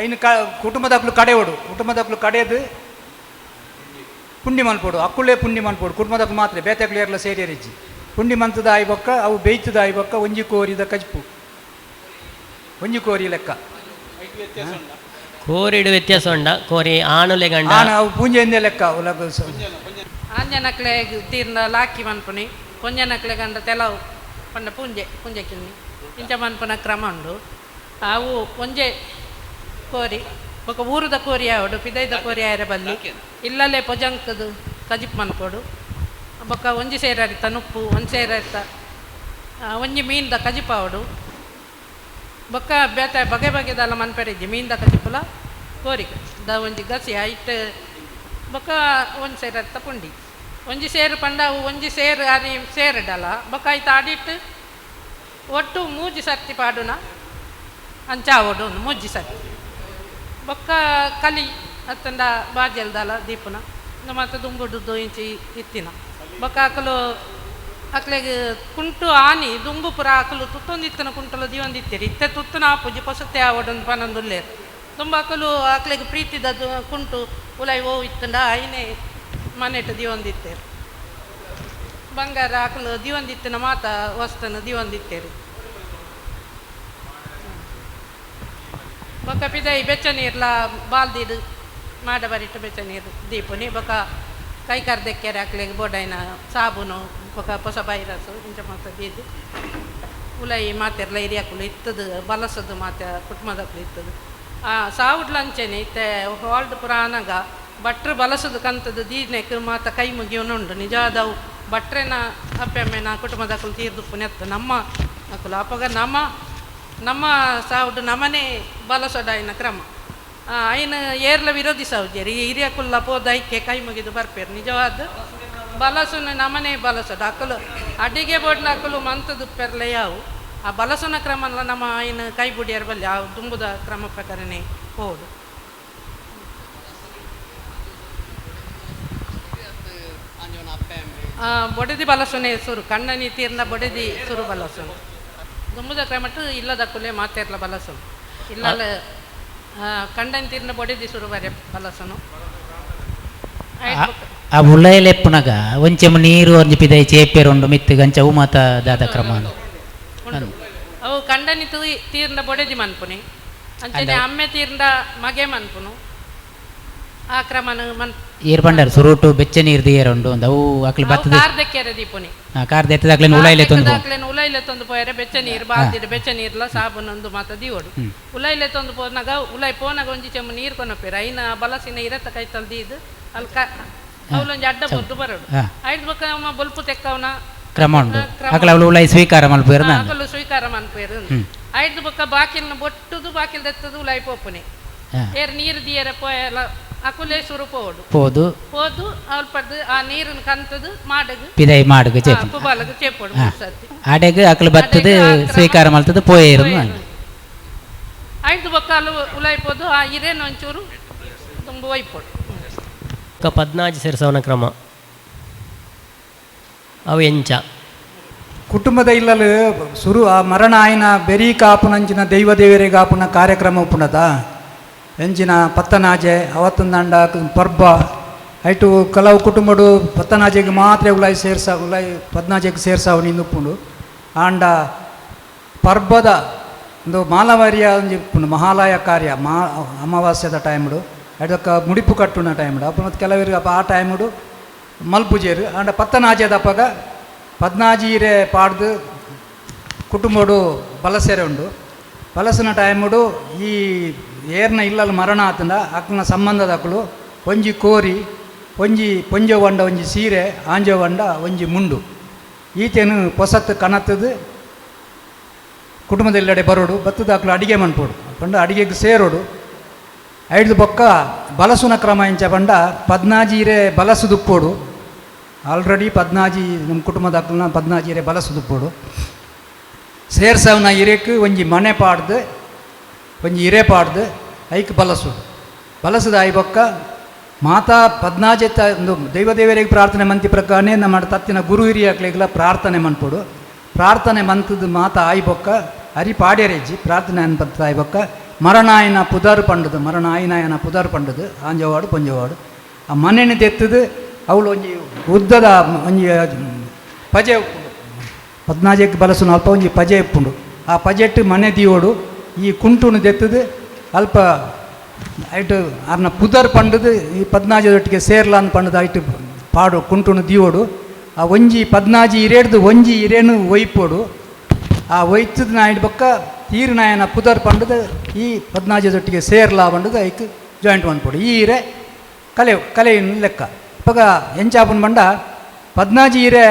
ಐನು ಕ ಕುಟುಂಬದಕ್ಲು ಕಡೆ ಓಡು ಕುಟುಂಬದಕ್ಲು ಕಡೆದು ಪುಂಡಿ ಮನ್ಪೊಡು ಅಕ್ಕುಳ್ಳೇ ಪುಂಡಿ ಮನ್ಪೊಡು ಕುಟುಂಬದಕ್ಲು ಮಾತ್ರ ಬೇತೆಕ್ಲು ಏರ್ಲ ಸೇರಿಯರಿಜ್ಜಿ ಪುಂಡಿ ಮಂತದ ಆಯ್ಬೊಕ್ಕ ಅವು ಬೇಯ್ತದ ಆಯ್ಬೊಕ್ಕ ಒಂಜಿ ಕೋರಿದ ಕಜ್ಪು ಒಂಜಿ ಕೋರಿ ಲೆಕ್ಕ ಕೋರಿಡು ವ್ಯತ್ಯಾಸ ಉಂಡ ಕೋರಿ ಆಣುಲೆ ಗಂಡ ಆಣ ಅವು ಪೂಂಜೆಂದೆ ಲೆಕ್ಕ ಆಂಜನಕ್ಲೆ ತೀರ್ನ ಲಾಕಿ ಮನ್ಪುನಿ ಪೊಂಜನಕ್ಲೆ ಗಂಡ ತೆಲವು ಪಂಡ ಪೂಂಜೆ ಪೂಂಜೆ ಕಿನ್ನಿ ಇಂಚ ಮನ್ಪುನ ಕ್ರಮ ಉಂಡು. ಅವು ಒಂಜೆ ಕೋರಿ ಬೊಕ ಊರುದ ಕೋರಿ ಆವಡು ಪಿದೈದ ಕೋರಿ ಆಯರ ಬಲ್ಲಿ ಇಲ್ಲಲ್ಲೇ ಪೊಜಂಕದು ಕಜಿಪ್ ಮನ್ಪೊಡು ಬೊಕ ಒಂಜಿ ಸೇರರಿತ ನುಪ್ಪು ಒಂಜಿ ಸೇರರಿತ ಒಂಜಿ ಮೀನ್ದ ಕಜಿಪ್ ಆವಡು ಬೊಕ್ಕ ಬೇತೆ ಬಗೆ ಬಗೆದಲ್ಲ ಮನ್ಪೆರಿಜ್ಜಿ ಮೀನ್ದ ಕಜಿಪುಲ ಕೋರಿ the ಒಂಜಿ ಗಸಿ ಐಟ್ ಬೊಕ್ಕ ಒಂಜಿ ಸೇರರಿತ ಪುಂಡಿ ಒಂಜಿ ಸೇರು ಪಂಡ ಅವು ಒಂಜಿ ಸೇರು ಅರಿ ಸೇರಿಡಲ್ಲ ಬೊಕ್ಕ ಐತ ಅಡಿಟ್ಟು ಒಟ್ಟು ಮೂಜಿ ಸರ್ತಿ ಪಾಡುನ ಅಂಚಾವಡು ಒಂದು ಮೂಜಿ ಸರ್ತಿ ಬೊಕ್ಕ ಕಲಿ ಅತ್ತಂಡ ಬಾಜೆಲ್ದಲ್ಲ ದೀಪನ ಮತ್ತು ದುಂಬುಡುದು ಇಂಚಿ ಇತ್ತಿನ ಬೊಕ್ಕ ಅಕಲು ಅಕ್ಲೆಗ್ ಕುಂಟು ಆನಿ ದುಂಬು ಪುರ ಅಕಲು ತುತ್ತೊಂದಿತ್ತನ ಕುಂಟಲು ದೀವೊಂದಿತ್ತೀರಿ ಇತ್ತೆ ತುತ್ತನ ಆಪುಜಿ ಪೊಸತೆ ಆವಡೊಂದು ಪನೊಂದುಲ್ಲೇರು ತುಂಬ ಅಕಲು ಅಕ್ಲೆಗ್ ಪ್ರೀತಿದ ಕುಂಟು ಉಲೈ ಓ ಇತ್ತಂಡ ಐನೇ ಮನೆಟ್ ದೀವೊಂದಿತ್ತೇರು ಬಂಗಾರ ಅಕಲು ದೀವೊಂದಿತ್ತಿನ ಮಾತ ವಸ್ತುನ ದೀವೊಂದಿತ್ತೇರು ಬೊಕ್ಕ ಪಿದೈ ಬೆಚ್ಚ ನೀರ್ಲ ಬಾಲ್ದಿಡು ಮಾಡ ಬರಿಟ್ಟು ಬೆಚ್ಚ ನೀರು ದೀಪುನಿ ಬೊಕ್ಕ ಕೈ ಕರ್ದೆಕ್ಕೆರೆ ಅಕ್ಲೆಗ್ ಬೋಡಾಯಿನ ಸಾಬೂನು ಬೊಕ ಪೊಸ ಬೈರಸು ಇಂಚ ಮಾತ ದೀದ್ ಉಲಯಿ ಮಾತೆರ್ಲ ಹಿರಿಯಕುಲು ಇತ್ತದು ಬಲಸದು ಮಾತ ಕುಟುಂಬದಕುಲು ಇತ್ತದು. ಆ ಸಾವುಡ್ಲ ಅಂಚೆನೆ ಇತ್ತೆ ಹಾಲ್ಡ್ ಪೂರ ಆನಗ ಭಟ್ರು ಬಲಸದು ಕಂತದು ದೀನೆಕ್ ಮಾತ ಕೈ ಮುಗಿಯೋನುಂಡು. ನಿಜವಾದವು ಭಟ್ರೆನ ಅಪ್ಪೆಮ್ಮೆನ ಕುಟುಂಬದಕುಲು ತೀರ್ದುಪ್ಪುನೆತ್ತು ನಮ್ಮ ಅಕುಲು ಅಪಗ ನಮ್ಮ ನಮ್ಮ ಸಾವುಡು ನಮನೆ ಬಲಸೊಡಾಯಿನ ಕ್ರಮ ಐನು ಏರ್ಲ ವಿರೋಧಿಸವುಜೆರ್ ಈ ಹಿರಿಯಕುಲ್ಲ ಪೋದು ಐಕೆ ಕೈ ಮುಗಿದು ಬರ್ಪೇರು. ನಿಜವಾದ ಬಲಸುನ ನಮನೆ ಬಲಸೋಡು ಅಕುಲು ಅಡಿಗೆ ಬೋಡ್ನ ಅಕುಲು ಮಂತದುಪ್ಪೆರ್ಲ ಯಾವು ಆ ಬಲಸುನ ಕ್ರಮಲ್ಲ ನಮ್ಮ ಐನು ಕೈ ಬುಡಿಯರ್ ಬಲ್ಲಿ ಆ ದುಂಬುದ ಕ್ರಮ ಪ್ರಕಾರನೇ ಹೋದು. ಬೊಡೆದಿ ಬಲಸುನೆ ಸುರು ಕಣ್ಣನಿ ತೀರ್ನ ಬೊಡೆದಿ ಸುರು ಬಲಸುನು ದುಂಬುದ ಕ್ರಮಟ್ಟು ಇಲ್ಲದಕ್ಕುಲೆ ಮಾತೆರ್ಲ ಬಲಸುನು ಇಲ್ಲಲ್ಲ ಕಂಡನಿ ತೀರ್ನ ಬೊಡೆದಿ ಸುರು ಬರೆ ಬಲಸುನು. ಆ ಉಳ್ಳಾಯಲೆಪ್ಪುನಗ ಒಂಚೆಮ ನೀರು ಒಂಜಿ ಪಿದೈ ಚೇಪೇರು ಉಂಡು ಮಿತ್ತು ಗಂಚ ಅವು ಮಾತ ದಾದ ಕ್ರಮ ಉಂಡು. ಅವು ಕಂಡನಿ ತೀರ್ನ ಬೊಡೆದಿ ಮನ್ಪುನಿ ಅಂಚನೆ ಅಮ್ಮೆ ತೀರ್ನ ಮಗೆ ಮನ್ಪುನು ಆ ಕ್ರಮನ ಮನ್ ಏರ್ ಬಂಡಾರ ಸುರುಟು ಬೆಚ್ಚ ನೀರು ದಿಯರುಂಡು ಒಂದು ಅವು ಅಕ್ಲು ಬತ್ತದ ಕಾರ್ ದೆಕ್ಕೆರೆ ದೀಪುನಿ ಕಾರ್ ದೆತ್ತದ ಅಕ್ಲೆನ್ ಉಲಾಯಿಲೆ ತಂದು ಅಕ್ಲೆನ್ ಉಲಾಯಿಲೆ ತಂದು ಪೋಯರೆ ಬೆಚ್ಚ ನೀರು ಬಾದಿಡು ಬೆಚ್ಚ ನೀರ್ಲ ಸಾಬೂನೊಂದು ಮಾತ ದೀವೊಡು. ಉಲಾಯಿಲೆ ತಂದು ಪೋನಾಗ ಉಲಾಯಿ ಪೋನಾಗ ಒಂಜಿ ಚೆಂಬು ನೀರು ಕೊನಪೇರು ಐನ ಬಲಸಿನ ಇರತ್ತ ಕೈತಲ್ ದೀದು ಅಲ್ಲಿ ಅವಲೊಂಜಿ ಅಡ್ಡ ಬೊದ್ದು ಬರೋಡು ಐದು ಬೊಕ್ಕ ಅಮ್ಮ ಬೊಲ್ಪು ತೆಕ್ಕವನ ಕ್ರಮ ಉಂಡು ಅಕ್ಲ ಅವಳು ಉಲಾಯಿ ಸ್ವೀಕಾರ ಮಲ್ಪೇರು ಅಕಲು ಸ್ವೀಕಾರ ಮನ್ಪೇರು. ಐದು ಬೊಕ್ಕ ಬಾಕಿಲ್ನ ಬೊಟ್ಟುದು ಬಾಕಿಲ್ ದೆತ್ತದು ಉಲಾಯಿ ಪೋಪುನಿ ಏರ್ ನೀರು ದಿಯರೆ ಪೋಯಲ ಅಕುಲೆ ಸುರು ಪೋಡು ಪೋದು ಪೋದು ಅಲ್ಪದ್ದು ಆ ನೀರನ್ನು ಕಂತದು ಮಾಡಗು ಪಿದೈ ಮಾಡಗು ಚೇಪು ಕುಬಾಲಗು ಚೇಪೋಡು ಸತಿ ಆಡೆಗ್ ಅಕಲು ಬತ್ತದು ಸ್ವೀಕಾರ ಮಲ್ತದು ಪೋಯೇರು. ಐದು ಬೊಕ್ಕ ಅಲ್ಲು ಉಲಾಯಿ ಪೋದು ಆ ಇರೇನು ಒಂಚೂರು ತುಂಬ ಒಯ್ಪೋಡು. ಪದ್ನಾಜಿ ಸೇರಿಸವನ ಕ್ರಮ ಅವು ಎಂಚ ಕುಟುಂಬದ ಇಲ್ಲಲು ಸುರು ಆ ಮರಣ ಆಯ್ನ ಬೆರಿ ಕಾಪುನಂಚಿನ ದೈವ ದೇವರಿಗೆ ಆಪುನ ಕಾರ್ಯಕ್ರಮ ಉಪ್ಪುನದ ಎಂಚಿನ ಪತ್ತನಾಜೆ ಅವತ್ತೊಂದಂಡ ಪರ್ಬ ಐಟು ಕೆಲವು ಕುಟುಂಬಡು ಪತ್ತನಾಜೆಗೆ ಮಾತ್ರ ಉಲಾಯಿ ಸೇರ್ಸ ಉಲಾಯಿ ಪದ್ನಾಜೆಗೆ ಸೇರ್ಸಾವು ನಿಂದು ಆಂಡ ಪರ್ಬದ ಒಂದು ಮಾಲವಾರಿಯ ಒಂಜಿ ಉಪ್ಪುಂಡು ಮಹಾಲಯ ಕಾರ್ಯ ಮಾ ಅಮಾವಾಸ್ಯದ ಟೈಮ್ಡು ಅದಕ್ಕೆ ಮುಡಿಪು ಕಟ್ಟುನ ಟೈಮ್ಡು ಅಪ್ಪ ಮತ್ತು ಕೆಲವರು ಅಪ್ಪ ಆ ಟೈಮ್ಡು ಮಲ್ಪುಜೇರು ಆಂಡ ಪತ್ತನಾಜೆದಪ್ಪಗ ಪದ್ನಾಜೀರೆ ಪಾಡ್ದು ಕುಟುಂಬಡು ಬಲಸೆರೆ ಉಂಡು. ಬಲಸಿನ ಟೈಮುಡು ಈ ಏರ್ನ ಇಲ್ಲಲ್ಲಿ ಮರಣ ಆತಂಡ ಅಕ್ನ ಸಂಬಂಧದ ಅಕುಲು ಒಂಜಿ ಕೋರಿ ಒಂಜಿ ಪೊಂಜೆ వంಡ ಒಂಜಿ ಸೀರೆ ಆಂಜೋ వంಡ ಒಂಜಿ ಮುಂಡು ಈತೇನು ಪೊಸತ್ತು ಕಣತ್ತದು ಕುಟುಂಬದೆಲ್ಲೆಡೆ ಬರೋಡು ಬತ್ತದ ಅಕ್ಲು ಅಡಿಗೆ ಮನ್ಪೋಡು ಪಂಡ ಅಡಿಗೆಗೆ ಸೇರೋಡು. ಐದು ಬೊಕ್ಕ ಬಲಸುನ ಕ್ರಮ ಇಂಚ ಪಂಡ ಪದ್ನಾಜೀರೆ ಬಲಸುದುಪ್ಪೋಡು ಆಲ್ರೆಡಿ ಪದ್ನಾಜಿ ನಮ್ಮ ಕುಟುಂಬದ ಅಕ್ಲನ ಪದ್ನಾಜೀರೆ ಬಲಸುದುಪ್ಪೋಡು ಸೇರ್ಸವನ ಇರೆಕ್ ಒಂಜಿ ಮನೆ ಪಾಡ್ದು ಒಂಜಿ ಇರೆ ಪಾಡ್ದು ಐಕ್ ಬಲಸು ಬಲಸದ ಆಯಿ ಬೊಕ್ಕ ಮಾತಾ ಪದ್ನಾಜೆತ್ತ ಒಂದು ದೈವದೇವರಿಗೆ ಪ್ರಾರ್ಥನೆ ಮಂತಿ ಪ್ರಕಾರನೇ ನಮ್ಮ ತತ್ತಿನ ಗುರು ಹಿರಿಯಕ್ಲಿಗೆಲ್ಲ ಪ್ರಾರ್ಥನೆ ಮನ್ಪೋಡು. ಪ್ರಾರ್ಥನೆ ಮಂತದ ಮಾತಾ ಆಯಿ ಬೊಕ್ಕ ಅರಿ ಪಾಡ್ಯರೆಜ್ಜಿ ಪ್ರಾರ್ಥನೆ ಅನ್ಪತ್ತ ಆಯಿ ಬೊಕ್ಕ ಮರಣಾಯನ ಪುದಾರು ಪಂಡದು ಮರಣಾಯನಾಯನ ಪುದಾರು ಪಂಡದು ಆಂಜವಾಡು ಪೊಂಜವಾಡು ಆ ಮನೆಯನ್ನು ತೆತ್ತದು ಅವಳು ಒಂಜಿ ಉದ್ದದ ಒಂಜಿ ಪಜೆ ಉಪ್ಪುಂಡು ಪದ್ನಾಜೆಕ್ ಬಲಸುನ ಅಲ್ಪ ಒಂಜಿ ಪಜೆ ಉಪ್ಪುಂಡು ಆ ಪಜೆಟ್ಟು ಮನೆ ದೀವೋಡು ಈ ಕುಂಟುನು ದೆತ್ತದು ಅಲ್ಪ ಐಟು ಅರ್ನ ಪುದರ್ ಪಂಡದು ಈ ಪದ್ನಾಜದೊಟ್ಟಿಗೆ ಸೇರ್ಲಾನ್ ಪಂಡದು ಐಟು ಪಾಡು ಕುಂಟುನು ದೀವೋಡು ಆ ಒಂಜಿ ಪದ್ನಾಜಿ ಇರೇಡ್ದು ಒಂಜಿ ಇರೇನು ಒಯ್ಪೋಡು ಆ ಒಯ್ತದ ನಾಯ್ಡು ಬೊಕ್ಕ ತೀರು ನಾಯನ ಪುದರ್ ಪಂಡದು ಈ ಪದ್ನಾಜದೊಟ್ಟಿಗೆ ಸೇರ್ಲಾ ಪಂಡದು ಐಕ್ ಜಾಯಿಂಟ್ ಮನ್ಪೋಡು ಈ ಇರೆ ಕಲೆ ಕಲೆಯನ್ನು ಲೆಕ್ಕ. ಇವಾಗ ಎಂಚಾಪುನ ಬಂಡ ಪದ್ನಾಜಿ ಇರೆ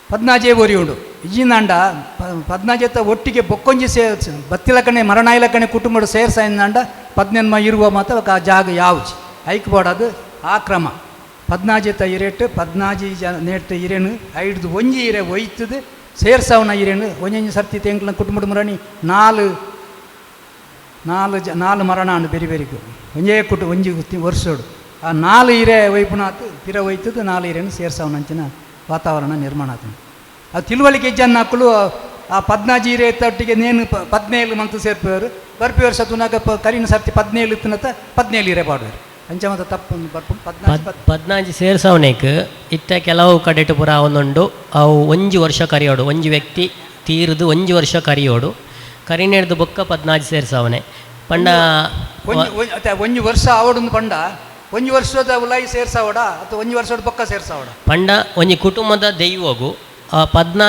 ಪದ್ನಾಜೆ ಒರಿ ಉಂಡು ಇಜ್ಜಿಂದಾಂಡ ಪದ್ನಾಜೆತ್ತ ಒಟ್ಟಿಗೆ ಬೊಕ್ಕೊಂಜಿ ಸೇ ಬತ್ತಿಲಕಣೆ ಮರಣಾಯಿಲಕಣೆ ಕುಟುಂಬಡು ಸೇರ್ಸಾಯಿಂದಾಂಡ ಪದ್ನೆನ್ಮ ಇರುವ ಮಾತ ಆ ಜಾಗ ಯಾವ್ಜಿ ಐಕ್ ಬೋಡದು ಆ ಕ್ರಮ ಪದ್ನಾಜೆತ್ತ ಇರೇಟು ಪದ್ನಾಜಿ ಜನ ನೇಟ್ ಇರೇನು ಐಡ್ದು ಒಂಜಿ ಇರೆ ಒಯ್ತದು ಸೇರ್ಸಾವನ ಇರೇನು ಒಂಜೊಂಜಿ ಸರ್ತಿ ತೆಂಕ್ಲ ಕುಟುಂಬದ ಮುರಣಿ ನಾಲು ನಾಲು ಜ ನಾಲು ಮರಣ ಅಂಡು ಬೇರೆ ಬೇರೆಕು ಒಂಜೇ ಕುಟು ಒಂಜಿ ವರ್ಷೋಡು ಆ ನಾಲು ಇರೆ ಒಯ್ಪುನಾತು ಪಿರ ಒಯ್ತದು ನಾಲು ಇರೇನು ಸೇರ್ಸಾವನಂಚಿನ ವಾತಾವರಣ ನಿರ್ಮಾಣ ಆತನು. ಆ ತಿಳುವಳಿಕೆ ಜನ ಮಕ್ಕಳು ಆ ಪದ್ನಾಜಿ ಇರೆ ತಟ್ಟಿಗೆ ನೇನು ಪದ್ನೇಳು ಮಂತ್ ಸೇರ್ಪೇರು ಬರ್ಪಿ ವರ್ಷ ತುನಾಗ ಕರಿನ ಸರ್ತಿ ಪದ್ನೇಳು ಇತ್ತನತ ಪದ್ನೇಳು ಇರೆ ಪಾಡುವರು ಅಂಚ ತಪ್ಪು ಬರ್ಪು ಪದ್ನಾಜಿ ಸೇರ್ಸವನೇಕ್ ಇತ್ತ ಕೆಲವು ಕಡೆಟು ಪುರ ಒಂದುಂಡು ಅವು ಒಂಜಿ ವರ್ಷ ಕರಿಯೋಡು ಒಂಜಿ ವ್ಯಕ್ತಿ ತೀರ್ದು ಒಂಜಿ ವರ್ಷ ಕರಿಯೋಡು ಕರಿನೇಡ್ದು ಬೊಕ್ಕ ಪದ್ನಾಜಿ ಸೇರ್ಸವನೆ ಪಂಡ ಒಂಜಿ ವರ್ಷ ಆವಡೊಂದು ಪಂಡ ಒಂಜಿ ವರ್ಷದ ಉಲಾಯಿ ಸೇರ್ಸಾವಡ ಅಥವಾ ಒಂಜಿ ವರ್ಷದ ಬೊಕ್ಕ ಸೇರ್ಸಾವಡ? ಪಂಡ ಒಂಜಿ ಕುಟುಂಬದ ದೈವಗು ಆ ಪದ್ನಾ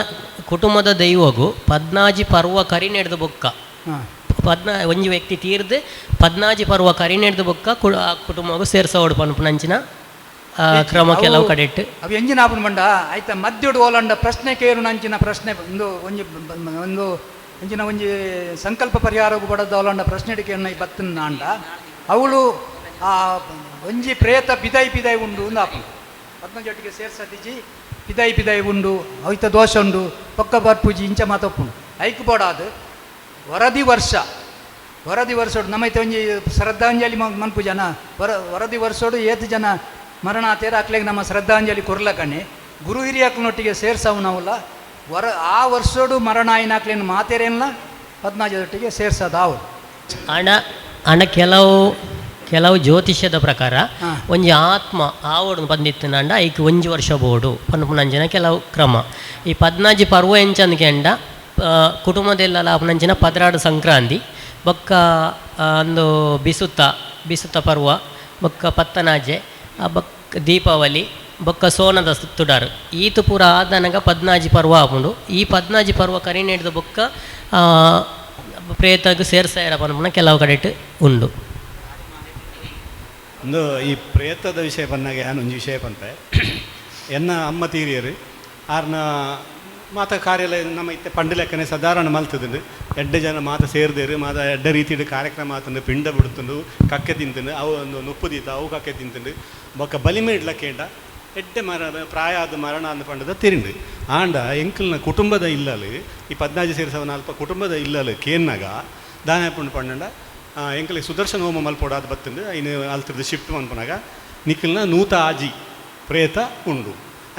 ಕುಟುಂಬದ ದೈವಗು ಪದ್ನಾಜಿ ಪರ್ವ ಕರಿನೆಡ್ದು ಬೊಕ್ಕ ಒಂಜಿ ವ್ಯಕ್ತಿ ತೀರ್ದು ಪದ್ನಾಜಿ ಪರ್ವ ಕರಿನೆಡ್ದು ಬೊಕ್ಕ ಆ ಕುಟುಂಬಗು ಸೇರ್ಸಾವಡು ಪನ್ಪುನಂಚಿನ ಕ್ರಮ ಕೆಲವು ಕಡೆಟ್. ಅವು ಎಂಜಿನ ಆಪುಂಡು ಪಂಡ ಆಯ್ತ ಮದ್ಯೊಡು ಓಲಂಡ ಪ್ರಶ್ನೆ ಕೇರುನಂಚಿನ ಪ್ರಶ್ನೆ ಒಂದು ಒಂಜಿ ಒಂದು ಅಂಚಿನ ಒಂಜಿ ಸಂಕಲ್ಪ ಪರಿಹಾರಗು ಬಡದ ಓಲಂಡ ಪ್ರಶ್ನೆ ಕೇರುನ ಬತ್ತಿನ ಅವಳು ಆ ಒಂಜಿ ಪ್ರೇತ ಪಿದಾಯಿ ಪಿದಾಯಿ ಉಂಡು ಒಂದು ಆಪುಂಡು. ಪದ್ಮಜೊಟ್ಟಿಗೆ ಸೇರ್ಸದಿಜಿ ಪಿದಾಯಿ ಪಿದಾಯಿ ಉಂಡು ಐತ ದೋಷ ಉಂಡು ಪೊಕ್ಕ ಬರ್ಪೂಜಿ ಇಂಚ ಮಾತೊಪ್ಪುಂಡು. ಐಕ್ ಬೋಡಾದು ವರದಿ ವರ್ಷ ವರದಿ ವರ್ಷೋಡು ನಮ್ಮೈತೆ ಒಂಜಿ ಶ್ರದ್ಧಾಂಜಲಿ ಮನ್ಪು ಜನ ವರದಿ ವರ್ಷೋಡು ಏತ್ ಜನ ಮರಣ ಆತೇರ ಅಕ್ಲೆಗ್ ನಮ್ಮ ಶ್ರದ್ಧಾಂಜಲಿ ಕೊರ್ಲಕಣೆ ಗುರು ಹಿರಿಯಕ್ನೊಟ್ಟಿಗೆ ಸೇರ್ಸವು ನಾವಲ್ಲ ಆ ವರ್ಷೋಡು ಮರಣ ಆಯ್ನಾಕ್ಲೇನು ಮಾತೇರೇನ್ಲ ಪದ್ಮಾಜದೊಟ್ಟಿಗೆ ಸೇರ್ಸದಾವು. ಆಂಡ ಆಂಡ ಕೆಲವು ಕೆಲವು ಜ್ಯೋತಿಷ್ಯದ ಪ್ರಕಾರ ಒಂಜಿ ಆತ್ಮ ಆವಡು ಬಂದಿತ್ತಿನಾಂಡ ಐಕ್ ಒಂಜಿ ವರ್ಷ ಬೋಡು ಪನ್ಪುನಂಚಿನ ಕೆಲವು ಕ್ರಮ. ಈ ಪದ್ನಾಜಿ ಪರ್ವ ಎಂಚಂದ್ಕೆಂಡ ಕುಟುಂಬದೆಲ್ಲ ಆಪುನಂಚಿನ ಪದ್ರಾಡು ಸಂಕ್ರಾಂತಿ ಬೊಕ್ಕ ಅಂದು ಬಿಸುತ್ತ ಬಿಸುತ್ತ ಪರ್ವ ಬೊಕ್ಕ ಪತ್ತನಾಜೆ ಬೊಕ್ಕ ದೀಪಾವಳಿ ಬೊಕ್ಕ ಸೋನದ ತುಡಾರು ಈತು ಪೂರ ಆದನಗ ಪದ್ನಾಜಿ ಪರ್ವ ಆಪುಂಡು. ಈ ಪದ್ನಾಜಿ ಪರ್ವ ಕರಿನೆಡ್ದು ಬೊಕ್ಕ ಪ್ರೇತಗ್ ಸೇರ್ಸಾಯರ ಪನ್ಪುನ ಕೆಲವು ಕಡೆಟ್ ಉಂಡು. ಒಂದು ಈ ಪ್ರೇತದ ವಿಷಯ ಬಂದಾಗ ಯಾನು ಒಂಜಿ ವಿಷಯ ಪನ್ಪೆ. ಎನ್ನ ಅಮ್ಮ ತೀರಿಯರು ಆರ್ನ ಮಾತ ಕಾರ್ಯಾಲಯ ನಮ್ಮ ಇತ್ತೆ ಪಂಡ ಲೆಕ್ಕನೆ ಸಾಧಾರಣ ಮಲ್ತದಂಡು ಎಡ್ಡೆ ಜನ ಮಾತ ಸೇರ್ದೇರು ಮಾತ ಎಡ್ಡೆ ರೀತಿಯ ಕಾರ್ಯಕ್ರಮ ಆತಂಡು ಪಿಂಡ ಬಿಡ್ತುಂಡು ಕಕ್ಕೆ ತಿಂತಂಡು ಅವು ಒಂದು ನುಪ್ಪು ದೀತ ಅವು ಕಕ್ಕೆ ತಿಂತಂಡು ಬೊಕ್ಕ ಬಲಿಮೆ ಇಡ್ಲಕ್ಕೇಂಡ ಎಡ್ಡೆ ಮರ ಪ್ರಾಯ ಆದ ಮರಣ ಅಂದ ಪಂಡದ ತಿರಿಂಡು. ಆಂಡ ಎಂಕಲ್ನ ಕುಟುಂಬದ ಇಲ್ಲಲು ಈ ಪದ್ನಾಜಿ ಸೇರಿಸವನ ಅಲ್ಪ ಕುಟುಂಬದ ಇಲ್ಲಲು ಕೇನ್ನಾಗ ದಾನ ಪಂಡು ಪಂಡಂಡ ಎಂಕಲಿಗೆ ಸುದರ್ಶನ ಹೋಮ ಮಲ್ಪೋಡು ಅದು ಬತ್ತಂಡು ಐನು ಅಲ್ತದ ಶಿಫ್ಟ್ ಮನ್ಪನಾಗ ನಿಖಲ್ನ ನೂತ ಆಜಿ ಪ್ರೇತ ಉಂಡು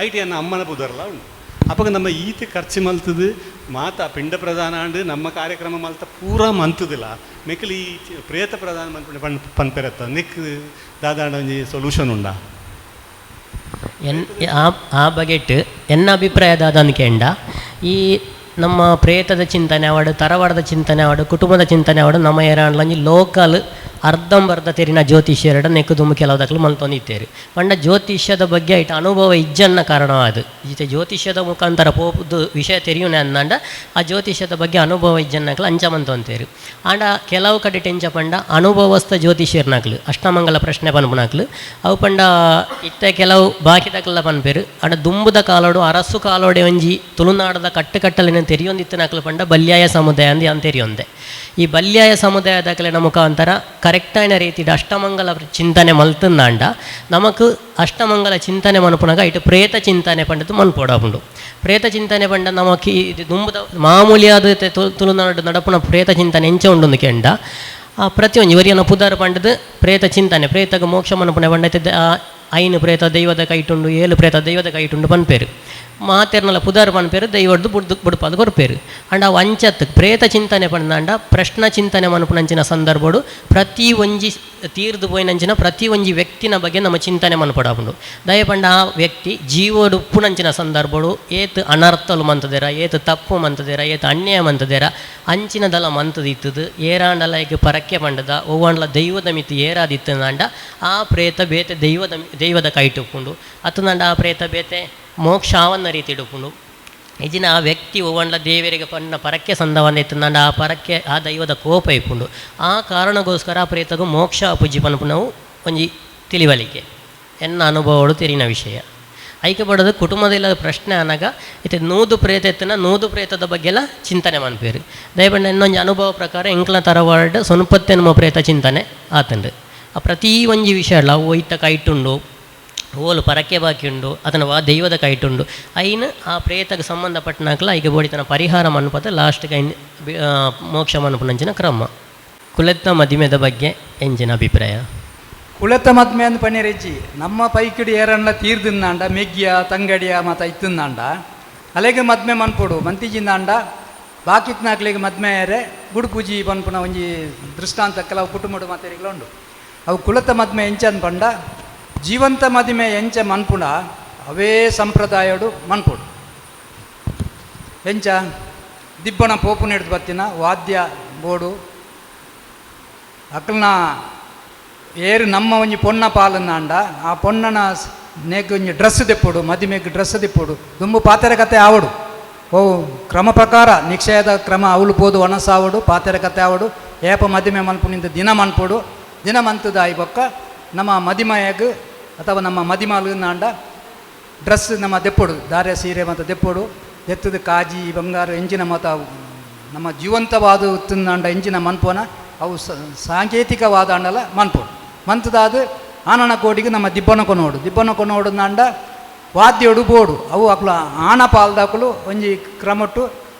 ಐಟಿ ಅನ್ನ ಅಮ್ಮನ ಪುದರ್ಲ ಉಂಡು. ಅಪ್ಪಗ ನಮ್ಮ ಈತ ಖರ್ಚು ಮಲ್ತದು ಮಾತ ಪಿಂಡ ಪ್ರಧಾನ ಅಂಡು ನಮ್ಮ ಕಾರ್ಯಕ್ರಮ ಮಲ್ತ ಪೂರಾ ಮಂತದಿಲ್ಲ ಮೆಕ್ಕಲು ಈ ಪ್ರೇತ ಪ್ರಧಾನ ಮನ್ಪುಂಡು ಪನ್ ಪನ್ಪೆರತ್ತ ನಿಕ್ ದಾದಾಂಡ ಒಂಜಿ ಸೊಲ್ಯೂಷನ್ ಉಂಡಾ? ಎನ್ ಆ ಬಗೆಟ್ ಎನ್ನ ಅಭಿಪ್ರಾಯ ದಾದನ್ಕೆಂಡ ಈ ನಮ್ಮ ಪ್ರೇತದ ಚಿಂತನೆ ಆವಡು ತರವಾಡದ ಚಿಂತನೆ ಆವಡು ಕುಟುಂಬದ ಚಿಂತನೆ ಆವಡು ನಮ್ಮ ಏರಾಂಡ್ಲಂಜಿ ಲೋಕಲ್ ಅರ್ಧಂಬರ್ಧ ತೆರಿನ ಜ್ಯೋತಿಷ್ಯರಡ ನೆಕ್ಕುದುಂಬು ಕೆಲವು ದಾಖಲು ಮಲ್ತೊಂದಿತ್ತೇರು. ಪಂಡ ಜ್ಯೋತಿಷ್ಯದ ಬಗ್ಗೆ ಐಟ ಅನುಭವ ಇಜ್ಜನ್ನ ಕಾರಣ ಅದು ಈತ ಜ್ಯೋತಿಷ್ಯದ ಮುಖಾಂತರ ಪೋಪುದು ವಿಷಯ ತೆರಿಯುನೆ ಅಂದಂಡ ಆ ಜ್ಯೋತಿಷ್ಯದ ಬಗ್ಗೆ ಅನುಭವ ಇಜ್ಜನ್ನಕ್ಲು ಅಂಚ ಮಂತೊಂತೇರು. ಆಂಡ ಕೆಲವು ಕಡೆ ಟೆಂಚ ಪಂಡ ಅನುಭವಸ್ಥ ಜ್ಯೋತಿಷ್ಯರ್ನಾಕ್ಲು ಅಷ್ಟಮಂಗಲ ಪ್ರಶ್ನೆ ಪನ್ಪುನಾಕ್ಲು ಅವು ಪಂಡ ಇತ್ತೆ ಕೆಲವು ಬಾಕಿ ದಾಖಲ ಪನ್ಪೇರು. ಆಂಡ ದುಂಬುದ ಕಾಲೋಡು ಅರಸು ಕಾಲೋಡೆ ಒಂಜಿ ತುಳುನಾಡದ ಕಟ್ಟುಕಟ್ಟಲಿನ ತೆರಿಯೊಂದಿತ್ತನಾಕ್ಲು ಪಂಡ ಬಲ್ಯಾಯ ಸಮುದಾಯ ಅಂದು ಅಂತ ತೆರಿಯೊಂದೆ. ಈ ಬಲ್ಯಾಯ ಸಮುದಾಯದಾಕಲಿನ ಮುಖಾಂತರ ಕರೆಕ್ಟಾಯಿನ ರೀತಿಡ್ ಅಷ್ಟಮಂಗಲ ಚಿಂತನೆ ಮಲ್ತಂದಾಂಡ ನಮಕ್ ಅಷ್ಟಮಂಗಲ ಚಿಂತನೆ ಮನ್ಪುನಾಗ ಇಟ್ಟು ಪ್ರೇತ ಚಿಂತನೆ ಪಂಡದು ಮನ್ಪೋಡಾಪುಂಡು. ಪ್ರೇತ ಚಿಂತನೆ ಪಂಡ ನಮಕ್ ಇದು ದುಂಬುದ ಮಾಮೂಲಿಯಾದ ತುಳುನಾಡು ನಡಪುನ ಪ್ರೇತ ಚಿಂತನೆ ಎಂಚ ಉಂಡು ಕೆಂಡ ಆ ಪ್ರತಿಯೊಂಜಿ ಒರಿಯನ ಪುದಾರ್ ಪಂಡದು ಪ್ರೇತ ಚಿಂತನೆ ಪ್ರೇತಗ ಮೋಕ್ಷ ಮನ್ಪುನ ಪಂಡ ಐನು ಪ್ರೇತ ದೈವದ ಕೈಟುಂಡು ಏಳು ಪ್ರೇತ ದೈವದ ಕೈಟುಂಡು ಪನ್ಪೇರು ಮಾತೆರ್ನಲ ಪುದಾರ್ ಪನ್ಪೇರು ದೈವಡ್ದು ಬುಡ್ದು ಬುಡ್ಪಾದ ಕೊರ್ಪೇರು. ಅಂಡ ಅವು ಅಂಚತ್ ಪ್ರೇತ ಚಿಂತನೆ ಪಂದಾಂಡ ಪ್ರಶ್ನ ಚಿಂತನೆ ಮನ್ಪುನಂಚಿನ ಸಂದರ್ಭಡು ಪ್ರತಿ ಒಂಜಿ ತೀರ್ದು ಪೋಯಿನಂಚಿನ ಪ್ರತಿ ಒಂಜಿ ವ್ಯಕ್ತಿನ ಬಗ್ಗೆ ನಮ್ಮ ಚಿಂತನೆ ಮನ್ಪಡಾಪುಂಡು. ದಯ ಪಂಡ ಆ ವ್ಯಕ್ತಿ ಜೀವೋಡು ಉಪ್ಪುನಂಚಿನ ಸಂದರ್ಭಡು ಏತ್ ಅನರ್ಥಲು ಮಂತದೇರ ಏತ್ ತಪ್ಪು ಮಂತದೇರ ಏತ್ ಅನ್ಯಾಯ ಮಂತದೇರ ಅಂಚಿನ ದಲ ಮಂತದಿತ್ತದು ಏರಾಂಡಲ ಈಗ ಪರಕ್ಕೆ ಪಂಡದ ಒವ್ವಾಂಡ್ಲ ದೈವದ ಮಿತಿ ಏರಾದಿತ್ತಂಡ ಆ ಪ್ರೇತ ಬೇತೆ ದೈವದ ದೈವದ ಕೈಟುಪ್ಪುಂಡು ಅತ್ತಂಡ ಆ ಪ್ರೇತ ಬೇತೆ ಮೋಕ್ಷಾವನ್ನ ರೀತಿ ಇಡುಪುಂಡು. ಇಜಿನ ಆ ವ್ಯಕ್ತಿ ಒವ್ವಂಡ್ಲ ದೇವರಿಗೆ ಪನ್ನ ಪರಕ್ಕೆ ಸಂದವನ್ನ ಇತ್ತಂಡ ಆ ಪರಕ್ಕೆ ಆ ದೈವದ ಕೋಪ ಇಪ್ಪುಂಡು. ಆ ಕಾರಣಗೋಸ್ಕರ ಆ ಪ್ರೇತಗೂ ಮೋಕ್ಷ ಪೂಜಿ ಪನ್ಪುನವು ಒಂಜಿ ತಿಳಿವಳಿಕೆ ಎನ್ನ ಅನುಭವಗಳು ತೆರಿನ ವಿಷಯ. ಐಕೆ ಬಡದು ಕುಟುಂಬದಲ್ಲಿ ಪ್ರಶ್ನೆ ಅನಾಗ ಇತ್ತೆ ನೂದು ಪ್ರೇತ ಎತ್ತನ ನೂದು ಪ್ರೇತದ ಬಗ್ಗೆ ಎಲ್ಲ ಚಿಂತನೆ ಮನ್ಪೇರು. ದಯಪಂಡ ಇನ್ನೊಂದು ಅನುಭವ ಪ್ರಕಾರ ಎಂಕ್ಲ ತರವಾಡ್ ಸೊನ್ಪತ್ತೆನ್ಮ ಪ್ರೇತ ಚಿಂತನೆ ಆತಂಡು. ಆ ಪ್ರತಿ ಒಂಜಿ ವಿಷಯ ಅಲ್ಲ ಅವು ಒಯ್ತ ಕೈಟುಂಡು ಓಲು ಪರಕೆ ಬಾಕಿ ಉಂಡು ಅದನ್ನು ವಾ ದೈವದ ಕೈಟುಂಡು ಐನು ಆ ಪ್ರೇತಕ್ಕೆ ಸಂಬಂಧಪಟ್ಟನಾಕಲ ಐಗೆ ಬೋಡಿತನ ಪರಿಹಾರ ಮನ್ಪದ ಲಾಸ್ಟ್ಗೆ ಐನ್ ಮೋಕ್ಷ ಮನ್ಪುನಂಚಿನ ಕ್ರಮ. ಕುಲೆತ್ತ ಮದಿಮೆದ ಬಗ್ಗೆ ಎಂಜಿನ ಅಭಿಪ್ರಾಯ? ಕುಲೆತ್ತ ಮದ್ಮೆ ಅಂದ್ ಪನ್ನೆರೆಜ್ಜಿ ನಮ್ಮ ಪೈಕಿಡಿ ಏರಣ್ಣ ತೀರ್ದಿನ್ನಾಂಡ ಮೆಗ್ಗಿಯ ತಂಗಡಿಯ ಮಾತ ಇತ್ತಿಂದಾಂಡ ಅಲೆಗೆ ಮದ್ಮೆ ಮನ್ಪೊಡು ಮಂತಿಜಿಂದಾಂಡ ಬಾಕಿತ್ನಾಕ್ಲೆಗೆ ಮದ್ಮೆ ಏರೆ ಗುಡುಪೂಜಿ ಪನ್ಪುನ ಒಂಜಿ ದೃಷ್ಟಾಂತ ಕೆಲವು ಕುಟುಂಬಡು ಮಾತೆರಿಗ್ಲ ಉಂಡು. ಅವು ಕುಲತ ಮದ್ಮೆ ಎಂಚ ಪಂಡ ಜೀವಂತ ಮದಿಮೆ ಎಂಚ ಮನ್ಪುಣ ಅವೇ ಸಂಪ್ರದಾಯಡು ಮನ್ಪುಡು. ಎಂಚ ದಿಬ್ಬಣ ಪೋಪು ಹಿಡ್ದು ಬತ್ತಿನ ವಾದ್ಯ ಬೋಡು ಅಕ್ಲನ ಏರು ನಮ್ಮ ಒಂಜಿ ಪೊಣ್ಣ ಪಾಲನ್ನಾಂಡ ಆ ಪೊಣ್ಣನ ನೇಕ್ ಒಂಜಿ ಡ್ರೆಸ್ ದೆಪ್ಪೊಡು, ಮದಿಮೆಗ್ ಡ್ರೆಸ್ ದೆಪ್ಪೊಡು, ದುಂಬು ಪಾತೆರ ಕತೆ ಆವಡು. ಓ ಕ್ರಮ ಪ್ರಕಾರ ನಿಕ್ಷಯದ ಕ್ರಮ ಅವಳು ಪೋದು ಒಣಸಾವಡು, ಪಾತೆರ ಕತೆ ಆವಡು, ಏಪ ಮದಿಮೆ ಮನ್ಪುನಿಂದ ದಿನ ಮನ್ಪೊಡು. ದಿನ ಮಂತದ ಆಯಿ ಬೊಕ್ಕ ನಮ್ಮ ಮದಿಮಯಗ್ ಅಥವಾ ನಮ್ಮ ಮದಿಮಾಲು ನಾಂಡ ಡ್ರೆಸ್ ನಮ್ಮ ದೆಪ್ಪೊಡು, ದಾರೆ ಸೀರೆ ಮತ್ತು ದೆಪ್ಪೊಡು. ದೆತ್ತದ ಕಾಜಿ ಬಂಗಾರ ಎಂಚಿನ ಮತ ಅವು ನಮ್ಮ ಜೀವಂತವಾದ ತಿಂದಾಂಡ ಎಂಚಿನ ಮನ್ಪೋನ ಅವು ಸಾಂಕೇತಿಕವಾದ ಅಂಡಲ ಮನ್ಪೋಡು. ಮಂತದಾದ ಆನನ ಕೋಡಿಗೆ ನಮ್ಮ ದಿಬ್ಬನ ಕೊನೋಡು, ದಿಬ್ಬನ ಕೊನೋಡು ನಾಂಡ ವಾದ್ಯೋಡು ಬೋಡು ಅವು ಅಕ್ಲು ಆಣ ಪಾಲ್ದಾಕಲು ಒಂಜಿ ಕ್ರಮಟ್ಟು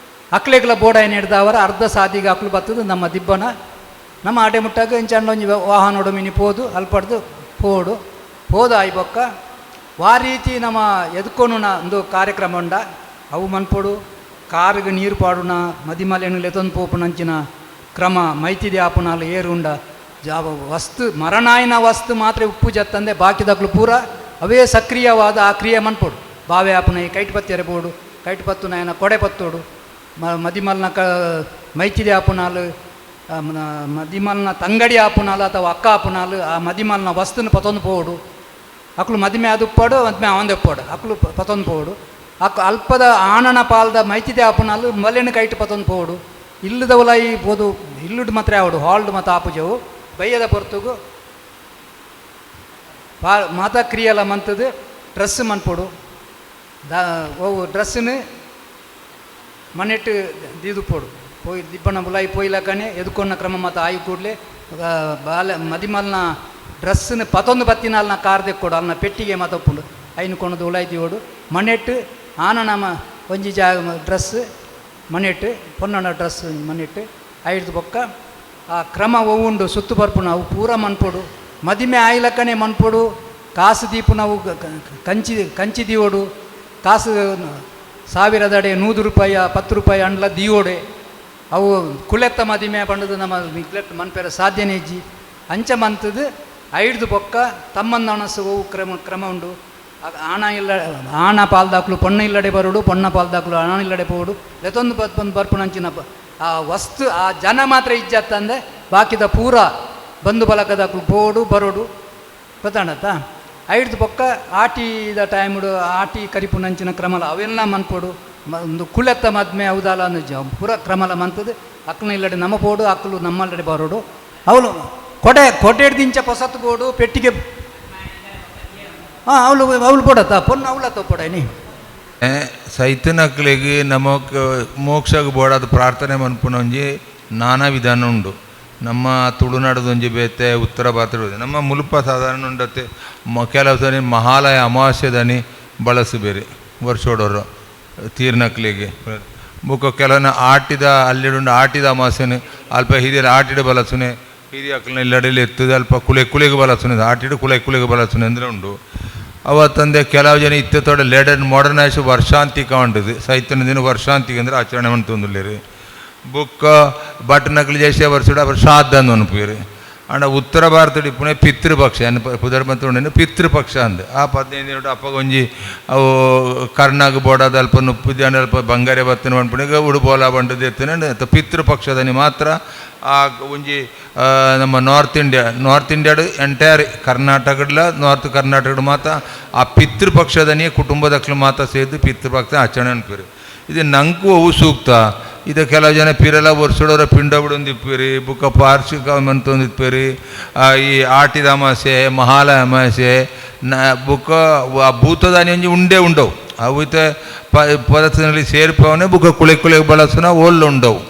ಅಕ್ಲೆಗ್ಲ ಬೋಡ ಏನು ಹಿಡ್ದವರ ಅರ್ಧ ಸಾದಿಗೆ ಅಕ್ಲು ಬತ್ತದು ನಮ್ಮ ದಿಬ್ಬನ ನಮ್ಮ ಆಟೆ ಮುಟ್ಟಾಗ ಇಂಚಂಡ ಒಂಜಿ ವಾಹನೋಡು ಮಿನಿ ಪೋದು ಅಲ್ಪಡ್ದು ಪೋಡು ಪೋದು ಆಯಿ ಬೊಕ್ಕ ವಾ ರೀತಿ ನಮ್ಮ ಎದ್ಕೊನು ಒಂದು ಕಾರ್ಯಕ್ರಮ ಉಂಡ ಅವು ಮನ್ಪೊಡು. ಕಾರಿಗೆ ನೀರು ಪಾಡುನ ಮದಿಮಲೆನು ಲೆತೊಂದು ಪೋಪುನಂಚಿನ ಕ್ರಮ ಮೈತಿದಿ ಆಪುನಾಲು ಏರುಂಡ ಜಾವ ವಸ್ತು ಮರಣಾಯನ ವಸ್ತು ಮಾತ್ರ ಉಪ್ಪು ಜತ್ತಂದೆ ಬಾಕಿದಕ್ಲು ಪೂರ ಅವೇ ಸಕ್ರಿಯವಾದ ಆ ಕ್ರಿಯೆ ಮನ್ಪೊಡು. ಬಾವೆ ಆಪುನ ಈ ಕೈಟ್ ಪತ್ತಿ ಎರೆಬೋಡು, ಕೈಟ್ ಪತ್ತು ನಾಯನ ಕೊಡೆ ಪತ್ತೋಡು, ಮದಿಮಲ್ನ ಕ ಮೈತಿದಿ ಆಪುನಾಲು ಮದಿಮಲ್ನ ತಂಗಡಿ ಆಪುನಾಲು ಅಥವಾ ಅಕ್ಕ ಆಪುನಾಲು ಆ ಮದಿಮಲ್ನ ವಸ್ತುನ ಪತ್ತೊಂದು ಪೋಡು. ಅಕ್ಲು ಮದಿಮೆ ಅದು ಉಪ್ಪಾಡು ಮದ್ಮೆ ಅವಂದೆ ಉಪ್ಪಾಡು ಅಕ್ಲು ಪತ್ತೊಂದು ಪೋಡು. ಅಕ್ ಅಲ್ಪದ ಆಣನ ಪಾಲ್ದ ಮೈತಿದೆ ಆಪುನಾಲು ಮಲೆನ ಕೈಟ್ ಪತ್ತೊಂದು ಪೋಡು. ಇಲ್ಲದವಲಾಯಿ ಪೋದು ಇಲ್ಲುಡು ಮಾತ್ರ ಆವಡು ಹಾಲ್ಡ್ ಮತ್ತು ಆಪುಜವು ಬಯ್ಯದ ಪೊರ್ತುಗು ಪಾ ಮಾತಾ ಕ್ರಿಯೆಲ್ಲ ಮಂತದ್ದು ಡ್ರೆಸ್ ಮನ್ಪೊಡು. ದಾ ಓ ಡ್ರೆಸ್ಸನ್ನು ಮನೆಟ್ಟು ದೀದು ಪೋಡು ಪೋಯಿ ದಿಬ್ಬನ ಬುಲಾಯಿ ಪೋಯ್ಲಕ್ಕನೆ ಎದುಕೊನ್ನ ಕ್ರಮ ಮತ್ತು ಆಯಿ ಕೂಡಲೇ ಬಾಲ ಮದಿಮಲ್ನ ಡ್ರೆಸ್ಸನ್ನು ಪತ್ತೊಂದು ಬತ್ತಿನಾಲ್ನ ಕಾರ್ ದೆಕ್ಕೊಡು ಅಲ್ನ ಪೆಟ್ಟಿಗೆ ಮತ್ತೊಪ್ಪುಂಡು ಐನು ಕೊಣದು ಉಲಾಯಿ ದೀವೋಡು. ಮನೆಟ್ಟು ಆನ ನಮ್ಮ ಒಂಜಿ ಜಾಗ ಡ್ರೆಸ್ ಮನೆಟ್ಟು ಪೊನ್ನಣ ಡ್ರೆಸ್ ಮನೆಟ್ಟು ಐದು ಬೊಕ್ಕ ಆ ಕ್ರಮ ಒವ್ವುಂಡು ಸುತ್ತು ಬರ್ಪುನ ಅವು ಪೂರ ಮನ್ಪೊಡು. ಮದಿಮೆ ಆಯ್ಲಕ್ಕನೆ ಮನ್ಪೊಡು. ಕಾಸು ದೀಪುನವು ಕಂಚಿ ಕಂಚಿ ದೀವೋಡು. ಕಾಸು ಸಾವಿರದಡೆ 100 ರೂಪಾಯಿ 10 ರೂಪಾಯಿ ಅಂಡ್ಲ ದೀವೋಡೆ. ಅವು ಕುಲೆತ್ತ ಮದಿಮೆ ಪಂಡದು ನಮ್ಮ ನಿಗ್ಲೆಕ್ಟ್ ಮನ್ಪೆರ ಸಾಧ್ಯನೇ ಇಜ್ಜಿ. ಅಂಚ ಮಂತದ್ದು ಐಡ್ದು ಬೊಕ್ಕ ತಮ್ಮಂದ ಅಣಸು ಅವು ಕ್ರಮ ಕ್ರಮ ಉಂಡು. ಆಣ ಇಲ್ಲ ಆಣ ಪಾಲ್ದಾಕ್ಲು ಪೊಣ್ಣ ಇಲ್ಲಡೆ ಬರೋಡು, ಪೊಣ್ಣ ಪಾಲ್ದಾಕ್ಲು ಆಣ ಇಲ್ಲಡೆ ಪೋಡು. ಲೆತೊಂದು ಬಂದು ಬರ್ಪುನಂಚಿನ ಆ ವಸ್ತು ಆ ಜನ ಮಾತ್ರ ಇಜ್ಜತ್ತಂದೆ ಬಾಕಿದ ಪೂರ ಬಂಧು ಬಲಕದಾಕ್ಲು ಪೋಡು ಬರೋಡು ಗೊತ್ತಾಣತ್ತ. ಐಡ್ದು ಬೊಕ್ಕ ಆಟಿದ ಟೈಮ್ಡು ಆಟಿ ಕರಿಪುನಂಚಿನ ಕ್ರಮಲ ಅವೆಲ್ಲ ಮನ್ಪೊಡು. ಒಂದು ಕುಳೆತ್ತ ಮದ್ಮೆ ಅವದಾಲ ಅಂದು ಪೂರ ಕ್ರಮಲ ಮಂತದ್ದು ಅಕ್ನ ಇಲ್ಲಡೆ ನಮ್ಮ ಪೋಡು ಅಕ್ಕಲು ನಮ್ಮಲ್ಲಡೆ ಬರೋಡು. ಅವಳು ಕೊಡೆ ಕೊಟೆಡ್ದಿಂಚ ಪೊಸತ್ತು ಬೋಡು ಪೆಟ್ಟಿಗೆ ಹಾಂ ಅವಳು ಅವಳು ಪೋಡತ್ತ ಪೊನ್ನು ಅವಳತ್ತ ಪೊಡ ನೀ ಸೈತನಕ್ಲೆಗ್ ನಮಕ್ ಮೋಕ್ಷಗ್ ಬೋಡಾದ ಪ್ರಾರ್ಥನೆ ಮನ್ಪುನ ಒಂಜಿ ನಾನಾ ವಿಧಾನ ಉಂಡು. ನಮ್ಮ ತುಳುನಾಡದೊಂಜಿ ಬೇತೆ, ಉತ್ತರ ಭಾರತದ ನಮ್ಮ ಮುಲ್ಪ ಸಾಧಾರಣ ಉಂಡತ್ತೆ. ಕೆಲವು ಸರಿ ಮಹಾಲಯ ಅಮಾವಾಸ್ಯದನಿ ಬಳಸು ಬೇರೆ ವರ್ಷೋಡೋರು ತೀರ್ನಕ್ಲಿಗೆ. ಬೊಕ್ಕ ಕೆಲವನ ಆಟಿದ ಅಲ್ಲಿಡುಂಡು ಆಟಿದ ಅಮಾವಾಸ್ಯನೆ ಅಲ್ಪ ಹಿರಿಯರ ಆಟಿಡ ಬಲಸುನೆ ಹಿರಿಯ ಅಕ್ಲನ ಇಲ್ಲಡೆಲಿ ಎತ್ತದ ಅಲ್ಪ ಕುಲೆ ಕುಲೆಗೆ ಬಲಸುನೆ ಆಟಿಡು ಕುಲೆ ಕುಲೆಗೆ ಬಲಸುನೆ ಅಂದರೆ ಉಂಡು. ಅವತ್ತಂದೆ ಕೆಲವು ಜನ ಇತ್ತೆ ತೋಡೆ ಲೇಡರ್ ಮಾಡರ್ನೈಸ್ ವರ್ಷಾಂತಿಕ ಉಂಟದು ಸೈತನ ದಿನ ವರ್ಷಾಂತಿಕ ಅಂದರೆ ಆಚರಣೆ ಮಂತೊಂದುಲ್ಲೆರ್. ಬೊಕ್ಕ ಬಟ್ನಕ್ಲು ಜೈಸೆ ವರ್ಷಡ್ ಅವರು ಶ್ರಾದ್ದ ಅಂದ್ ಪನ್ಪುವೆರ್. ಆಂಡ ಉತ್ತರ ಭಾರತಡ್ ಇಪ್ಪುನೆ ಪಿತೃಪಕ್ಷ ಎನ್ನ ಪುದರ್ ಮಂತೊಂಡು ಪಿತೃಪಕ್ಷ ಅಂದ್. ಆ 15 ದಿನಟ್ ಅಪ್ಪಗ ಒಂಜಿ ಅವು ಕರ್ಣಗ್ ಬೋಡಾದ ಅಲ್ಪ ನುಪ್ಪುದ್ಯಾಂಡ ಅಲ್ಪ ಬಂಗಾರ ಬತ್ತಿನ ಪನ್ಪುನೆಗ್ ಉಡುಪೋಲ ಬಂಡದ ಎತ್ತುನೆ ಪಿತೃಪಕ್ಷದನಿ ಮಾತ್ರ ಆ ಒಂಜಿ ನಮ್ಮ ನಾರ್ತ್ ಇಂಡಿಯಾ ನಾರ್ತ್ ಇಂಡಿಯಾಡ್ ಎಂಟೈರ್ ಕರ್ನಾಟಕಡ್ಲ ನಾರ್ತ್ ಕರ್ನಾಟಕಡ್ ಮಾತ್ರ ಆ ಪಿತೃಪಕ್ಷದನಿ ಕುಟುಂಬದಕ್ಲು ಮಾತ್ರ ಸೇರ್ದು ಪಿತೃಪಕ್ಷ ಆಚರಣೆ ಅನ್ಪೇರು. ಇದು ನಂಕು ಅವು ಸೂಕ್ತ. ಇದು ಕೆಲವು ಜನ ಪಿರಲ ವರ್ಷಡೋರ ಪಿಂಡ ಬಿಡೊಂದಿಪ್ಪೇರಿ, ಬುಕ್ಕ ಪಾರ್ಶಿಕ ಮಂತೊಂದಿಪ್ಪೇರಿ, ಈ ಆಟಿದ ಅಮಾಸೆ ಮಹಾಲಯ ಅಮಾಸೆ ನ ಬುಕ್ಕ ಆ ಭೂತದಾನಿ ಒಂಜಿ ಉಂಡೆ ಉಂಡವು ಅವು ಇತ್ತೆ ಪದದಲ್ಲಿ ಸೇರ್ಪವನೆ ಬುಕ್ಕ ಕುಳೆ ಕುಳೆ ಬಳಸುನ ಓಲ್ ಉಂಡವು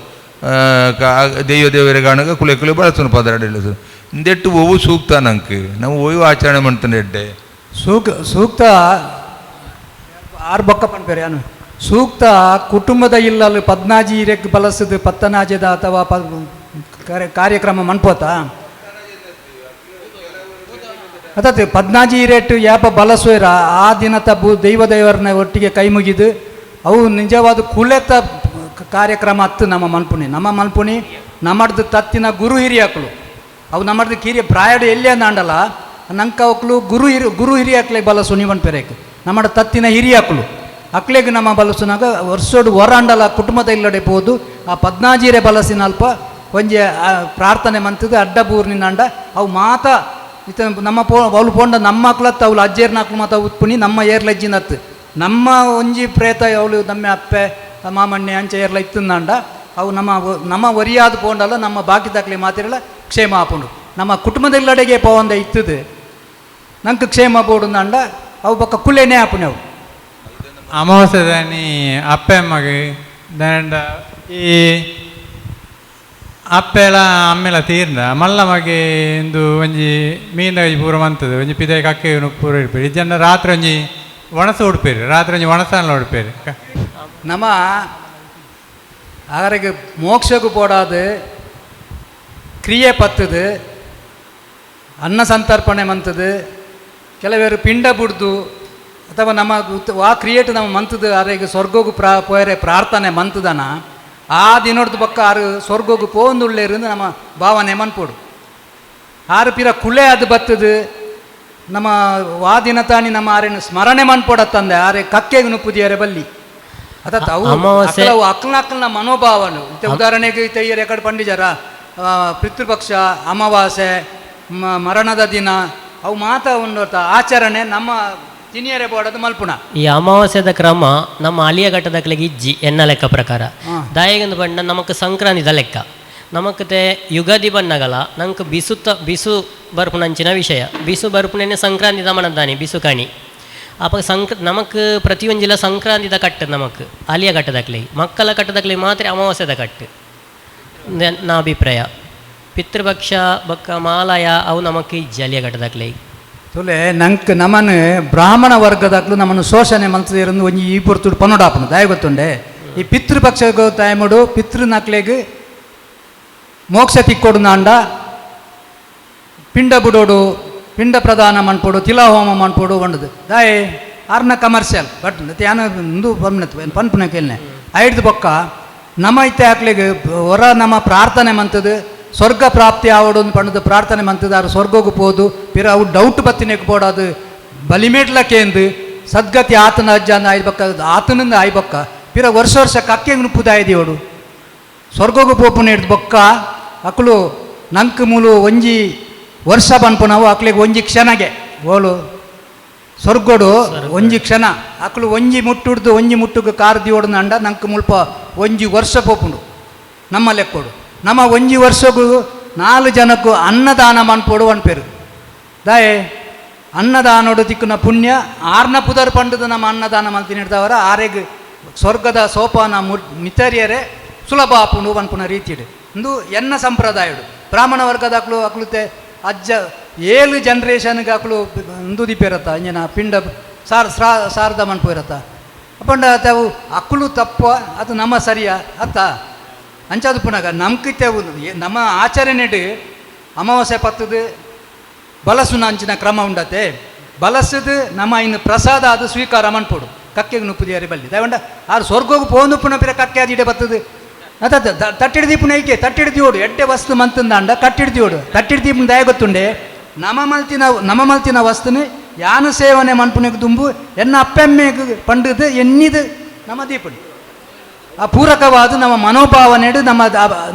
ದೈವ ದೇವರ ಕುಳೆ ಕುಳೆ ಬಳಸುನ ಪದರಡು ಇಂದೆಟ್ಟು ಒವು ಸೂಕ್ತ ನಂಗೆ ನಾವು ಓಯು ಆಚರಣೆ ಮಾಡ್ತಾನೆ ಎಡ್ಡೆ ಸೂಕ್ತ ಆರು ಬೊಕ್ಕ ಪನ್ಪೇರು ಯಾನು ಸೂಕ್ತ ಕುಟುಂಬದ ಇಲ್ಲಲ್ಲಿ ಪದ್ನಾಜಿ ಇರೆಕ್ ಬಲಸದು ಪತ್ತನಾಜದ ಅಥವಾ ಕಾರ್ಯಕ್ರಮ ಮನ್ಪೋತ ಅತತ್ ಪದ್ನಾಜಿ ಇರೇಟು ಯಾಪ ಬಲಸುವೆರ ಆ ದಿನತ ದೈವ ದೇವರನ್ನ ಒಟ್ಟಿಗೆ ಕೈ ಮುಗಿದು ಅವು ನಿಜವಾದ ಕುಲೆತ ಕಾರ್ಯಕ್ರಮ ಅತ್ತು ನಮ್ಮ ಮನ್ಪುಣಿ. ನಮ್ಮ ಮನ್ಪುಣಿ ನಮ್ಮಡ್ದು ತತ್ತಿನ ಗುರು ಹಿರಿಯಾಕ್ಲು ಅವು ನಮ್ಮಡ್ದು ಕಿರಿಯ ಪ್ರಾಯಡು ಎಲ್ಲಿ ಅಂದಾಂಡಲ ನಂಕ ಅವಕ್ಲು ಗುರು ಹಿರಿಯಾಕ್ಲೆ ಬಲಸು ಪೆರೇಕ್ ನಮ್ಮಡ ತತ್ತಿನ ಹಿರಿಯಾಕ್ಲು ಅಕ್ಲೆಗ್ ನಮ್ಮ ಬಲಸುನಾಗ ವರ್ಷೋಡು ಹೊರಾಂಡಲ ಕುಟುಂಬದ ಇಲ್ಲಡೆ ಪೋದು ಆ ಪದ್ನಾಜೀರೆ ಬಲಸಿನ ಅಲ್ಪ ಒಂಜಿ ಪ್ರಾರ್ಥನೆ ಮಂತದ್ದು ಅಡ್ಡ ಬೂರ್ನಿನಂಡ ಅವು ಮಾತ ಇತ್ತ ನಮ್ಮ ಪೋ ಅವಳು ಪೋಂಡ ನಮ್ಮ ಅಕ್ಲತ್ತ ಅವಳು ಅಜ್ಜೇರ್ನ ಅಕ್ಲು ಮಾತ ಉತ್ಪುನಿ ನಮ್ಮ ಏರ್ಲಜ್ಜಿನತ್ತು ನಮ್ಮ ಒಂಜಿ ಪ್ರೇತ ಅವಳು ನಮ್ಮ ಅಪ್ಪೆ ಮಾಮಣ್ಣೆ ಅಂಚೆ ಏರ್ಲ ಇತ್ತಂದಾಂಡ ಅವು ನಮ್ಮ ನಮ್ಮ ಒರಿಯಾದ ಪೋಂಡಲ್ಲ ನಮ್ಮ ಬಾಕಿ ದಾಖಲೆ ಮಾತಿರಲ್ಲ ಕ್ಷೇಮ ಆಪುಂಡು. ನಮ್ಮ ಕುಟುಂಬದೆಲ್ಲಡೆಗೆ ಪೋವಂದ ಇತ್ತದು ನಂಗೆ ಕ್ಷೇಮ ಬೋಡುಂದಾಂಡ ಅವು ಬೊಕ್ಕ ಕುಲೇನೇ ಆಪುನೆ ಅವು. ಅಮಾವಾಸ್ಯದಾನಿ ಅಪ್ಪೆ ಅಮ್ಮಗೆ ದಂಡ ಈ ಅಪ್ಪೆಲ ಅಮ್ಮೆಲ ತೀರ್ನ ಮಲ್ಲ ಮಗೆ ಇಂದು ಒಂಜಿ ಮೀನ ಪೂರ ಮಂತದು ಒಂಜಿ ಪಿದೈ ಕಕ್ಕೆ ಪೂರ ಇಡ್ಪೇರು ಇಜ್ಜಂಡ ರಾತ್ರಿ ಒಂಜಿ ಒಣಸು ಉಡ್ಪೇರು, ರಾತ್ರಿ ಒಂಜಿ ಒಣಸಲ್ಲ ಉಡ್ಪೇರು. ನಮ್ಮ ಆರಿಗೆ ಮೋಕ್ಷಕ್ಕೂ ಪೋಡಾದು ಕ್ರಿಯೆ ಪತ್ತದು ಅನ್ನ ಸಂತರ್ಪಣೆ ಮಂತದು ಕೆಲವರು ಪಿಂಡ ಬುಡ್ದು ಅಥವಾ ನಮ್ಮ ಆ ಕ್ರಿಯೇಟ್ ನಮ್ಮ ಮಂತದ ಆರಿಗೆ ಸ್ವರ್ಗಕ್ಕೂ ಪೋಯರೆ ಪ್ರಾರ್ಥನೆ ಮಂತದನ ಆ ದಿನೊಡ್ದು ಬಕ್ಕ ಆರು ಸ್ವರ್ಗಕ್ಕೂ ಪೋಂದುಳ್ಳೇರು ನಮ್ಮ ಭಾವನೆ ಮನ್ಪೋಡು. ಆರು ಪಿರ ಕುಳೆ ಅದು ಬತ್ತದು ನಮ್ಮ ವಾ ದಿನ ತಾನಿ ನಮ್ಮ ಆರೇನು ಸ್ಮರಣೆ ಮನ್ಪೋಡತ್ತಂದೆ ಆರೆ ಕಕ್ಕೆಗೆ ನುಪ್ಪುದಿಯರೆ ಬಲ್ಲಿ ಅದ ಅವು ಅಮಾವಾಸ್ಯೆ ಅವು ಅಕ್ಲ ಅಕ್ಲನ ಮನೋಭಾವನು. ಇತ್ತೆ ಉದಾಹರಣೆಗೆ ಇತ್ತೆ ಎಕಡೆ ಪಂಡಿಜರ ಪಿತೃಪಕ್ಷ ಅಮಾವಾಸ್ಯೆ ಮರಣದ ದಿನ ಅವು ಮಾತ ಒಂದು ಆಚರಣೆ ನಮ್ಮ ತಿನಿಯರೆ ಬೋಡದು ಮಲ್ಪುಣ. ಈ ಅಮಾವಾಸ್ಯದ ಕ್ರಮ ನಮ್ಮ ಅಲಿಯ ಘಟ್ಟದಕ್ಲೆಗೆ ಇಜ್ಜಿ ಎನ್ನ ಲೆಕ್ಕ ಪ್ರಕಾರ. ದಾಯಗಂದು ಬಣ್ಣ ನಮಕ್ ಸಂಕ್ರಾಂತಿದ ಲೆಕ್ಕ ನಮಕ್ ಯುಗಾದಿ ಬಣ್ಣಗಲ ನಂಗೆ ಬಿಸುತ್ತ ಬಿಸು ಬರ್ಪುನಂಚಿನ ವಿಷಯ ಬಿಸು ಬರ್ಪುನೇ ಸಂಕ್ರಾಂತಿ ದಮನದಾನಿ ಬಿಸು ಕಾಣಿ ಅಪ್ಪ ನಮಕ್ ಪ್ರತಿಯೊಂಜಿಲ ಸಂಕ್ರಾಂತಿದ ಕಟ್ಟು ನಮಕ್ ಅಲಿಯ ಘಟ್ಟದಕ್ಲೆ ಮಕ್ಕಳ ಕಟ್ಟದಕ್ಲೆ ಮಾತ್ರ ಅಮಾವಾಸ್ಯದ ಕಟ್ಟು ನಾ ಅಭಿಪ್ರಾಯ. ಪಿತೃಪಕ್ಷ ಬಕ್ಕ ಮಾಲಯ ಅವು ನಮಕ್ ಇಜ್ಜಿ ಅಲಿಯ ಘಟ್ಟದಕ್ಲೆ. ತುಲೆ ನಂಕ್ ನಮನ್ ಬ್ರಾಹ್ಮಣ ವರ್ಗದಾಕ್ಲು ನಮ್ಮನ್ನು ಶೋಷಣೆ ಮಲ್ತದಿರಂದು ಒಂಜಿ ಈ ಪೊರ್ತುಡು ಪನ್ನೊಡಾಪುನು ದಾಯ ಗೊತ್ತುಂಡೆ. ಈ ಪಿತೃಪಕ್ಷ ತಾಯಮುಡು ಪಿತೃನಕ್ಲೆಗ್ ಮೋಕ್ಷ ತಿಕ್ಕೊಡು ನಾಂಡ ಪಿಂಡ ಬುಡೋಡು ಪಿಂಡ ಪ್ರದಾನ ಮನ್ಪೋಡು ತಿಲಾಹೋಮ ಮನ್ಪೋಡು ಒಂಡದು ದಾಯೆ ಆರ್ನ ಕಮರ್ಷಿಯಲ್ ಬಟ್ ಯಾನ ಇಂದು ಪನ್ಪುನ ಕೇಳ್ನೆ ಐಡ್ದು ಬೊಕ್ಕ ನಮ್ಮ ಇತ್ತೆ ಆಕ್ಲೆಗ್ ಹೊರ ನಮ್ಮ ಪ್ರಾರ್ಥನೆ ಮಂತದು ಸ್ವರ್ಗ ಪ್ರಾಪ್ತಿ ಆವಡು ಪಂಡದು ಪ್ರಾರ್ಥನೆ ಮಂತದ ಆರು ಸ್ವರ್ಗಕ್ಕೆ ಪೋದು ಪಿರ ಅವು ಡೌಟ್ ಬತ್ತಿನೆಕ್ ಬೋಡಾದು ಬಲಿಮೇಟ್ಲಕ್ಕೇಂದು ಸದ್ಗತಿ ಆತನ ಅಜ್ಜನ ಆಯ್ಬಕ್ಕ ಆತನಿಂದ ಆಯ್ಬಕ್ಕ ಪಿರ ವರ್ಷ ವರ್ಷ ಕಕ್ಕೆ ನುಪ್ಪುದಾಯ್ದಿಯೋಡು ಸ್ವರ್ಗಕ್ಕೆ ಪೋಪುನ ಹಿಡ್ದು ಬೊಕ್ಕ ಅಕ್ಲು ನಂಕ್ ಮೂಲು ಒಂಜಿ ವರ್ಷ ಪನ್ಪುನವು ಅಕ್ಲಿಗೆ ಒಂಜಿ ಕ್ಷಣಗೆ ಓಲು ಸ್ವರ್ಗೋಡು ಒಂಜಿ ಕ್ಷಣ ಅಕ್ಲು ಒಂಜಿ ಮುಟ್ಟುಡ್ದು ಒಂಜಿ ಮುಟ್ಟುಗೆ ಕಾರ್ ದಿಯೋಡು ಅಂಡ ನಂಕ್ ಮುಲ್ಪ ಒಂಜಿ ವರ್ಷ ಪೋಪುಂಡು ನಮ್ಮ ಲೆಕ್ಕೋಡು. ನಮ್ಮ ಒಂಜಿ ವರ್ಷಕ್ಕೂ 4 ಜನಕ್ಕೂ ಅನ್ನದಾನ ಮನ್ಪೋಡು ಅನ್ಪೇರು ದಾಯೆ ಅನ್ನದಾನೋಡು ತಿಕ್ಕುನ ಪುಣ್ಯ ಆರ್ನ ಪುದರ್ ಪಂಡದ ನಮ್ಮ ಅನ್ನದಾನ ಮಲ್ತಿನ ಹಿಡ್ದವರ ಆರೆಗ್ ಸ್ವರ್ಗದ ಸೋಪಾನ ಮಿತರಿಯರೆ ಸುಲಭ ಆಪುಂಡು ಪನ್ಪುನ ರೀತಿಡು ಇಂದು ಎನ್ನ ಸಂಪ್ರದಾಯಡು. ಬ್ರಾಹ್ಮಣ ವರ್ಗದ ಅಕ್ಲು ಅಕ್ಲುತೆ ಅಜ್ಜ 7 ಜನ್ರೇಷನ್ಗೆ ಅಕ್ಲು ಇಂದು ದಿಪ್ಪಿರತ್ತ ಇಂಜಿನ ಪಿಂಡ ಸಾರ್ ಸಾರದ ಮನ್ಪು ಇರತ್ತ ಅಪ್ಪಂಡ ಅವು ಅಕ್ಲು ತಪ್ಪ ಅದು ನಮ್ಮ ಸರಿಯಾ ಅತ್ತ ಅಂಚಾದ ಪುನಗ ನಮ್ಕಿತ್ತೆ ನಮ್ಮ ಆಚರಣೆಡು ಅಮಾವಾಸ್ಯೆ ಪತ್ತದು ಬಲಸುನ ಅಂಚಿನ ಕ್ರಮ ಉಂಡತೆ ಬಲಸದು ನಮ್ಮ ಇನ್ನು ಪ್ರಸಾದ ಅದು ಸ್ವೀಕಾರ ಮನ್ಪೋಡು ಕಕ್ಕೆಗೆ ನುಪ್ಪುದಿಯಾರಿ ಬಲ್ಲಿ ದಯವಂಡ ಆರು ಸ್ವರ್ಗೋಗು ಪೋನುಪ್ಪುನ ಪಿರ ಕಕ್ಕೆ ಅದು ಇಡೆ ಬತ್ತದು ಅತ್ತ ತಟ್ಟಿಡ ದೀಪುನ ಐಕೆ ತಟ್ಟಿಡ ದಿಯೋಡು ಎಡ್ಡೆ ವಸ್ತು ಮಂತಂದಾಂಡ ಕಟ್ಟಿಡ ದಿಯೋಡು ತಟ್ಟಿಡ ದೀಪನ ದಯ ಗೊತ್ತುಂಡೆ ನಮ ಮಲ್ತಿನ ವಸ್ತುನು ಯಾನು ಸೇವನೆ ಮನ್ಪುನೆಗೆ ದುಂಬು ಎನ್ನ ಅಪ್ಪೆಮ್ಮೆಗೆ ಪಂಡದು ಎನ್ನಿದು ನಮ್ಮ ದೀಪುನಿ ಆ ಪೂರಕವಾದ ನಮ್ಮ ಮನೋಭಾವನೆಡು ನಮ್ಮ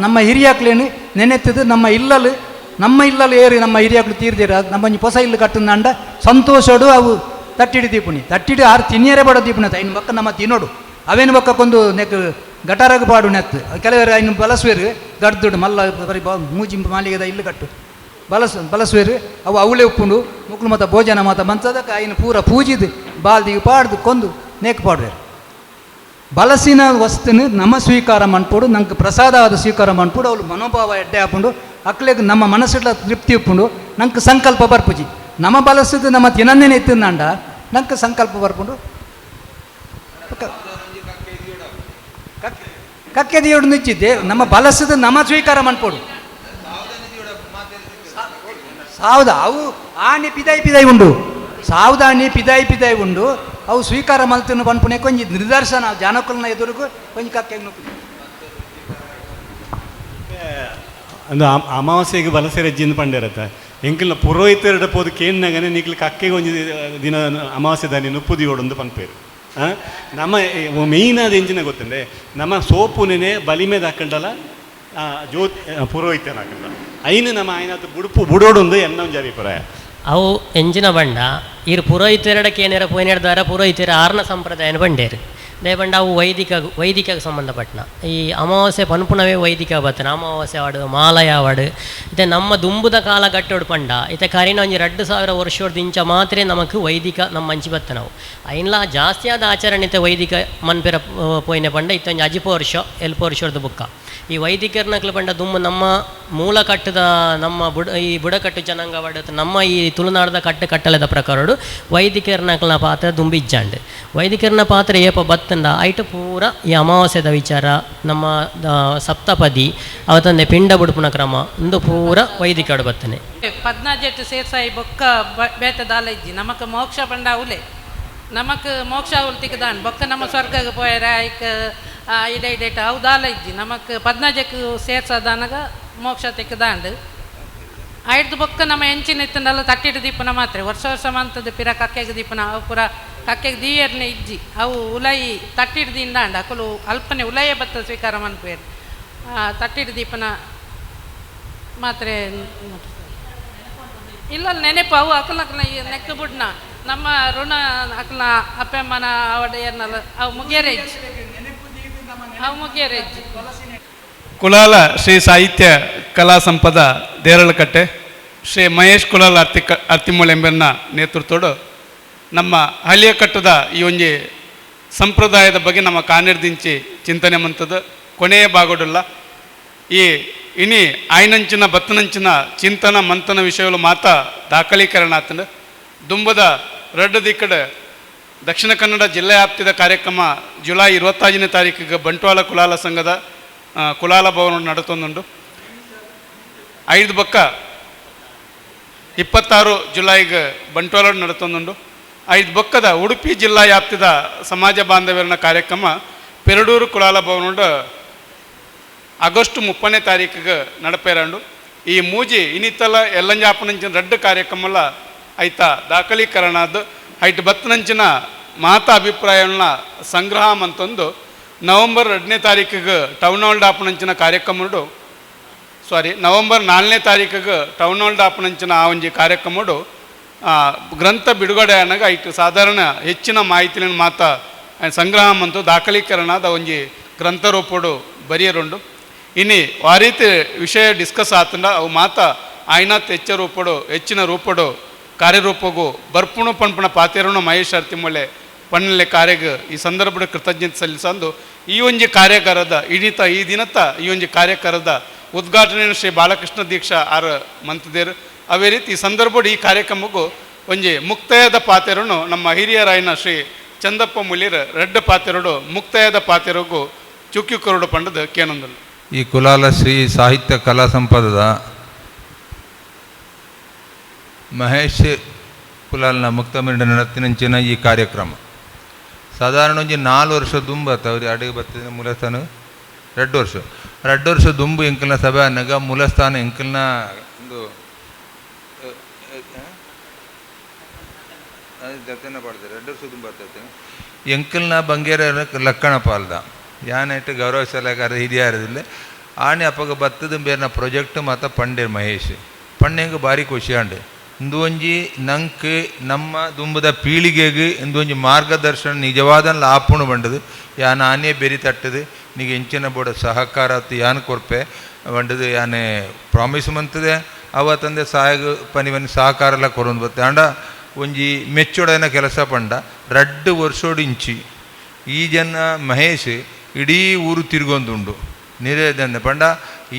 ನಮ್ಮ ಹಿರಿಯಾಕ್ಲೇನು ನೆನೆತ್ತದು ನಮ್ಮ ಇಲ್ಲಲು ಏರಿ ನಮ್ಮ ಹಿರಿಯಾಕ್ಲು ತೀರ್ದಿರ ನಮ್ಮ ಒಂಜಿ ಪೊಸ ಇಲ್ಲು ಕಟ್ಟುಂದಾಂಡ ಸಂತೋಷಡು ಅವು ತಟ್ಟಿಡಿ ದೀಪುನಿ ತಟ್ಟಿಡಿ ಆರು ತಿನ್ನಿಯರೇ ಬಡ ದೀಪುನಿ ಇನ್ನು ಬಕ್ಕ ನಮ್ಮ ತಿನ್ನೋಡು ಅವೇನು ಬಕ್ಕಕ್ಕೊಂದು ನೆಕ್ ಗಟಾರಗ ಪಾಡು ನೆತ್ತು ಕೆಲವರು ಇನ್ನು ಬಲಸುವೇರು ಗಡ್ದುಡು ಮಲ್ಲ ಬರೀ ಮೂಜಿ ಮಾಲಿಗೆದ ಇಲ್ಲು ಕಟ್ಟು ಬಲಸುವೇರು ಅವು ಅವಳೇ ಉಪ್ಪುಂಡು ಮುಕ್ಲು ಮತ್ತ ಭೋಜನ ಮಾತ ಮಂಚದಕ್ಕೆ ಐನು ಪೂರ ಪೂಜಿದು ಬಾಲ್ದಿಗೆ ಪಾಡ್ದು ಕೊಂದು ನೇಕ್ ಪಾಡುವೇರು. ಬಲಸಿನ ವಸ್ತುನು ನಮ್ಮ ಸ್ವೀಕಾರ ಮನ್ಪೋಡು ನಂಗೆ ಪ್ರಸಾದವಾದ ಸ್ವೀಕಾರ ಮನ್ಪೋಡು ಅವಳು ಮನೋಭಾವ ಎಡ್ಡೆ ಹಾಕೊಂಡು ಅಕ್ಲೆಗ್ ನಮ್ಮ ಮನಸ್ಸಿಡ್ಲ ತೃಪ್ತಿ ಉಪ್ಪುಂಡು ನಂಗೆ ಸಂಕಲ್ಪ ಬರ್ಪುಜಿ ನಮ್ಮ ಬಲಸದು ನಮ್ಮ ತಿನನ್ನೇ ಎತ್ತಿಂದಾಂಡ ನಂಗೆ ಸಂಕಲ್ಪ ಬರ್ಪುಂಡು ಕಕ್ಕೆ ದಿಯೋಡು ನಿಚ್ಚಿದ್ದೆ ನಮ್ಮ ಬಲಸದು ನಮ್ಮ ಸ್ವೀಕಾರ ಮನ್ಪೋಡು ಸಾವ್ದ ಅವು ಆನೆ ಪಿದಾಯಿ ಪಿದಾಯಿ ಉಂಡು ಸಾವ್ದಾನಿ ಪಿದಾಯಿ ಪಿದಾಯಿ ಉಂಡು ಅವು ಸ್ವೀಕಾರ ಮಲ್ತನ್ನು ಪನ್ಪುನೆ ಕೊಂಜಿ ನಿದರ್ಶನ ಜನಕುಲ್ನ ಎದುರುಗು ಕೊಂಜಿ ಕಕ್ಕೆ ಅಂದು ಅಮಾವಾಸ್ಯೆಗೆ ಬಲಸೆರಜ್ಜಿಂದ ಪಂಡಿರತ್ತ ಎಂಕಲ್ನ ಪುರೋಹಿತರಡ ಪೋದು ಕೇನ್ನಗನೆ ನಿಕ್ಲು ಕಕ್ಕೆಗೆ ಒಂಜಿ ದಿನ ಅಮಾವಾಸ್ಯೆ ದಾನಿ ನುಪ್ಪುದಿಯೋಡೊಂದು ಪನ್ಪೇರು. ನಮ್ಮ ಮೇಯ್ನ್ ಅದು ಎಂಜಿನ ಗೊತ್ತಂಡೆ ನಮ್ಮ ಸೋಪುನೇ ಬಲಿಮೆ ಹಾಕೊಂಡಲ್ಲ ಜ್ಯೋತಿ ಪುರೋಹಿತನಾಕಲ್ಲ ಐನು ನಮ್ಮ ಆಯ್ನಾತ್ ಬುಡುಪು ಬುಡೋಡುಂದು ಎನ್ನ ಒಂಜಿ ಅಭಿಪ್ರಾಯ. ಅವು ಎಂಜಿನ ಬಂಡ ಇರು ಪುರೋಹಿತರಡಕ್ಕೆ ಏನಾರ ಪೋಯಿನೆಡ್ದಾರ ಪುರೋಹಿತರ ಆರ್ನ ಸಂಪ್ರದಾಯನ ಬಂಡೇರು they ಬಂಡ ಅವು ವೈದಿಕ ವೈದಿಕಕ್ಕೆ ಸಂಬಂಧಪಟ್ಟನ ಈ ಅಮಾವಾಸ್ಯೆ ಪನ್ಪುನವೇ ವೈದಿಕ ಬತ್ತನ ಅಮಾವಾಸ್ಯೆ ವಾಡು ಮಾಲಯ ವಾಡು ಇತ್ತೆ ನಮ್ಮ ದುಂಬುದ ಕಾಲ ಗಟ್ಟೋಡು ಪಂಡ ಇತ್ತೆ ಕರಿನ ಒಂಜಿ 2000 ವರ್ಷದ ಇಂಚ ಮಾತ್ರ ನಮಕ್ ವೈದಿಕ ನಮ್ಮ ಅಂಚಿ ಬತ್ತ ನಾವು ಐನ್ಲ ಜಾಸ್ತಿಯಾದ ಆಚರಣೆ ಇತ್ತೆ ವೈದಿಕ ಮನ್ಪೆರ ಪೋಯಿನ ಪಂಡ ಇತ್ತೆ ಒಂಜಿ ಅಜಿಪ ವರ್ಷ ಎಲ್ಪ ವರ್ಷದ ಬುಕ್ಕ ಈ ವೈದಿಕರ್ನಕ್ಲು ಪಂಡ ದುಂಬು ನಮ್ಮ ಮೂಲ ಕಟ್ಟದ ನಮ್ಮ ಬುಡ ಈ ಬುಡಕಟ್ಟು ಜನಾಂಗ ವಾಡು ನಮ್ಮ ಈ ತುಳುನಾಡದ ಕಟ್ಟು ಕಟ್ಟಲೆದ ಪ್ರಕಾರಡು ವೈದಿಕರ್ನಕ್ಲನ ಪಾತ್ರ ದುಂಬಿಜ್ಜಾಂಡ್ ವೈದಿಕರ್ನ ಪಾತ್ರ ಏಪ ಬತ್ತಂಡ ಐಟ ಪೂರ ಈ ಅಮಾವಾಸ್ಯದ ವಿಚಾರ ನಮ್ಮ ಸಪ್ತಪದಿ ಅವತ್ತಂದೆ ಪಿಂಡ ಬುಡುಪುನ ಕ್ರಮ ಒಂದು ಪೂರ ವೈದಿಕಡು ಬತ್ತನೆ. ಪದ್ನಾಜೆಟ್ಟು ಸೇರ್ಸಾಯಿ ಬೊಕ್ಕ ಬೇತ ದಾಲ ಇಜ್ಜಿ ನಮಕ್ ಮೋಕ್ಷ ಪಂಡ ಅವಲೇ ನಮಕ್ ಮೋಕ್ಷ ಅವಲು ತಿಕ್ಕದಾನ್ ಬೊಕ್ಕ ನಮ್ಮ ಸ್ವರ್ಗಕ್ಕೆ ಪೋಯರ ಐಕ್ ಇಡೆ ಇಡೇಟ ಅವು ದಾಲ ಇಜ್ಜಿ ನಮಕ್ ಪದ್ನಾಜಕ್ಕೆ ಸೇರ್ಸದಾನಗ ಮೋಕ್ಷ ತಿಕ್ಕದಾಂಡು ಐಡ್ದು ಬೊಕ್ಕ ನಮ್ಮ ಎಂಚಿನ ಇತ್ತಂಡಲ್ಲ ತಟ್ಟಿಟ್ಟು ದೀಪನ ಮಾತ್ರೆ ವರ್ಷ ವರ್ಷ ಮಂತದ್ದು ಪಿರ ಕಕ್ಕೆಗೆ ದೀಪನ ಅವು ಪೂರ ಕಕ್ಕೆಗೆ ದೀಯರ್ನೆ ಇಜ್ಜಿ ಅವು ಉಲೈ ತಟ್ಟಿಟ್ಟು ದಿಂಡಾಂಡ ಅಕುಲು ಅಲ್ಪನೆ ಉಲಯ ಬತ್ತ ಸ್ವೀಕಾರ ಮನ್ಪೇರು ತಟ್ಟಿಟ್ಟು ದೀಪನ ಮಾತ್ರೆ ಇಲ್ಲ ನೆನಪು ಅವು ಅಕಲಕನ ನೆಕ್ಕು ಬುಡ್ನ ನಮ್ಮ ಋಣ ಅಕಲ್ನ ಅಪ್ಪಮ್ಮನ ಅವಡೆಯನ್ನಲ್ಲ ಅವು ಮುಗಿಯರೆ ಇಜ್ಜಿ ಅವು ಮುಗಿಯರೆ ಇಜ್ಜಿ. ಕುಲಾಲ ಶ್ರೀ ಸಾಹಿತ್ಯ ಕಲಾ ಸಂಪದ ದೇರಳಕಟ್ಟೆ ಶ್ರೀ ಮಹೇಶ್ ಕುಲಾಲ ಅರ್ತಿಮೂಳೆ ಎಂಬನ್ನ ನೇತೃತ್ವಡು ನಮ್ಮ ಹಳಿಯ ಕಟ್ಟದ ಈ ಒಂಜಿ ಸಂಪ್ರದಾಯದ ಬಗ್ಗೆ ನಮ್ಮ ಕಾನಿರ್ದಿಂಚಿ ಚಿಂತನೆ ಮಂತದ್ದು ಕೊನೆಯ ಬಾಗೋಡಲ್ಲ ಈ ಇನಿ ಆಯ್ನಂಚಿನ ಬತ್ತನಂಚಿನ ಚಿಂತನ ಮಂಥನ ವಿಷಯಗಳು ಮಾತ ದಾಖಲೀಕರಣ ಆತಂದು ದುಂಬದ ರಡ್ಡು ದಿಕ್ಕಡೆ ದಕ್ಷಿಣ ಕನ್ನಡ ಜಿಲ್ಲೆ ವ್ಯಾಪ್ತಿದ ಕಾರ್ಯಕ್ರಮ ಜುಲೈ 25ನೇ ತಾರೀಕಿಗೆ ಬಂಟ್ವಾಳ ಕುಲಾಲ ಸಂಘದ ಕುಲಾಲ ಭವನ ನಡತೊಂದುಂಡು. 5 ಬಕ್ಕ 26 ಜುಲೈಗೆ ಬಂಟ್ವಾಳ ನಡತೊಂದುಂಡು. 5 ಬೊಕ್ಕದ ಉಡುಪಿ ಜಿಲ್ಲಾ ವ್ಯಾಪ್ತಿದ ಸಮಾಜ ಬಾಂಧವ್ಯರ ಕಾರ್ಯಕ್ರಮ ಪೆರಡೂರು ಕುಲಾಲ ಭವನ ಆಗಸ್ಟ್ 30ನೇ ತಾರೀಕಿಗೆ ನಡಪೇರಂಡು. ಈ ಮೂಜಿ ಇನ್ನಿತ್ತಲ ಎಲ್ಲಂಜಾಪನಂಚಿನ ರಡ್ಡು ಕಾರ್ಯಕ್ರಮಲ ಐತ ದಾಖಲೀಕರಣ ಅದು ಐಟ್ ಬತ್ತನಂಚಿನ ಮಾತಾ ಅಭಿಪ್ರಾಯವನ್ನ ಸಂಗ್ರಹ ಅಂತಂದು ನವಂಬರ್ 2ನೇ ತಾರೀಕಿಗೆ ಟೌನ್ ಹಾಲ್ ಡಾಪನಂಚಿನ ಕಾರ್ಯಕ್ರಮಡು ಸಾರಿ ನವಂಬರ್ 4ನೇ ತಾರೀಕಿಗೆ ಟೌನ್ ಹಾಲ್ ಡಾಪನಂಚಿನ ಆ ಒಂಜಿ ಕಾರ್ಯಕ್ರಮಡು ಗ್ರಂಥ ಬಿಡುಗಡೆ ಅನ್ನಗ ಐಟ್ ಸಾಧಾರಣ ಹೆಚ್ಚಿನ ಮಾಹಿತಿಯನ್ನು ಮಾತಾ ಸಂಗ್ರಹ ಅಂತೂ ದಾಖಲೀಕರಣದ ಒಂಜಿ ಗ್ರಂಥ ರೂಪಡು ಬರೆಯರುಂಡು. ಇನ್ನು ಆ ರೀತಿ ವಿಷಯ ಡಿಸ್ಕಸ್ ಆತಂಡ ಅವು ಮಾತಾ ಆಯ್ನಾತ್ ಹೆಚ್ಚ ರೂಪಡು ಹೆಚ್ಚಿನ ರೂಪಡು ಕಾರ್ಯರೂಪಗೂ ಬರ್ಪುಣು ಪಣ್ಪುಣ ಪಾತೇರುಣು ಮಹೇಶ್ ಅರ್ತಿಮೊಳೆ ಪಣ್ಣಲೆ ಕಾರ್ಯಗ ಈ ಸಂದರ್ಭದ ಕೃತಜ್ಞತೆ ಸಲ್ಲಿಸಂದು ಈ ಒಂಜಿ ಕಾರ್ಯಾಗಾರದ ಇಡೀತ ಈ ದಿನತ್ತ ಈ ಒಂಜಿ ಕಾರ್ಯಾಗಾರದ ಉದ್ಘಾಟನೆಯನ್ನು ಶ್ರೀ ಬಾಲಕೃಷ್ಣ ದೀಕ್ಷಾ ಆರ್ ಮಂತದೇರು. ಅದೇ ರೀತಿ ಈ ಸಂದರ್ಭದ ಈ ಕಾರ್ಯಕ್ರಮಕ್ಕೂ ಒಂಜಿ ಮುಕ್ತಾಯದ ಪಾತೆರನು ನಮ್ಮ ಹಿರಿಯರಾಯನ ಶ್ರೀ ಚಂದಪ್ಪ ಮುಲಿರ್ ರೆಡ್ಡ ಪಾತೆರಡು ಮುಕ್ತಾಯದ ಪಾತೆರಗೂ ಚುಕ್ಕಿ ಕೊರಡು ಪಂಡದ ಕೇನೊಂದಲ್ಲ. ಈ ಕುಲಾಲ ಶ್ರೀ ಸಾಹಿತ್ಯ ಕಲಾ ಸಂಪದದ ಮಹೇಶ್ ಕುಲಾಲ್ನ ಮುಕ್ತ ಮಿಂಡ ನಡತಿನಂಚಿನ ಈ ಕಾರ್ಯಕ್ರಮ ಸಾಧಾರಣ ಒಂಜಿ 4 ವರ್ಷ ದುಂಬು ಆತ ಅವ್ರಿಗೆ ಅಡಿಗೆ ಬತ್ತಿನ ಮೂಲಸ್ಥಾನ 2 ವರ್ಷ 2 ವರ್ಷ ದುಂಬು ಎಂಕಲ್ನ ಸಭೆ ಅನ್ನಗ ಮೂಲಸ್ಥಾನ ಎಂಕಲ್ನ ಒಂದು ಜತೆನ ಪಾಡ್ತಾರೆ 2 ವರ್ಷ ದುಂಬು ಆಗ್ತದೆ ಎಂಕಲ್ನ ಬಂಗೇರ ಲಕ್ಕಣ ಪಾಲ್ದ ಯಾನೈಟ್ ಗೌರವ ಸಲಹೆಗಾರ ಹಿರಿಯಾರದಿಲ್ಲ ಆಣೆ ಅಪ್ಪಗ ಬತ್ತದ ಬೇರ್ನ ಪ್ರಾಜೆಕ್ಟ್ ಮಾತ ಪಂಡೇರ್ ಮಹೇಶ್ ಪಣ್ಣೆಂಗೆ ಭಾರಿ ಖುಷಿ ಆಂಡೆ ಇಂದು ಒಂಜಿ ನಂಕ್ ನಮ್ಮ ದುಂಬದ ಪೀಳಿಗೆಗೆ ಇಂದು ಒಂಜಿ ಮಾರ್ಗದರ್ಶನ ನಿಜವಾದ ಆಪುಣು ಬಂಡದು ಯಾನ್ ಆನೆ ಬೆರಿ ತಟ್ಟದು ನೀಗ ಎಂಚಿನ ಬೋಡ ಸಹಕಾರ ಆತು ಯಾನ್ ಕೊರ್ಪೆ ಬಂಡದು ಯಾನೆ ಪ್ರಾಮಿಸ್ ಮಂತದೆ ಅವ ತಂದೆ ಸಹಾಯ ಪನಿ ಬನ್ನಿ ಸಹಕಾರ ಎಲ್ಲ ಕೊರೊಂದು ಬತ್ತೆ ಆಂಡ ಒಂಜಿ ಮೆಚ್ಚೊಡನ ಕೆಲಸ ಪಂಡ 2 ವರ್ಷೋಡು ಇಂಚಿ ಈ ಜನ ಮಹೇಶ್ ಇಡೀ ಊರು ತಿರುಗೊಂದುಂಡು ನಿರೇದಂದೆ ಪಂಡ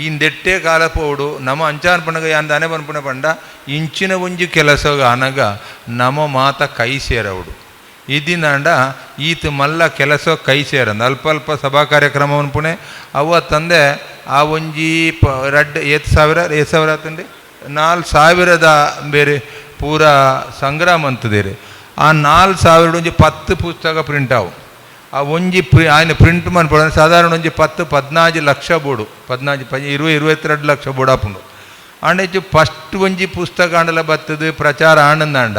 ಈಂದೆಟ್ಟೆ ಕಾಲ ಪೋಡು ನಮ್ಮ ಅಂಚಾನ್ ಪಂಡಗ ಯಾನ್ ದಾನೆ ಪನ್ಪುಣ ಪಂಡ ಇಂಚಿನ ಒಂಜಿ ಕೆಲಸ ಅನಗ ನಮ್ಮ ಮಾತ ಕೈ ಸೇರವಡು ಇದಿನಾಂಡ ಈತ ಮಲ್ಲ ಕೆಲಸ ಕೈ ಸೇರಂದ ಅಲ್ಪ ಅಲ್ಪ ಸಭಾ ಕಾರ್ಯಕ್ರಮ ಅನ್ಪುಣೆ ಅವ ತಂದೆ ಆ ಒಂಜಿ ಪ ರಡ್ಡು ಏತ್ ಸಾವಿರ ಏತ್ ಸಾವಿರ ತಂದೆ 4000 ಬೇರೆ ಪೂರ ಸಂಗ್ರಾಮ ಅಂತದೇರಿ ಆ 4000 ಒಂಜಿ 10 ಪುಸ್ತಕ ಪ್ರಿಂಟ್ ಆವು ಆ ಒಂಜಿ ఆయన ಪ್ರಿಂಟ್ ಮನ್ಪೊಡು ಸಾಧಾರಣ ಒಂಜಿ 10 14 ಲಕ್ಷ ಬೋಡು 14 20 22 ಲಕ್ಷ ಬೋಡು ಆಪುಂಡು ಆಂಡ ಹೆಚ್ಚು ಫಸ್ಟ್ ಒಂಜಿ ಪುಸ್ತಕ ಆಂಡಲ ಬತ್ತದು ಪ್ರಚಾರ ಆನಂದಾಂಡ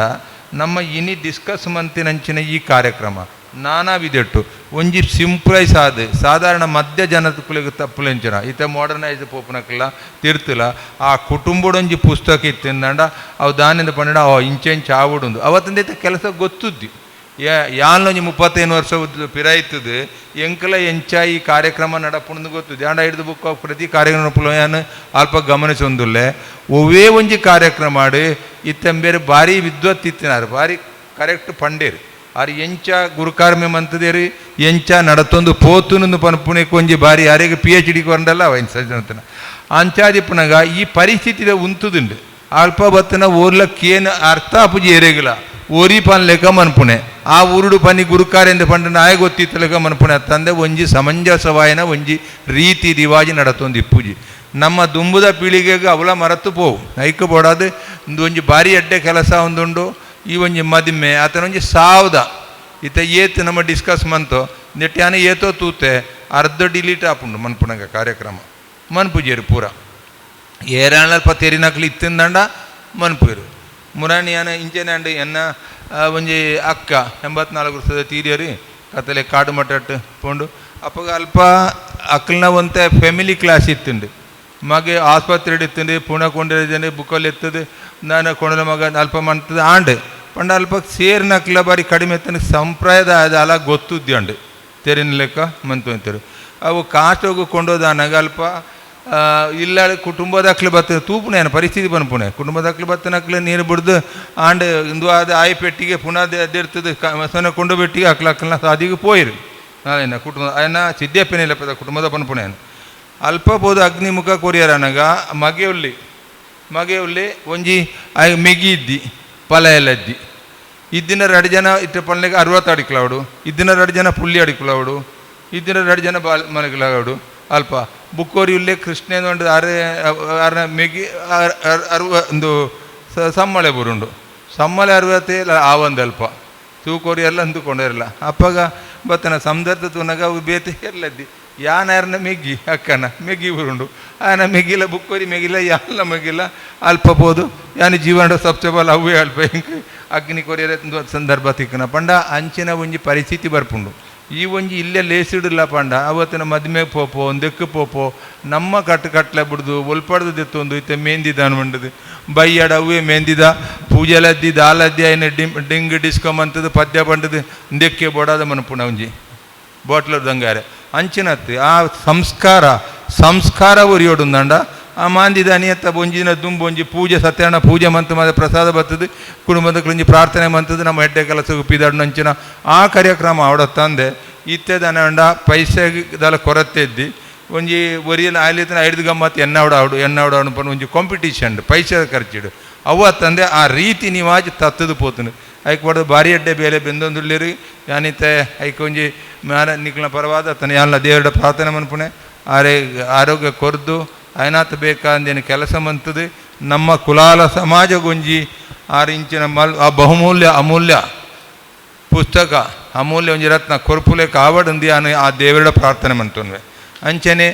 ನಮ್ಮ ಇನಿ ಡಿಸ್ಕಸ್ ಮಂತಿನಂಚಿನ ಈ ಕಾರ್ಯಕ್ರಮ ನಾನಾ ವಿಧೆಟ್ಟು ಒಂಜಿ ಸಿಂಪ್ಲೈಸ್ ಆದ್ ಸಾಧಾರಣ ಮಧ್ಯ ಜನಕುಲೆಗ್ ತಪ್ಪುಲೆಂಚಿನ ಇತ್ತೆ ಮಾಡರ್ನೈಸ್ ಪೋಪುನಕಲ್ಲ ತಿರ್ತುಲ ಆ ಕುಟುಂಬಡೊಂಜಿ ಪುಸ್ತಕ ಇತ್ತಿಂದಂಡ ಅವು ದಾನಿಂದ ಪಂಡ ಅವ ಇಂಚೆಂಚ ಆವಡುಂದು ಅವತ್ತಿಂದ ಇತ್ತೆ ಕೆಲಸ ಗೊತ್ತುದ್ದಿ ಯಾನ್ಲೊಂಜಿ 35 ವರ್ಷ ಪಿರಾಯ್ತದೆ ಎಂಕಲ ಎಂಚ ಈ ಕಾರ್ಯಕ್ರಮ ನಡಪುಂದು ಗೊತ್ತುದ್ದಿ ಆಂಡ ಹಿಡ್ದು ಬುಕ್ ಪ್ರತಿ ಕಾರ್ಯಕ್ರಮ ಯಾನ್ ಅಲ್ಪ ಗಮನಿಸೊಂದುಲ್ಲೆ ಒವ್ವೇ ಒಂಜಿ ಕಾರ್ಯಕ್ರಮ ಆಡು ಇತ್ತೆಂಬೇರು ಭಾರಿ ವಿದ್ವತ್ ಇತ್ತಿನಾರು ಭಾರಿ ಕರೆಕ್ಟ್ ಪಂಡೇರು ಆರು ಎಂಚ ಗುರುಕಾರ್ಮೆ ಮಂತದೇರಿ ಎಂಚ ನಡತೊಂದು ಪೋತುನೊಂದು ಪನ್ಪುಣೆಕ್ ಒಂಜಿ ಬಾರಿ ಯಾರಿಗೆ PhD ಕೊಂಡಲ್ಲ ಅವ ಸಜ್ಜನತನ ಅಂಚಾದಿಪ್ಪುನಗ ಈ ಪರಿಸ್ಥಿತಿದ ಉಂತುದುಂಡು ಅಲ್ಪ ಬತ್ತನ ಓರ್ಲ ಕೇನ ಅರ್ಥ ಅಪುಜಿ ಎರೆಗಿಲ ಒರಿ ಪನ್ಲೆಕ ಮನ್ಪುಣೆ ಆ ಊರುಡು ಪನಿ ಗುರುಕಾರೆಂದು ಪಂಡ ನಾಯ ಗೊತ್ತಿತ್ತಲೆಕ ಮನ್ಪುಣೆ ತಂದೆ ಒಂಜಿ ಸಮಂಜಸವಾಯನ ಒಂಜಿ ರೀತಿ ರಿವಾಜಿ ನಡತೊಂದು ಇಪ್ಪುಜಿ ನಮ್ಮ ದುಂಬುದ ಪೀಳಿಗೆಗೆ ಅವಲ ಮರತು ಪೋವು ಐಕ್ ಬೋಡಾದು ಒಂದು ಒಂಜಿ ಭಾರಿ ಎಡ್ಡೆ ಕೆಲಸ ಒಂದುಂಡು ಈ ಒಂಜಿ ಮದಿಮೆ ಆತನ ಒಂಜಿ ಸಾವ್ದ ಇತ್ತ ಏತ್ ನಮ್ಮ ಡಿಸ್ಕಸ್ ಮಂತು ನೆಟ್ಯಾನ ಏತೋ ತೂತೆ ಅರ್ಧ ಡಿಲೀಟ್ ಆಪುಂಡು ಮನ್ಪುನಗ ಕಾರ್ಯಕ್ರಮ ಮನ್ಪುಜೇರು ಪೂರ ಏರಾಣಲ್ಪ ತೆರಿನಕ್ಲು ಇತ್ತಿಂದಂಡ ಮನ್ಪುರು ಮುರಾಣಿ ಯಾನ ಇಂಚೆನೆ ಅಂಡ್ ಎನ್ನ ಒಂಜಿ ಅಕ್ಕ 84 ವರ್ಷದ ತೀರಿಯರಿ ಕತ್ತಲೆ ಕಾಡು ಮಠಟ್ ಪೋಂಡು ಅಪ್ಪಗ ಅಲ್ಪ ಅಕ್ಕಲ್ನ ಒಂತೆ ಫ್ಯಾಮಿಲಿ ಕ್ಲಾಸ್ ಇತ್ತುಂಡು ಮಗೆ ಆಸ್ಪತ್ರೆ ಇತ್ತುಂಡು ಪುಣ ಕೊಂಡಿದ್ದೇನೆ ಬುಕ್ಕಲ್ಲಿ ಎತ್ತದು ನಾನು ಕೊಂಡ ಮಗ ಅಲ್ಪ ಮಂತದ ಆಂಡ್ ಪಂಡ ಅಲ್ಪ ಸೇರಿನಕ್ಲ ಬಾರಿ ಕಡಿಮೆ ಎತ್ತನ ಸಂಪ್ರದಾಯದ ಅಲ ಗೊತ್ತುದ್ದಿ ಅಂಡು ತೆರಿನ ಲೆಕ್ಕ ಮಂತು ಅಂತಾರೆ ಅವು ಕಾಟೋಗು ಕೊಂಡೋದಾನಾಗ ಅಲ್ಪ ಇಲ್ಲ ಕುಟುಂಬದಾಕ್ಲು ಬತ್ತ ತೂಪುಣೆ ಪರಿಸ್ಥಿತಿ ಬನ್ಪುಣೆ ಕುಟುಂಬದಾಕ್ಲು ಬತ್ತನಕ್ಲು ನೀರು ಬಿಡ್ದು ಆಂಡ್ ಇಂದು ಆದ ಆಯಿ ಪೆಟ್ಟಿಗೆ ಪುನಃ ದೆರ್ತದ ಸೊನ್ನೆ ಕೊಂಡು ಪೆಟ್ಟಿಗೆ ಅಕ್ಲ ಅಕ್ಲನ ಸಾದಿಗೆ ಪೋಯಿರು ಏನ ಕುಟುಂಬ ಆಯನ ಸಿದ್ಧಪ್ಪನೇ ಪದ ಕುಟುಂಬದ ಪನ್ಪುಣೆ ಅಲ್ಪ ಬೋದು ಅಗ್ನಿಮುಖ ಕೊರಿಯರನಗ ಮಗೆ ಉಲ್ಲಿ ಮಗೆ ಉಲ್ಲಿ ಒಂಜಿ ಆಯ್ ಮೆಗಿ ಇದ್ದಿ ಪಲ ಎಲ್ಲ ಇದ್ದಿ ಇದ್ದಿನ ಎರಡು ಜನ ಇಟ್ಟ ಪಲ್ಲೆಗೆ 60 ಅಡಿಕ್ಲಾವಡು ಇದ್ದಿನ 2 ಜನ ಪುಳ್ಳಿ ಅಡಿಕ್ಲಾವಡು ಇದ್ದಿನ 2 ಜನ ಬಾಲ್ ಮಲಗ್ಲಾವಡು ಅಲ್ಪ ಬುಕ್ಕೋರಿ ಉಲ್ಲೆ ಕೃಷ್ಣೇಂದು ಒಂದು ಅರೆ ಅರ ಮೆಗಿ ಅರ್ವ ಒಂದು ಸಮ್ಮಳೆ ಬುರುಂಡು ಸಮ್ಮಳೆ ಅರ್ವತ್ತೆ ಆ ಒಂದು ಅಲ್ಪ ತೂಕೋರಿ ಎಲ್ಲ ಅಂದುಕೊಂಡಿರಲ್ಲ ಅಪ್ಪಗ ಬತ್ತನ ಸಂದರ್ಭ ತೂನಾಗ ಅವು ಬೇತೆ ಎಲ್ಲದ್ದಿ ಯಾನ ಮೆಗ್ಗಿ ಅಕ್ಕನ ಮೆಗ್ಗಿ ಬುರುಂಡು ಆನ ಮೆಗ್ಗಿಲ್ಲ ಬುಕ್ಕೋರಿ ಮೆಗಿಲ್ಲ ಯಾನ ಮೆಗಿಲ್ಲ ಅಲ್ಪ ಬೋದು ಯಾನ ಜೀವನ ಸಬ್ಸೆಬಲ್ ಅವೇ ಅಲ್ಪ ಹಿಂಗೆ ಅಗ್ನಿ ಕೊರಿಯರ ಸಂದರ್ಭ ತಿಕ್ಕನ ಪಂಡ ಅಂಚಿನ ಒಂಜಿ ಪರಿಸ್ಥಿತಿ ಬರ್ಪುಂಡು ಈ ಒಂಜಿ ಇಲ್ಲೇ ಲೇಸಿಡಲ್ಲ ಪಂಡ ಅವತ್ತಿನ ಮದುವೆ ಪೋಪೋ ಒಂದೆಕ್ಕು ಪೋಪೋ ನಮ್ಮ ಕಟ್ಟು ಕಟ್ಲೆ ಬಿಡ್ದು ಒಲ್ಪಡ್ದು ದೆತ್ತೊಂದು ಇತ್ತೆ ಮೇಂದಿದ ಅನ್ಮಂಡದು ಬೈಯಾಡ ಅವೇ ಮೇಂದಿದ ಪೂಜೆಲದ್ದಿ ದಾಲದ್ದಿ ಆಯ್ನ ಡಿಂಗ್ ಡಿಸ್ಕೊಂಬಂತದ್ದು ಪದ್ಯ ಬಂಡದು ದೆಕ್ಕೆ ಬೋಡಾದ ಮನಪುಣ ಒಂಜಿ ಬಾಟ್ಲರ್ ದಂಗಾರೆ ಅಂಚಿನತ್ತು ಆ ಸಂಸ್ಕಾರ ಸಂಸ್ಕಾರ ಉರಿಯೋಡುಂದಂಡ ಆ ಮಾಂದಿದ ಅನಿಯತ್ತ ಒಂಜಿನ ದುಂಬು ಒಂಜಿ ಪೂಜೆ ಸತ್ಯನ ಪೂಜೆ ಮಂತು ಮಾದ ಪ್ರಸಾದ ಬರ್ತದೆ ಕುಟುಂಬದ ಒಂಜಿ ಪ್ರಾರ್ಥನೆ ಮಂತದ್ದು ನಮ್ಮ ಹೆಡ್ಡೆ ಕೆಲಸ ಪಿದಾಡು ಅಂಚಿನ ಆ ಕಾರ್ಯಕ್ರಮ ಅವಡ ತಂದೆ ಇತ್ತೆದನಂಡ ಪೈಸೆದಲ ಕೊರತೆ ಇದ್ದಿ ಒಂಜಿ ಒರಿಯಲ್ ಆಯ್ಲಿತನ ಐದು ಗಮ್ಮತ್ತು ಎನ್ನವಡ ಆಡು ಎನ್ನವಡ ಪಂಡ ಒಂಜಿ ಕಾಂಪಿಟೀಷನ್ ಪೈಸೆ ಖರ್ಚಿಡು ಅವ ತಂದೆ ಆ ರೀತಿ ನಿವಾಜ್ ತತ್ತದು ಪೋತನು ಐಕ್ ಬಡ್ದು ಭಾರಿ ಅಡ್ಡೆ ಬೇಲೆ ಬೆಂದೊಂದುಳ್ಳಿರಿ ಯಾನಿತ್ತೆ ಐಕ್ ಒಂಜಿ ಮ್ಯಾಲ ನಿಕ್ಲ ಪರವಾದ ತನ್ನ ಯಾನ್ಲ ದೇವರ ಪ್ರಾರ್ಥನೆ ಮನ್ಪುಣೆ ಆರೆ ಆರೋಗ್ಯ ಕೊರ್ದು ಆಯ್ನಾತ್ ಬೇಕಾಂದೇನು ಕೆಲಸ ಮಂತದು ನಮ್ಮ ಕುಲಾಲ ಸಮಾಜಗೊಂಜಿ 6 ಇಂಚಿನ ಮಲ್ ಆ ಬಹುಮೂಲ್ಯ ಅಮೂಲ್ಯ ಪುಸ್ತಕ ಅಮೂಲ್ಯ ಒಂಜಿ ರತ್ನ ಕೊರ್ಪುಲೆ ಕಾವಡಂದಿ ಆನೆ ಆ ದೇವರ ಪ್ರಾರ್ಥನೆ ಮಂತುನ್ವೆ ಅಂಚನೆ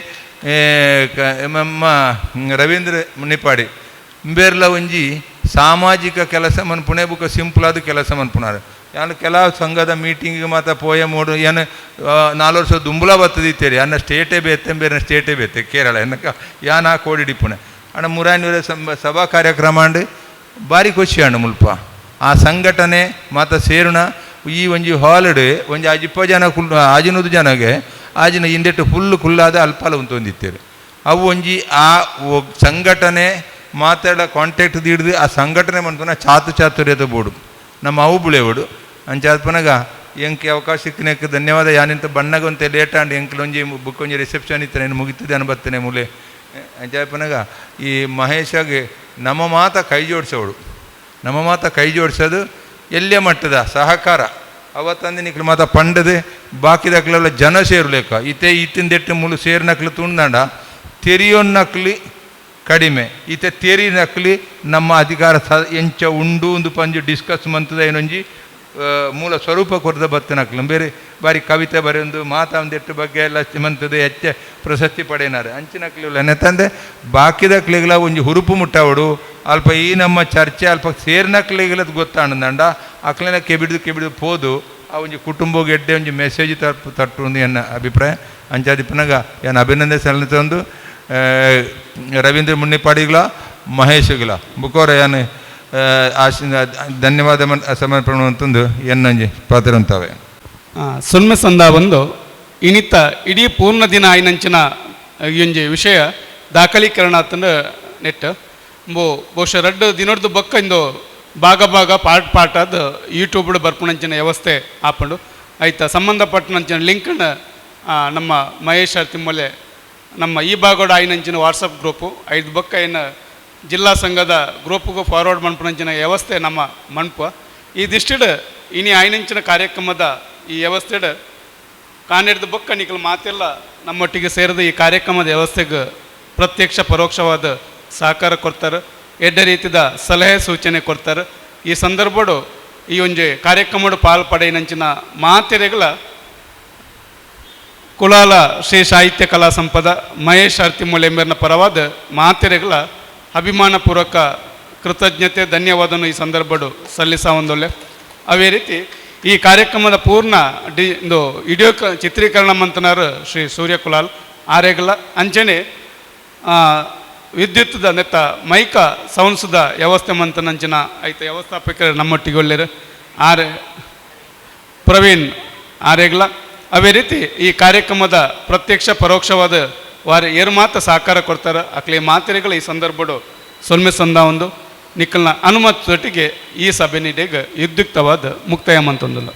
ನಮ್ಮ ರವೀಂದ್ರ ನಿಪಾಡಿ ಬೇರ್ಲ ಒಂಜಿ ಸಾಮಾಜಿಕ ಕೆಲಸ ಮನ್ಪುಣೆ ಬುಕ್ಕ ಸಿಂಪಲ್ ಆದ ಕೆಲಸ ಮನ್ಪುಣಾರು ಯಾನು ಕೆಲವು ಸಂಘದ ಮೀಟಿಂಗ್ ಮಾತ್ರ ಪೋಯ ಮೂಡು ಏನು 4 ವರ್ಷ ದುಂಬುಲ ಬರ್ತದಿತ್ತೇರಿ ಅನ್ನ ಸ್ಟೇಟೇ ಬೇತೆ ಬೇರೆ ಸ್ಟೇಟೇ ಬೇತೆ ಕೇರಳ ಎನ್ನಕ ಯಾನ್ ಆ ಕೋಡಿಡಿಪುಣೆ ಅಣ್ಣ ಮುರಾನೂರ ಸಭಾ ಕಾರ್ಯಕ್ರಮ ಅಂಡ್ ಭಾರಿ ಖುಷಿ ಅಣ್ಣ ಮುಲ್ಪ ಆ ಸಂಘಟನೆ ಮಾತ ಸೇರುಣ ಈ ಒಂಜಿ ಹಾಲ್ಡ್ ಒಂಜಿ ಅಜಿಪ್ಪ ಜನ ಕುಲ್ ಆಜಿನೂರು ಜನಗೆ ಆಜಿನ ಇಂದೆಟ್ಟು ಫುಲ್ ಕುಲ್ಲಾದ ಅಲ್ಪಾಲ ಉಂತೊಂದಿತ್ತೇರಿ ಅವು ಒಂಜಿ ಆ ಸಂಘಟನೆ ಮಾತಾಡ ಕಾಂಟ್ಯಾಕ್ಟ್ ಹಿಡಿದು ಆ ಸಂಘಟನೆ ಮನ್ಪುನ ಚಾತು ಚಾತುರ್ಯದ ಬೋಡು ನಮ್ಮ ಅವು ಬುಳೆವಡು ಅಂಚಾತ್ಪನಗ ಎಂಕೆ ಅವಕಾಶ ಸಿಕ್ಕಿನಕ್ಕೆ ಧನ್ಯವಾದ ಯಾನಿಂತ ಬಣ್ಣಗೊಂತೆ ಲೇಟ್ ಆಂಡ್ ಎಂಕ್ಲ ಒಂಜಿ ಬುಕ್ ಒಂಜಿ ರಿಸೆಪ್ಷನ್ ಇತ್ತು ನಾನು ಮುಗಿತಿದ್ದೆ ಅನ್ಬತ್ತೇನೆ ಮೂಲೆ ಅಂಚಾತ್ಪನಗ ಈ ಮಹೇಶಗೆ ನಮ್ಮ ಮಾತ ಕೈ ಜೋಡಿಸೋಡು ನಮ್ಮ ಮಾತ ಕೈ ಜೋಡಿಸೋದು ಎಲ್ಲೇ ಮಟ್ಟದ ಸಹಕಾರ ಅವತ್ತಂದು ನಿಕ್ಲು ಮಾತ ಪಂಡದೆ ಬಾಕಿದಕ್ಲೆಲ್ಲ ಜನ ಸೇರ್ಲೇಕ ಇತ್ತೆ ಇತ್ತಿಂದೆಟ್ಟು ಮುಳು ಸೇರಿನಕ್ಲು ತುಂಡಂಡ ತೆರಿಯೊನ್ನಕ್ಲಿ ಕಡಿಮೆ ಈತ ತೇರಿ ನಕ್ಲಿ ನಮ್ಮ ಅಧಿಕಾರ ಸ ಎಂಚ ಉಂಡು ಒಂದು ಪಂಜು ಡಿಸ್ಕಸ್ ಮಂತದ ಏನೊಂಜಿ ಮೂಲ ಸ್ವರೂಪ ಕೊರ್ದ ಬತ್ತನಕ್ಲು ಬೇರೆ ಬಾರಿ ಕವಿತೆ ಬರೆಯೊಂದು ಮಾತಾಂದೆಟ್ಟು ಬಗ್ಗೆ ಎಲ್ಲ ಮಂತದ ಹೆಚ್ಚ ಪ್ರಶಸ್ತಿ ಪಡೆಯನಾರೆ ಅಂಚಿನಕ್ಲಿ ನೆತ್ತಂದೆ ಬಾಕಿದಕ್ಲಿಗಳ ಒಂಜಿ ಹುರುಪು ಮುಟ್ಟವಡು ಅಲ್ಪ ಈ ನಮ್ಮ ಚರ್ಚೆ ಅಲ್ಪ ಸೇರ್ನಕ್ಲೆಗ್ಲ ಗೊತ್ತಾಂಡ ಅಕ್ಲೆನ ಕೆಬಿಡ್ದು ಕೆಬಿಡ್ದು ಪೋದು ಆ ಒಂಜಿ ಕುಟುಂಬಗ್ ಎಡ್ಡೆ ಒಂಜಿ ಮೆಸೇಜ್ ತಪ್ಪು ತಟ್ಟು ಎನ್ನ ಅಭಿಪ್ರಾಯ. ಅಂಚಾದಿಪ್ಪನಾಗ ಏನು ಅಭಿನಂದನೆ ಸಲ್ಲಿಸೊಂದು ರವೀಂದ್ರ ಮುನ್ನಿಪಾಡಿಗ್ಲ ಮಹೇಶ್ಗ್ಲ ಬುಕೋರ ಏನು ಆಶ್ ಧನ್ಯವಾದ ಸಮರ್ಪಣೆ ಅಂತಂದು ಎನ್ನೊಂಜಿ ಪಾತ್ರ. ಸೊನ್ಮೆ ಸಂದ ಒಂದು ಇನಿತ ಇಡೀ ಪೂರ್ಣ ದಿನ ಆಯ್ನಂಚಿನ ಈ ಒಂಜಿ ವಿಷಯ ದಾಖಲೀಕರಣ ಆತಂದು ನೆಟ್ ಬೋ ಬಹುಶಃ ರಡ್ಡು ದಿನೊಡ್ದು ಬೊಕ್ಕ ಇಂದು ಭಾಗ ಭಾಗ ಪಾರ್ಟ್ ಪಾರ್ಟ್ ಆದ್ ಯೂಟ್ಯೂಬ್ ಬರ್ಪುನಂಚಿನ ವ್ಯವಸ್ಥೆ ಆಪುಂಡು. ಐತ ಸಂಬಂಧಪಟ್ಟನಂಚಿನ ಲಿಂಕನ್ನು ನಮ್ಮ ಮಹೇಶ್ ತಿಮ್ಮಲೆ ನಮ್ಮ ಈ ಭಾಗದ ಆಯ್ನಂಚಿನ ವಾಟ್ಸಪ್ ಗ್ರೂಪು ಐದು ಬೊಕ್ಕ ಏನು ಜಿಲ್ಲಾ ಸಂಘದ ಗ್ರೂಪ್ಗೂ ಫಾರ್ವರ್ಡ್ ಮನ್ಪುನಂಚಿನ ವ್ಯವಸ್ಥೆ ನಮ್ಮ ಮನ್ಪ. ಈ ದಿಷ್ಟಿಡ್ ಇನಿ ಆಯ್ನಂಚಿನ ಕಾರ್ಯಕ್ರಮದ ಈ ವ್ಯವಸ್ಥೆಡ್ ಕಾನೆಡ್ದು ಬೊಕ್ಕ ನಿಕಲ್ ಮಾತೆಲ್ಲ ನಮ್ಮೊಟ್ಟಿಗೆ ಸೇರಿದ ಈ ಕಾರ್ಯಕ್ರಮದ ವ್ಯವಸ್ಥೆಗೆ ಪ್ರತ್ಯಕ್ಷ ಪರೋಕ್ಷವಾದ ಸಹಕಾರ ಕೊಡ್ತಾರೆ, ಎಡ್ಡೆ ರೀತಿದ ಸಲಹೆ ಸೂಚನೆ ಕೊಡ್ತಾರೆ. ಈ ಸಂದರ್ಭಡು ಈ ಒಂಜಿ ಕಾರ್ಯಕ್ರಮಡು ಪಾಲ್ ಪಡೆಯಿನಂಚಿನ ಮಾತೆರೆಗಳ ಕುಲಾಲ ಶ್ರೀ ಸಾಹಿತ್ಯ ಕಲಾ ಸಂಪದ ಮಹೇಶ್ ಅರ್ತಿಮೂಲೆ ಎಂಬರ್ನ ಪರವಾದ ಮಾತೆರೆಗಳ ಅಭಿಮಾನಪೂರ್ವಕ ಕೃತಜ್ಞತೆ ಧನ್ಯವಾದವನ್ನು ಈ ಸಂದರ್ಭಡು ಸಲ್ಲಿಸ ಒಂದೊಳ್ಳೆ. ಅದೇ ರೀತಿ ಈ ಕಾರ್ಯಕ್ರಮದ ಪೂರ್ಣ ಡಿ ಇಂದು ವಿಡಿಯೋ ಚಿತ್ರೀಕರಣ ಮಂತನಾರು ಶ್ರೀ ಸೂರ್ಯ ಕುಲಾಲ್ ಆರೆಗಳ ಅಂಚನೆ ವಿದ್ಯುತ್ದ ನೆತ್ತ ಮೈಕ ಸೌಂಡ್ಸ್ದ ವ್ಯವಸ್ಥೆ ಮಂತನಂಚಿನ ಐತ ವ್ಯವಸ್ಥಾಪಕರು ನಮ್ಮೊಟ್ಟಿಗೆ ಒಳ್ಳೆಯರು ಆರ್ ಪ್ರವೀಣ್ ಆರೆಗ್ಲ. ಅದೇ ರೀತಿ ಈ ಕಾರ್ಯಕ್ರಮದ ಪ್ರತ್ಯಕ್ಷ ಪರೋಕ್ಷವಾದ ವಾರ ಏರು ಮಾತ ಸಹಕಾರ ಕೊಡ್ತಾರೆ ಅಕ್ಲೆ ಮಾತೆರೆಗಳ ಈ ಸಂದರ್ಭಡು ಸೊಲ್ಮೆ ಸಂದ ಒಂದು ನಿಕ್ಕಲ್ನ ಅನುಮತಿಯೊಟ್ಟಿಗೆ ಈ ಸಭೆ ನೀಡಿಗೆ ವಿದ್ಯುಕ್ತವಾದ ಮುಕ್ತಾಯ ಮಂತೊಂದಿಲ್ಲ.